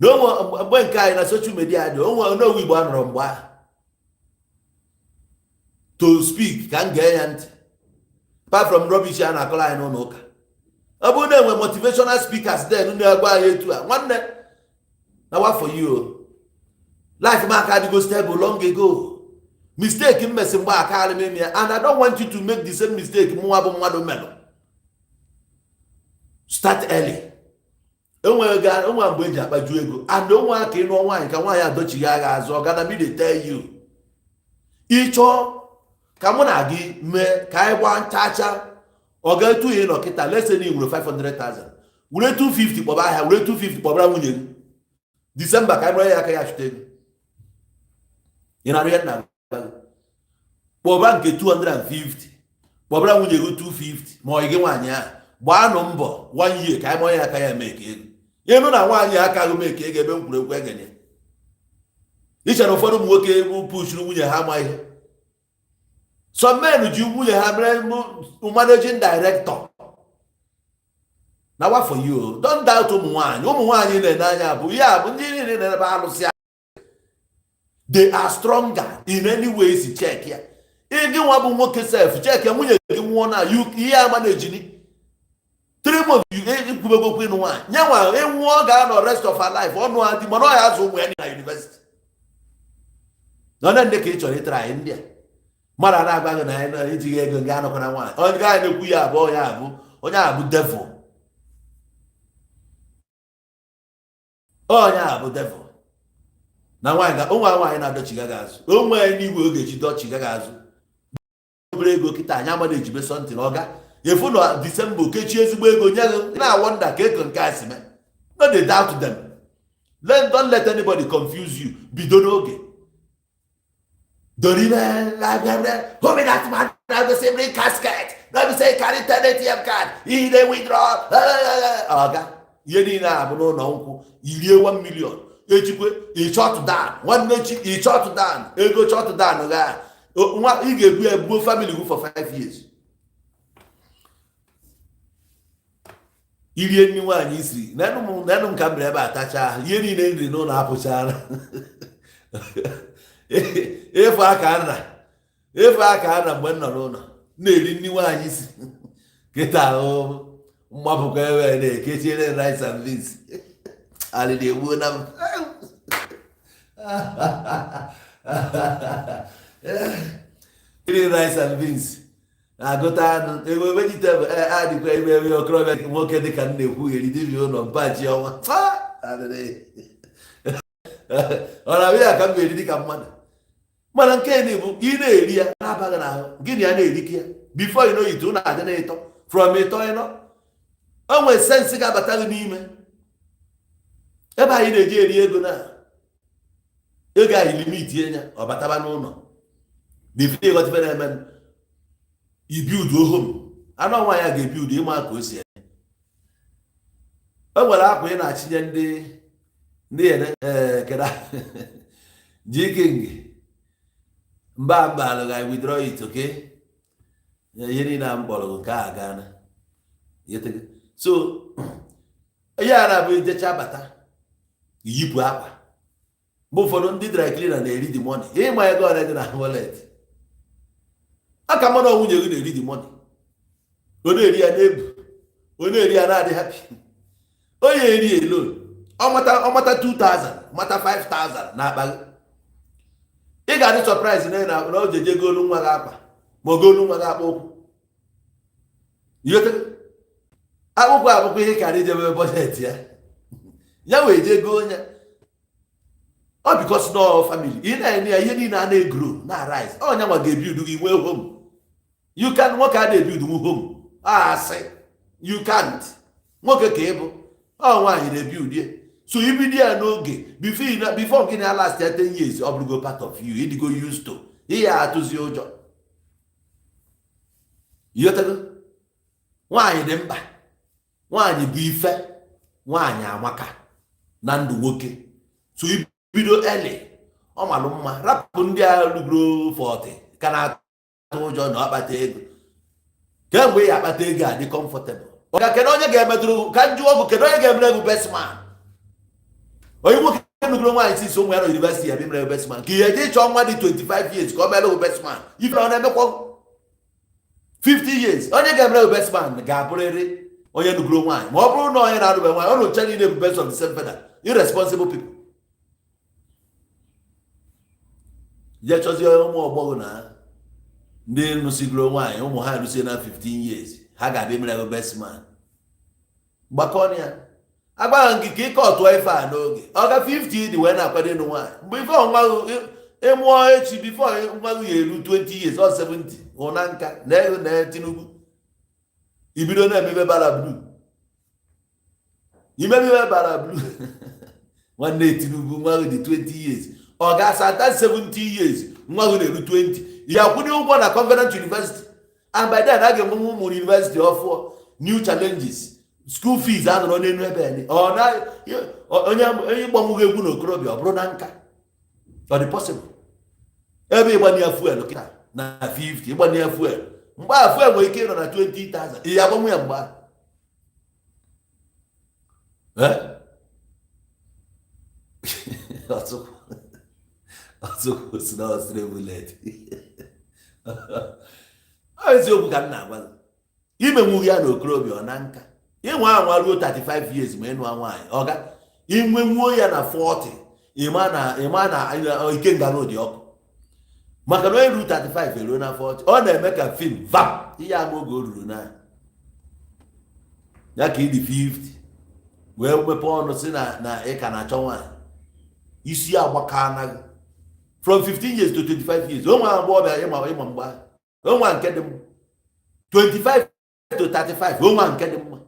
Na onwe mgbe nke anyị na social media dị, onwe n'owu Igbo a nọrọ mgbe ahụ to speak ka m gee ya ntị, apart from rubbish a na-akọrọ anyị n'ụlọ ụka. Ọ bụrụ na enwe motivational speakers then na-agwa anyị etu a, nwanne, na what for you o. Life m aka adịgo stable long ago. Mistake m mesị mgbe aka alị m ya, and I don't want you to make the same mistake mụnwa bụ mmadụ melụ. Start early. Enwe enwe mgbe eji akpaju ego and onwe aka ịnụọ nwaanyị ka nwaanyị adọchighị agha azụ. Ọ gana me dey tell you. Ịchọọ ka mụ na gị mee ka anyị gbaa nchacha, ọ ga-etu ihe nọ kịta. Lese na ị nwere 500,000, were 250 kpọba ahịa, were 250 kpọbara nwunye gị. Disemba ka anyị mara ya aka ya chụta ego. Ị na-arụ ya nna gị, kpọba nke 250, kpọbara nwunye gị 250, ma ọ gị nwaanyị ahụ gbaanụ mbọ one year ka anyị mara ya aka ya mee ka ego. Ịnụ na nwaanyị aka gị mee ka ego ebe m kwuru ekwu egenye. Iche na ụfọdụ ụmụ nwoke bụ pushuru nwunye ha ama ihe. Some men ji nwunye ha mere managing director na what for you. Don't doubt ụmụ nwaanyị. Ụmụ nwaanyị na-ene anya bụ ya bụ ndị niile na-ebe alụsị. They are stronger in any ways. Check ya. Ịgị nwa bụ nwoke sef, check ya. Nwunye gị nwụọ na ihe ama na-ejini 3 months, ikwubegokwu ịnụ nwaanyị nye nwa ịnwụọ, ga-anọ rest of her life ọnụ adị, mana ọ ya azụ ụmụ ya na university na onye ndị ka ị chọrọ ịtara anyị. Ndị a mmadụ a na-agwa gị na anyị ejighị ego nga anọkwana nwaanyị, onye ga na-ekwu ya abụọ ya abụ onye a bụ devil, onye a bụ devil. Na nwaanyị onwe nwaanyị na-adọchiga gị azụ, onwe n'igwe oge eji dọchiga gị azụ. Obere ego kịta anyị ama na-ejibe something, ọga efu na December kechie ezigbo ego nye gị, na-awonder ka ego nke a si mee. No dey doubt them. Don't let anybody confuse you. Bido n'oge dorime. Who be that man? Na go say bring casket, no be say carry 10 ATM card, he dey withdraw. Ọga, ihe niile a bụ n'ụlọ nkwụ. Irie 1 million echikwe, ị shut down. Nwanne echi ị shut down ego, shut down ga nwa ị ga-ebu ya gbuo family gị for 5 years. Irie nri nwaanyị isiri nenụ m ka m bịara ebe a tachaa ihe niile nri n'ụlọ apụchara. Efu aka nna, efu aka nna. Mgbe m nọ n'ụlọ na-eri nri nwaanyị si kịta ahụ mgbapụkwa ebe na-ekechiere rice and beans, alịrị egbuo na m. Iri rice and beans, agụta anụ ego vegetable adịkwa ebe ebe okorobịa nwoke dịka m na-ekwugheri dibịa ụlọ mpachi ọnwa ọ na-abịa ya ka m ga-eri dịka mmadụ. Mana nke na bụ ị na-eri ya na-abaghị n'ahụ gịnị ya na-erike ya, before you know it, ụnụ adị na-ịtọ from ịtọ ịnọ. O nwere sense ga-abata gị n'ime ebe anyị na-eji eri ego na ego anyị limit ya, ọ bataba n'ụlọ before ịghọta ife na-eme. Ibuild home anụ nwaanyị a ga-ebuild ịma ka o si eme. O nwere akwa ị na-achịnye ndị ene keda G King mba mba alụghị. I withdraw it, okay? Ihe niile a m kpọrọ nke a gaana. So ihe a na-abụ ijecha bata, yipụ akwa. Mgbe ụfọdụ ndị dry cleaner na-eri the money. Ịma ego ole dị na wallet aka mmanụ nwunye gị na-eri the money. Ọ na-eri ya n'ebu, ọ na-eri ya na-adị happy. Onye eri alone, ọmata 2000, mata 5000 na akpa gị, ị ga-adị surprise na na o jeje golu nwa gị akwa ma ọ golu nwa gị akpa ụkwụ. Akpụkpọ abụkwa ihe karịa ijebe budget ya, ya wee jee goo ya ọ because no family ị na-enye ya ihe niile a na-egrow na rise. Ọnya nwa ga-ebuild gị nwee home. You can, nwoke a na-ebuild nwu home asị, you can't. Nwoke ka ịbụ ọ nwaanyị na-ebuild ya. So ibido ya n'oge before gị na last ya 10 years, ọ bụrụgo part of you, ịdịgo used to ihe, atụzi ụjọ. Ịghọtago? Nwaanyị dị mkpa, nwaanyị bụ ife, nwaanyị amaka na ndụ nwoke. So ibido early, ọ malụ mma. Rapụ ndị a rugoro 40 ka na-atụ ụjọ na ọ kpata ego. Kemgbe ya akpata ego a dị comfortable, ka kedu onye ga-emetụrụ ka njụ ọgụ? Kedu onye ga-emere gị best man? Onye nwoke nugoro nwaanyị sisi ụmụ ya na university ya bịa mere best man, ka ihe eje ịchọ nwa dị 25 years ka ọ mere best man. Ife ọ na-emekwa 50 years, onye ga-emere best man ga-abụrịrị onye nugoro nwaanyị. Ma ọ bụrụ na onye na-arụbe nwaanyị, ọ nụcha niile bụ best of the same feather, irresponsible people. Je chọzie ụmụ ọgbọghọ na ndị nụsigoro nwaanyị, ụmụ ha rụsie na 15 years, ha ga-abịa mere gị best man. Gbakọ ya agbaghị gị ka ịkọ ọtụọ ife a n'oge. Ọ ga 50 dị wee na-akwado ịnụ nwaanyị mgbe ife ọnwa ịmụọ echi, before nwa gị ya eru 20 years or 70 hụ na nka na ego na Tinubu ibido na-emebe bara blue, imebe bara blue. Nwanne Tinubu, nwa gị dị 20 years, ọ ga-asata 70 years, nwa gị na-eru 20, ya akwụnye ụgwọ na Covenant University. And by then a ga-enwe ụmụ university ọfụọ, new challenges, school fees a nọrọ n'elu ebe ọ na onye ịgbanwụghị egwu n'okorobịa, ọ bụrụ na nka ọ dị possible ebe ịgbanye ya fuel kịta na 50, ịgbanye ya fuel mgbe a fuel nwere ike ịnọ na 20,000, ihe agbanwe ya mgbe a ọtụkwụ si na ọsịrị bullet. Eziokwu ka m na-agwa gị, imenwu ya na okorobịa, ọ na nka ịnwe anwa ruo 35 years ma ịnụa nwaanyị, ọga inwenwuo ya na 40, ịma na ike ngana dị ọkụ, maka na onye ruru 35 eruo na 40, ọ na-eme ka film vam ihe ama oge o ruru na ya ka ịdị 50 wee mepee ọnụ si na ị ka na-achọ nwaanyị. Isi agbaka anaghị from 15 years to 25 years. Onwe agbọghọbịa ịma mgbe ahụ, onwe nke dị mma. 25 to 35, onwe nke dị mma.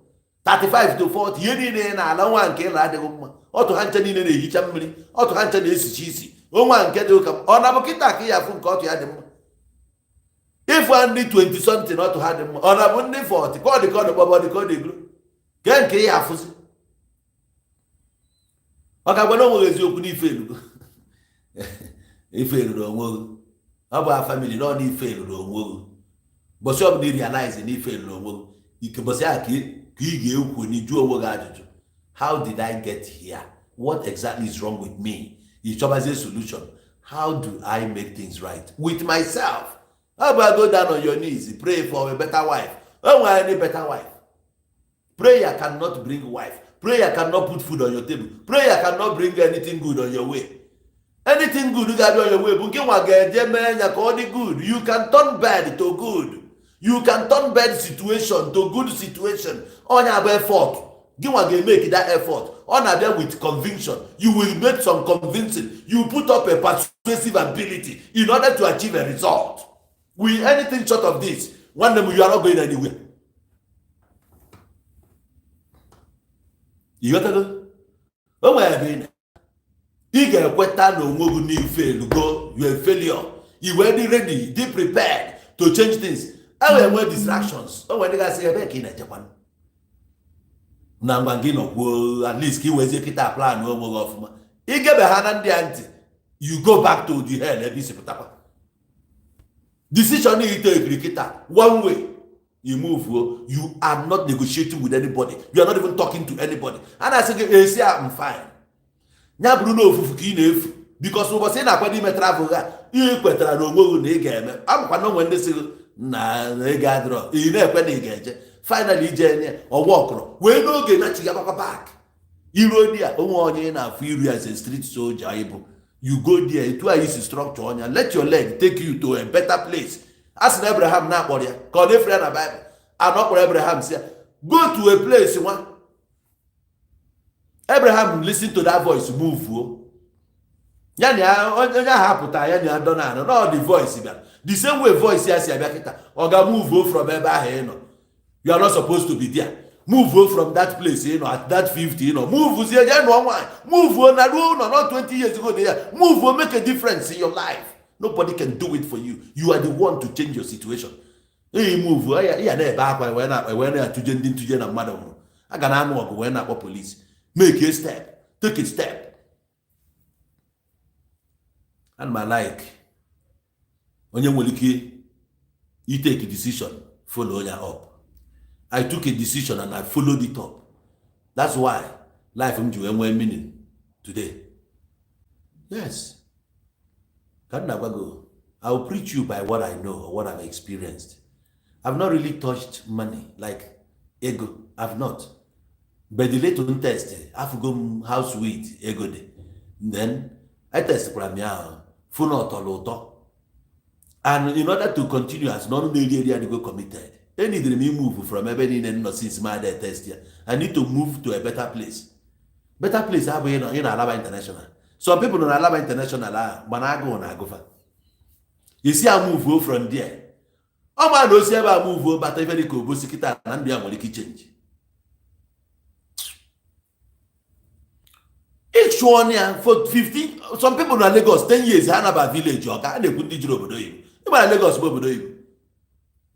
35 to 40, ihe niile ị na-ala, nwa nke ịla adịghị mma. Ọtụ ha nche niile na-ehicha mmiri, ọtụ ha nche na-esicha isi. Onwe nke dị ụka, ọ na-abụ kịta ka ya afụ nke ọtụ ya dị mma. Ịfụ ndị 20 something, ọtụ ha dị mma. Ọ na-abụ ndị 40, ka ọ dị, ka ọ dị kpọbọ, dị ka ọ dị egoro kee nke ya afụzi. Ọ ga-agwa na onweghị eziokwu n'ife elugo, ife eruru onwe gị. Ọ bụ family nọ n'ife eruru onwe gị. Bọsị ọbụla i realize na ife eruru onwe gị ike, bọsị ahụ ka ị ga-ekwu na ịjụ onwe gị ajụjụ: "How did I get here? What exactly is wrong with me?" Ị chọbazie solution. How do I make things right with myself? Ọ bụ go down on your knees, pray for a better wife. O nwere any better wife? Prayer cannot bring wife. Prayer cannot put food on your table. Prayer cannot bring anything good on your way. Anything good ga-abịa on your way bụ nke nwa ga-eje mee ya ka ọ dị good. You can turn bad to good. You can turn bad situation to good situation. Onye abụ effort gị nwa ga-emeke that effort. Ọ na-abịa with conviction. You will make some convincing. You put up a persuasive ability in order to achieve a result. With anything short of this, nwanne m, you are not going anywhere. Ịghọtago? O nwere ebe ị na ị ga-ekweta na onwe gị n'ife elugo. You a failure. I wee dị ready, dị prepared to change things. E wee nwee distractions. O nwere ndị ga-asị, "Ebe ka ị na-echekwa na ngwa gị nọkwuo?" At least ka ị wezie kịta plan onwe gị ọfụma. Igebe ha na ndị a ntị, you go back to the hell ebe isi pụtakwa. Decision ị tekiri kịta, one way you move o. You are not negotiating with anybody. You are not even talking to anybody. A na-asị gị esi a, "I'm fine." Ya bụrụ na ofufu ka ị na-efu, because ụbọchị ị na-akwado ime travel ga, ị kwetara na onwe gị na ị ga-eme. Amakwa na onwe ndị sị gị na ego adịrọ, ị na-ekwe na ị ga-eje. Finally ije nye ọgwụ ọkụrụ wee n'oge nachiga back. Iruo di ya, onwe onye ị na-afụ iru as a street soldier ịbụ. You go there, etu anyị si structure ọnya, let your leg take you to a better place. A sị na Abraham na-akpọrọ ya ka ọ na-efere ya na Bible anọ kpọrọ Abraham, si ya, "Go to a place." Nwa Abraham listen to that voice, move o. Ya na ya onye ahụ apụta, ya na ya dọ na anọ no, the voice bịara the same way voice ya si abịa kịta. Ọ ga move from ebe ahụ ị nọ. You are not supposed to be there. Move from that place ị nọ at that 50 ị nọ. Move zie, jee nụọ nwaanyị. Move na ruo ụlọ, not 20 years ago there. Move, make a difference in your life. Nobody can do it for you. You are the one to change your situation. Eyi move ya na-ebe akwa wee na wee na-atụje ndị ntụje na mmadụ nwụrụ, a ga na-anụ ọgụ wee na-akpọ police. Make a step, take a step. Ana m like onye nwere ike itake decision, follow ya up. I took a decision and I followed it up. That's why life m ji wee nwee meaning today. Yes, ka m na-agwa gị, I will preach you by what I know or what I've experienced. I've not really touched money like ego. I've not, but the little test afụgo m how sweet ego dị. Then I testikwara m ya ahụ, fụ na ọ tọrọ ụtọ. And in order to continue as n'ọnụ na-eri eri adịgo committed, enidere m move from ebe niile m nọ since my day test ya. I need to move to a better place. Better place abụghị ị na Alaba International. Some people nọ na Alaba International ahụ, mana agụụ na-agụfa isi a. Move from there. Ọ ma na osi ebe a move bata ife dị ka Obosi kịta, na ndụ ya nwere ike ichange. Ịchụ ọnụ ya for 15. Some people na Lagos, 10 years ha naba village. Ọka a na-ekwu ndị jiri obodo oyibo. Ịma na Lagos bụ obodo oyibo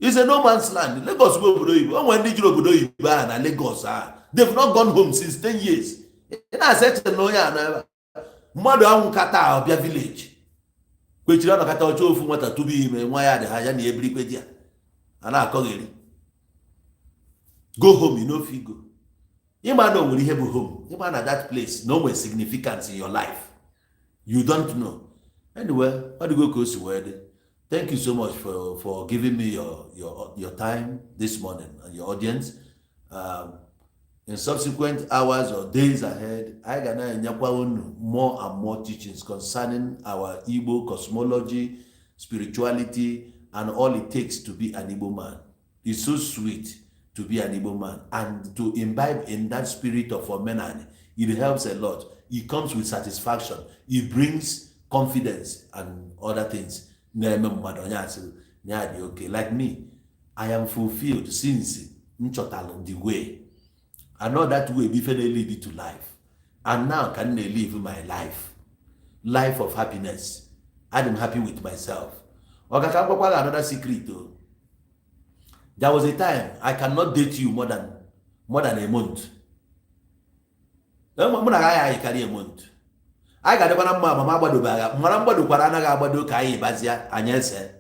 is a no man's land. Lagos bụ obodo oyibo. O nwere ndị jiri obodo oyibo ahụ na Lagos ahụ, they've not gone home since 10 years. Ị na-asa eche na onye a nọ ebe a, mmadụ anwụ kata ọbịa village kwechiri ọnọkata ọchọ ofu nwata tubu ime nwa ya dị ha ya na ebirikwe di ya a na-akọgheri. Go home, you no fit go. Ịma na o nwere ihe bụ home, ịma na that place na o nwere significance in your life, you don't know. Anyway, ọ dịgo ka o si wee dị. Thank you so much for giving me your time this morning and your audience. In subsequent hours or days ahead, anyị ga na-enyekwa unu more and more teachings concerning our Igbo cosmology, spirituality, and all it takes to be an Igbo man. It's so sweet to be an Igbo man and to imbibe in that spirit of omenani. It helps a lot. It comes with satisfaction. It brings confidence and other things na-eme mmadụ onye asị ya dị okay. Like me, I am fulfilled since m chọtalụ the way. I know that way bụ ife na-lead to life, and now ka m na-live my life, life of happiness. I'm happy with myself. Ọ ga ka m gwakwa gị another secret o. There was a time I cannot date you more than a month. Mụ na agaghị anyị karịa a month. Anyị ga-adịkwa na mma, ma m agbadobe agha mara mgbadokwara anaghị agbado ka anyị bazia anyị ese.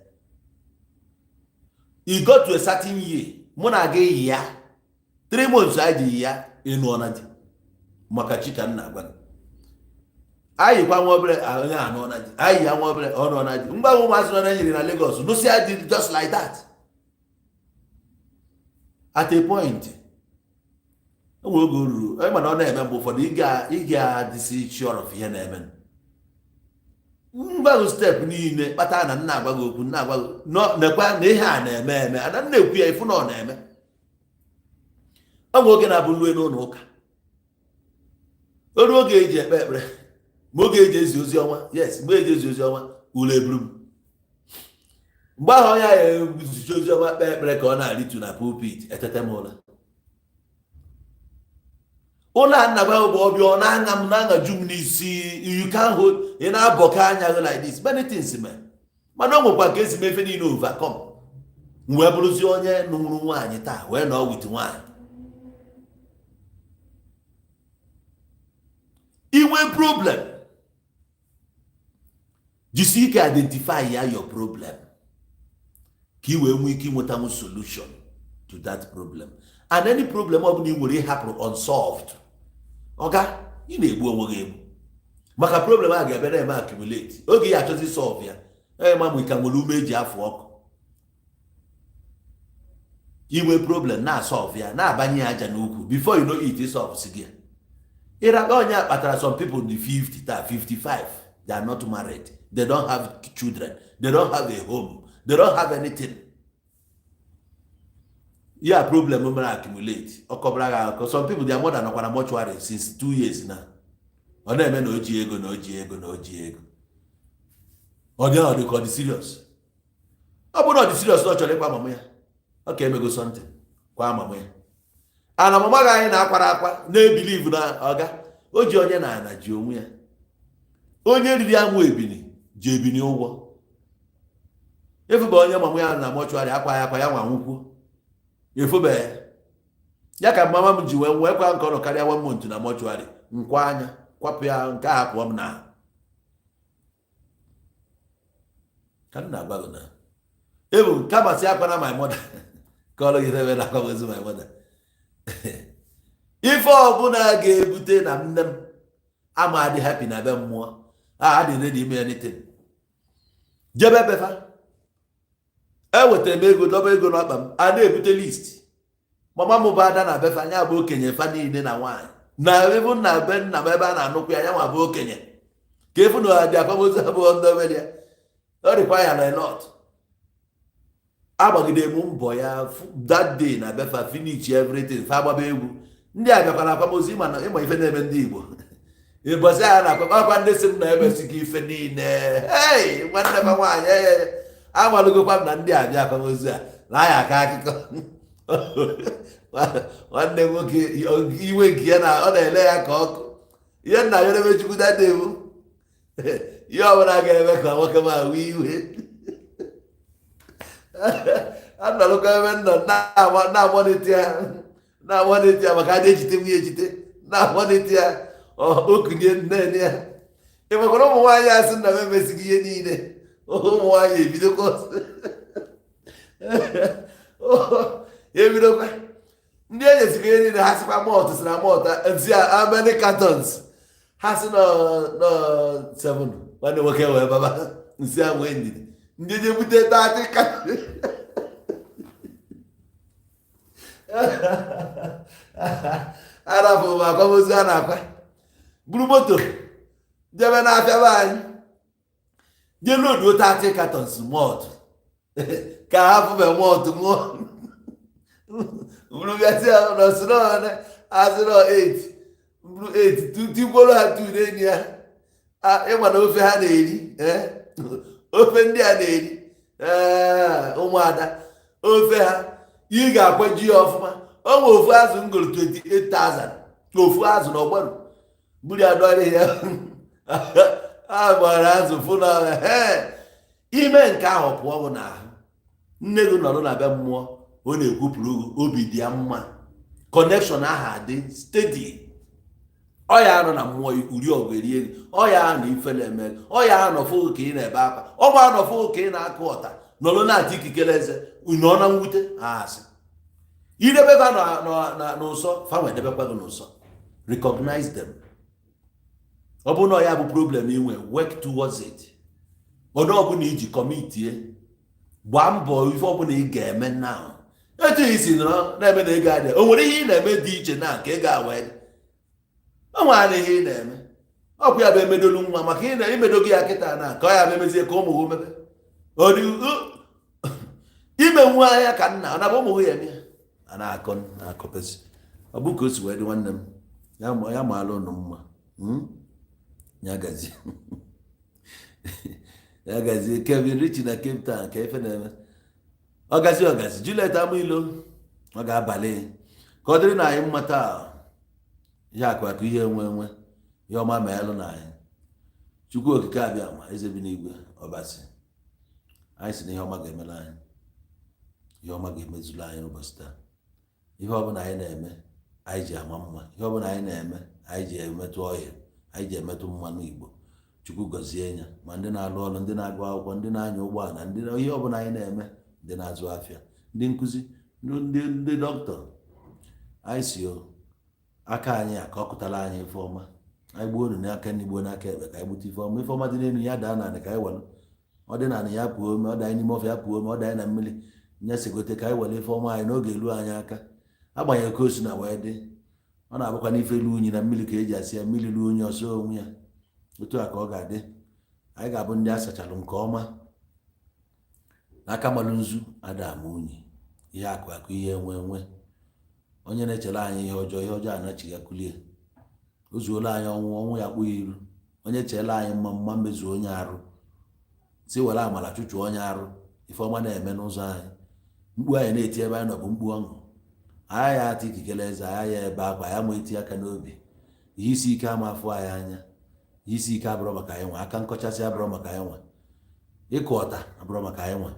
It got to a certain year, mụ na gị yi ya 3 months, anyị ji yi ya ịnụ na di. Maka chi ka m na-agwa gị, anyị kwa nwa obere onye anọ na di, anyị ya nwa obere ọ nọ na di. Mgbanwe ụmụazị nọ na nyere na Lagos nụsịa di just like that. At a point, enwere oge o ruru mana ọ na-eme mgbe ụfọdụ ị ga-adịsị sure of ihe na-eme. Mgbanwe step niile kpatara na nna agwa gị okwu, nna agwa gị nekwa na ihe a na-eme eme, ana nna ekwu ya ifu na ọ na-eme. Ọ nwe oge na-abụ nlue n'ụlọ ụka, oru oge eji ekpe ekpere, ma oge eji ezi ozi ọma. Yes, mgbe eji ezi ozi ọma, ule eburu m. Mgbe ahụ onye ahụ ezichi ozi ọma, kpee ekpere, ka ọ na-arịtu na pulpit, etete m ụra. Ụlọ a nna gwa bụ ọbịa, ọ na-aṅa m, na-aṅaju m n'isi. You can't hold, ị na-abọka anya gị like this. Many things mee, mana o nwekwa ka esi m efe niile overcome. M wee bụrụzie onye nụrụ nwaanyị taa, wee nọọ with nwaanyị. Inwe problem, jisi ike identify ya your problem, ka ị wee nwee ike ịnwetanwu solution to that problem. And any problem ọ bụla ị nwere ịhapụrụ unsolved, ọga, ị na-egbu onwe gị egbu, maka problem a ga-ebe na-eme accumulate. Oge ya achọzi solve ya, ee, ma ka nwere ume eji afụ ọkụ. Inwe problem, na-solve ya, na-abanye ya aja n'ukwu. Before you know it, solve si gị ịraka. Onye a kpatara some people dị 50 taa, 55, they are not married, they don't have children, they don't have a home, they don't have anything. Ya problem mere accumulate, ọ kọbara gị akụkọ. Some people, their mother nọkwa na mortuary since 2 years now. Ọ na-eme na o ji ego, na o ji ego, na o ji ego. Ọ dị ka ọ dị serious. Ọ bụrụ na ọ dị serious na ọ chọrọ ịkwa mama ya, ọ ka emego something kwa mama ya. Ana mama gị anyị na-akwara akwa na-ebelieve na ọga o ji onye na ana ji onwe ya. Onye riri amụ ebini ji ebini ụgwọ. Efube onye mama ya na mortuary akwa ya akwa ya nwa nwukwu efube ya ka mama m ji wee nwee kwa nke ọ nọ karịa one month na mortuary. Nkwa anya kwapụ ya nke a pụọ m na ka m na-agwa gị na ebu kama si akwa na my mother ka ọrụ gị ebe na-akwagozi my mother. Ife ọbụla ga-ebute na nne m ama adị happy na be mmụọ a adị ready ime anything. Jebe befa, ewetara m ego, dọba ego n'ọkpa m, a na-ebute list. Mama m bụ ada na befa, anya bụ okenye fa niile na nwaanyị na ebe nna be nna m ebe a na-anụkwu ya, ya nwa bụ okenye ka efu na dị akwamozu abụọ ndobere ya. Ọ dịkwa ya na lot agbagide m mbọ ya that day na befa, finish everything, fa agbaba egwu. Ndị a bịakwara akwamozu. Ịma ịma ife na-eme ndị Igbo ịbọsị a na-akwa akwa, ndị si m na emesigo ife niile. Hey, nwanne m nwaanyị, ee, amalụgokwa m na ndị a bịa akwamozu a na aya aka akụkọ. Nwanne m nwoke, iwe nke ya na ọ na-ele ya ka ọkụ. Ihe nna ya ebe Chukwu dadewu, ihe ọbụla ga-eme ka nwoke m ahụ iwe. Anọrọkwa ebe m nọ na-amonitor ya, na-amonitor ya, maka a na-ejite nwunye ejite, na-amonitor ya. Okunye nne ya. Ị nwekwara ụmụ nwaanyị asị nna m emesighị ihe niile. Ụmụ nwaanyị ebidokwa ndị e nyesigo ihe niile. Ha sịkwa malt, si na malt nsi how many cartons? Ha sị nọ 7. Nwanne nwoke wee baba nsị a nwee ndidi, ndị je bute 30 cartons. Arapụ m akwamozu a na-akwa, buru moto jebe n'afịa be anyị, jee loduo 30 cartons malt ka ha fụbe malt ṅụọ, buru bịa sị ya nọ si nọ asị nọ 8. Mbụrụ 8 tikworo ha 2 n'enyi ya. Ịma na ofe ha na-eri, ofe ndị a na-eri, ee, ụmụada, ofe ha ị ga-akwaji ya ọfụma. O nwe ofu azụ m goro 28,000, ofu azụ na ọgbaru buru ya dọrọ ya, a gbara azụ fụ na ime nke ahụ pụọ bụ n'ahụ. Nne gị nọrọ na be mmụọ, ọ na-ekwupụrụ gị, obi dị ya mma, connection ahụ adị steady. Ọ ya anọ na mmụọ uri ọgụ erie gị, ọ ya anọ ifele eme gị, ọ ya anọ fụ ka ị na-ebe akwa, ọ gba anọ fụ ka ị na-akụ ọta, nọrọ na-ata ikikere eze, nọ na mwute. Asị idebe fa n'ụsọ, fa nwe edebekwa gị n'ụsọ. Recognize them. Ọ bụrụ na ọ ya bụ problem inwe, work towards it. Ọdụ ọbụla iji commitie, gbaa mbọ ife ọbụla ị ga-eme now. Etu isi nọrọ na-eme na ego adịghị, o nwere ihe ị na-eme dị iche na nke ego a wee dị? O nwere ihe ị na-eme, ọkwa ya bụ emedolu nwa maka ị na-emedo gị ya kịta na ka ọ ya bụ emezie ka ụmụ gị mebe. Ime nwa anya ka nna ọ na-abụ ụmụ gị ya eme ya a na-akọ na-akọpesị. Ọ bụ ka o si wee dị, nwanne m, ya maala ụnụ mma. Ya gazie, ya gazie. Kevin Richie na Cape Town, ka efe na-eme ọgazi ọgazi. Juliet Amụilo, ọ ga-abalị ka ọ dịrị na anyị mma taa. Ihe akụ akụ, ihe enwe enwe, ihe ọma ma elụ na anyị. Chukwu Okike abịa ma eze bi n'igwe, ọbasi anyị si na ihe ọma ga-emere anyị, ihe ọma ga-emezulu anyị n'ụbọchị taa. Ihe ọbụla anyị na-eme, anyị ji ama mma. Ihe ọbụla anyị na-eme, anyị ji emetụ ọhịa, anyị ji emetụ mmanụ Igbo. Chukwu gọzie ya, ma ndị na-alụ ọrụ, ndị na-agụ akwụkwọ, ndị na-anya ụgbọala, ndị ihe ọbụla anyị na-eme, ndị na-azụ afịa, ndị nkụzi, ndị dọkịta. Anyị si o aka anyị a ka ọ kụtara anyị ife ọma. Anyị gbuo unu n'aka ndị gbuo n'aka ekpe, ka anyị gbute ife ọma. Ife ọma dị n'elu ya daa n'anị ka anyị were. Ọ dị n'anị ya pụọ ome, ọ dị anyị n'ime ọfịa ya pụọ ome, ọ dị anyị na mmiri nye segote, ka anyị were ife ọma anyị n'oge elu anyị aka. Agbanyeghị ka o si na wee dị, ọ na-abụkwa n'ife elu unyi na mmiri ka eji asị ya mmiri ruo unyi ọsọ onwe ya. Otu a ka ọ ga-adị. Anyị ga-abụ ndị a sachalụ nke ọma n'aka malụ nzu ada ama unyi. Ihe akụ akụ, ihe enwe enwe. Onye na-echere anyị ihe ọjọọ, ihe ọjọọ anachigakulie. O zuola anyị ọnwụ, ọnwụ ya kpụ ya iru. Onye cheela anyị mma mma, mezuo onye arụ, si were amala chụchụọ onye arụ. Ife ọma na-eme n'ụzọ anyị, mkpu anyị na-eti ebe anyị nọ bụ mkpu ọṅụ. Anyị ya ata ikikere eze, anyị ya ebe akwa ya ma eti aka n'obi. Ihe isi ike ama afụ anyị anya. Ihe isi ike abụrụ maka anyị nwa, aka nkọchasị abụrụ maka anyị nwa, ịkụ ọta abụrụ maka anyị nwa.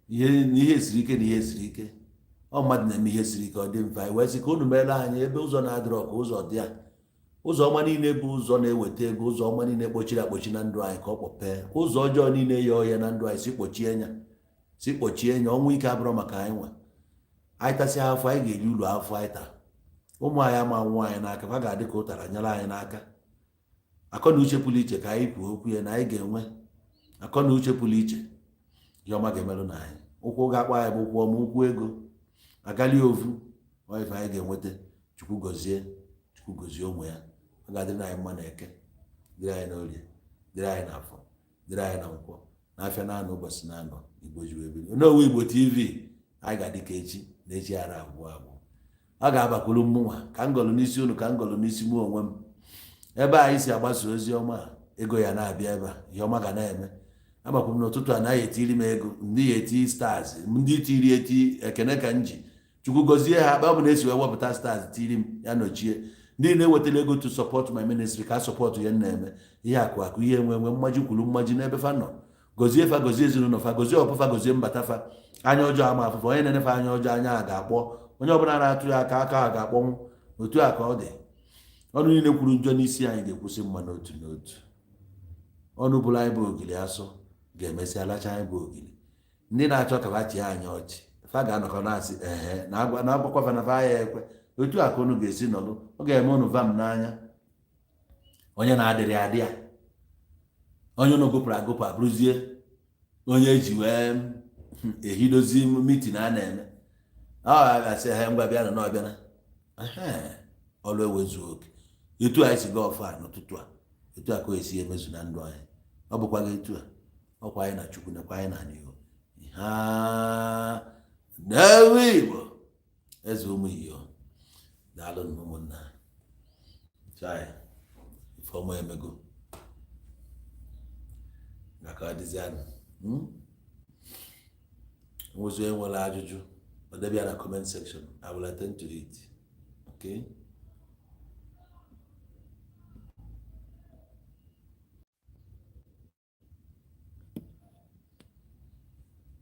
Ihe ihe siri ike na ihe siri ike, ọ mmadụ na-eme ihe siri ike ọ dị mfe. Anyị wee sị ka unu meere anyị ebe ụzọ na-adịrọ ka ụzọ dị ya, ụzọ ọma niile bụ ụzọ na-eweta ego, ụzọ ọma niile kpochiri akpochi na ndụ anyị ka ọ kpọpee, ụzọ ọjọọ niile ya ọhịa na ndụ anyị si kpochie ya, si kpochie ya. Ọnwụ ike abụrụ maka anyị nwa. Anyị tasịa afọ, anyị ga-eri uru afọ anyị taa. Ụmụ anyị ama nwụọ anyị n'aka, ha ga-adị ka ụtara nyere anyị n'aka. Akọ na uche pụrụ iche ka anyị kwuo okwu ya na anyị ga-enwe akọ na uche pụrụ iche. Ihe ọma ga-emerụ na anyị. Ụkwụ ga-akpọ anyị bụ ụkwụ ọma, ụkwụ ego agali ovu ife anyị ga-enweta. Chukwu gọzie, Chukwu gọzie ụmụ ya. Ọ ga-adịrị anyị mma na Eke, dịrị anyị n'Orie, dịrị anyị n'Afọ, dịrị anyị na Nkwọ, n'afịa na-anọ, ụbọchị na-anọ. Igbo ji wee biri n'owe. Igbo TV, anyị ga-adị ka echi na echi ara abụọ abụọ. Ọ ga-abakwuru mmụnwa ka m gọlụ n'isi unu, ka m gọlụ n'isi mụ onwe m. Ebe anyị si agbasa ozi ọma a, ego ya na-abịa ebe a, ihe ọma ga na-eme. Agbakwu m n'ụtụtụ, anaghị etiri m ego, ndị ya eti stars, ndị tiri eti, ekene ka m ji. Chukwu gọzie ha. Akpa ọ bụ na-esi wee wepụta stars tiri m ya nọchie ndị na-ewetara ego to support my ministry, ka support ya na-eme ihe akụ akụ, ihe enwe enwe, mmaji kwuru mmaji n'ebe fa nọ. Gọzie fa, gọzie ezinụlọ fa, gọzie ọpụfa, gọzie mbata fa. Anya ọjọọ ama afụfa. Onye na-enefe anya ọjọọ, anya a ga-akpọ. Onye ọbụla na-atụ ya aka, aka a ga-akpọnwụ. Otu a ka ọ dị. Ọnụ niile kwuru njọ n'isi anyị ga-ekwusị mma n'otu n'otu. Ọnụ bụrụ anyị bụ ogili asọ ga-emesịa lacha anyị bụ ogili. Ndị na-achọ ka fa chịa anyị ọchị, fa ga-anọkọ na-asị ehe na-agbakwa fa na fa ya ekwe. Otu a ka unu ga-esi nọdụ, ọ ga-eme unu vam n'anya. Onye na-adịrị adị ya, onye unu gụpụrụ agụpụ abụrụzie onye eji wee ehidozi meeting a na-eme. Ọ ga-asị ha, ngwa bịa na ọbịa na ọlụ ewezuo oke. Etu anyị si gaa ọfa n'ụtụtụ a, etu a ka o esi emezu na ndụ anyị. Ọ bụkwa gị etu a ọkwa anyị na Chukwu nakwa anyị na n'ihu ha n'ewe. Igbo eze, ụmụ iyo, daalụ ụmụnna. Chai, ifeọma emego maka ọ dịzianụ. Nwezi onye nwere ajụjụ, ọ debe ya na comment section. I will attend to it. Okay.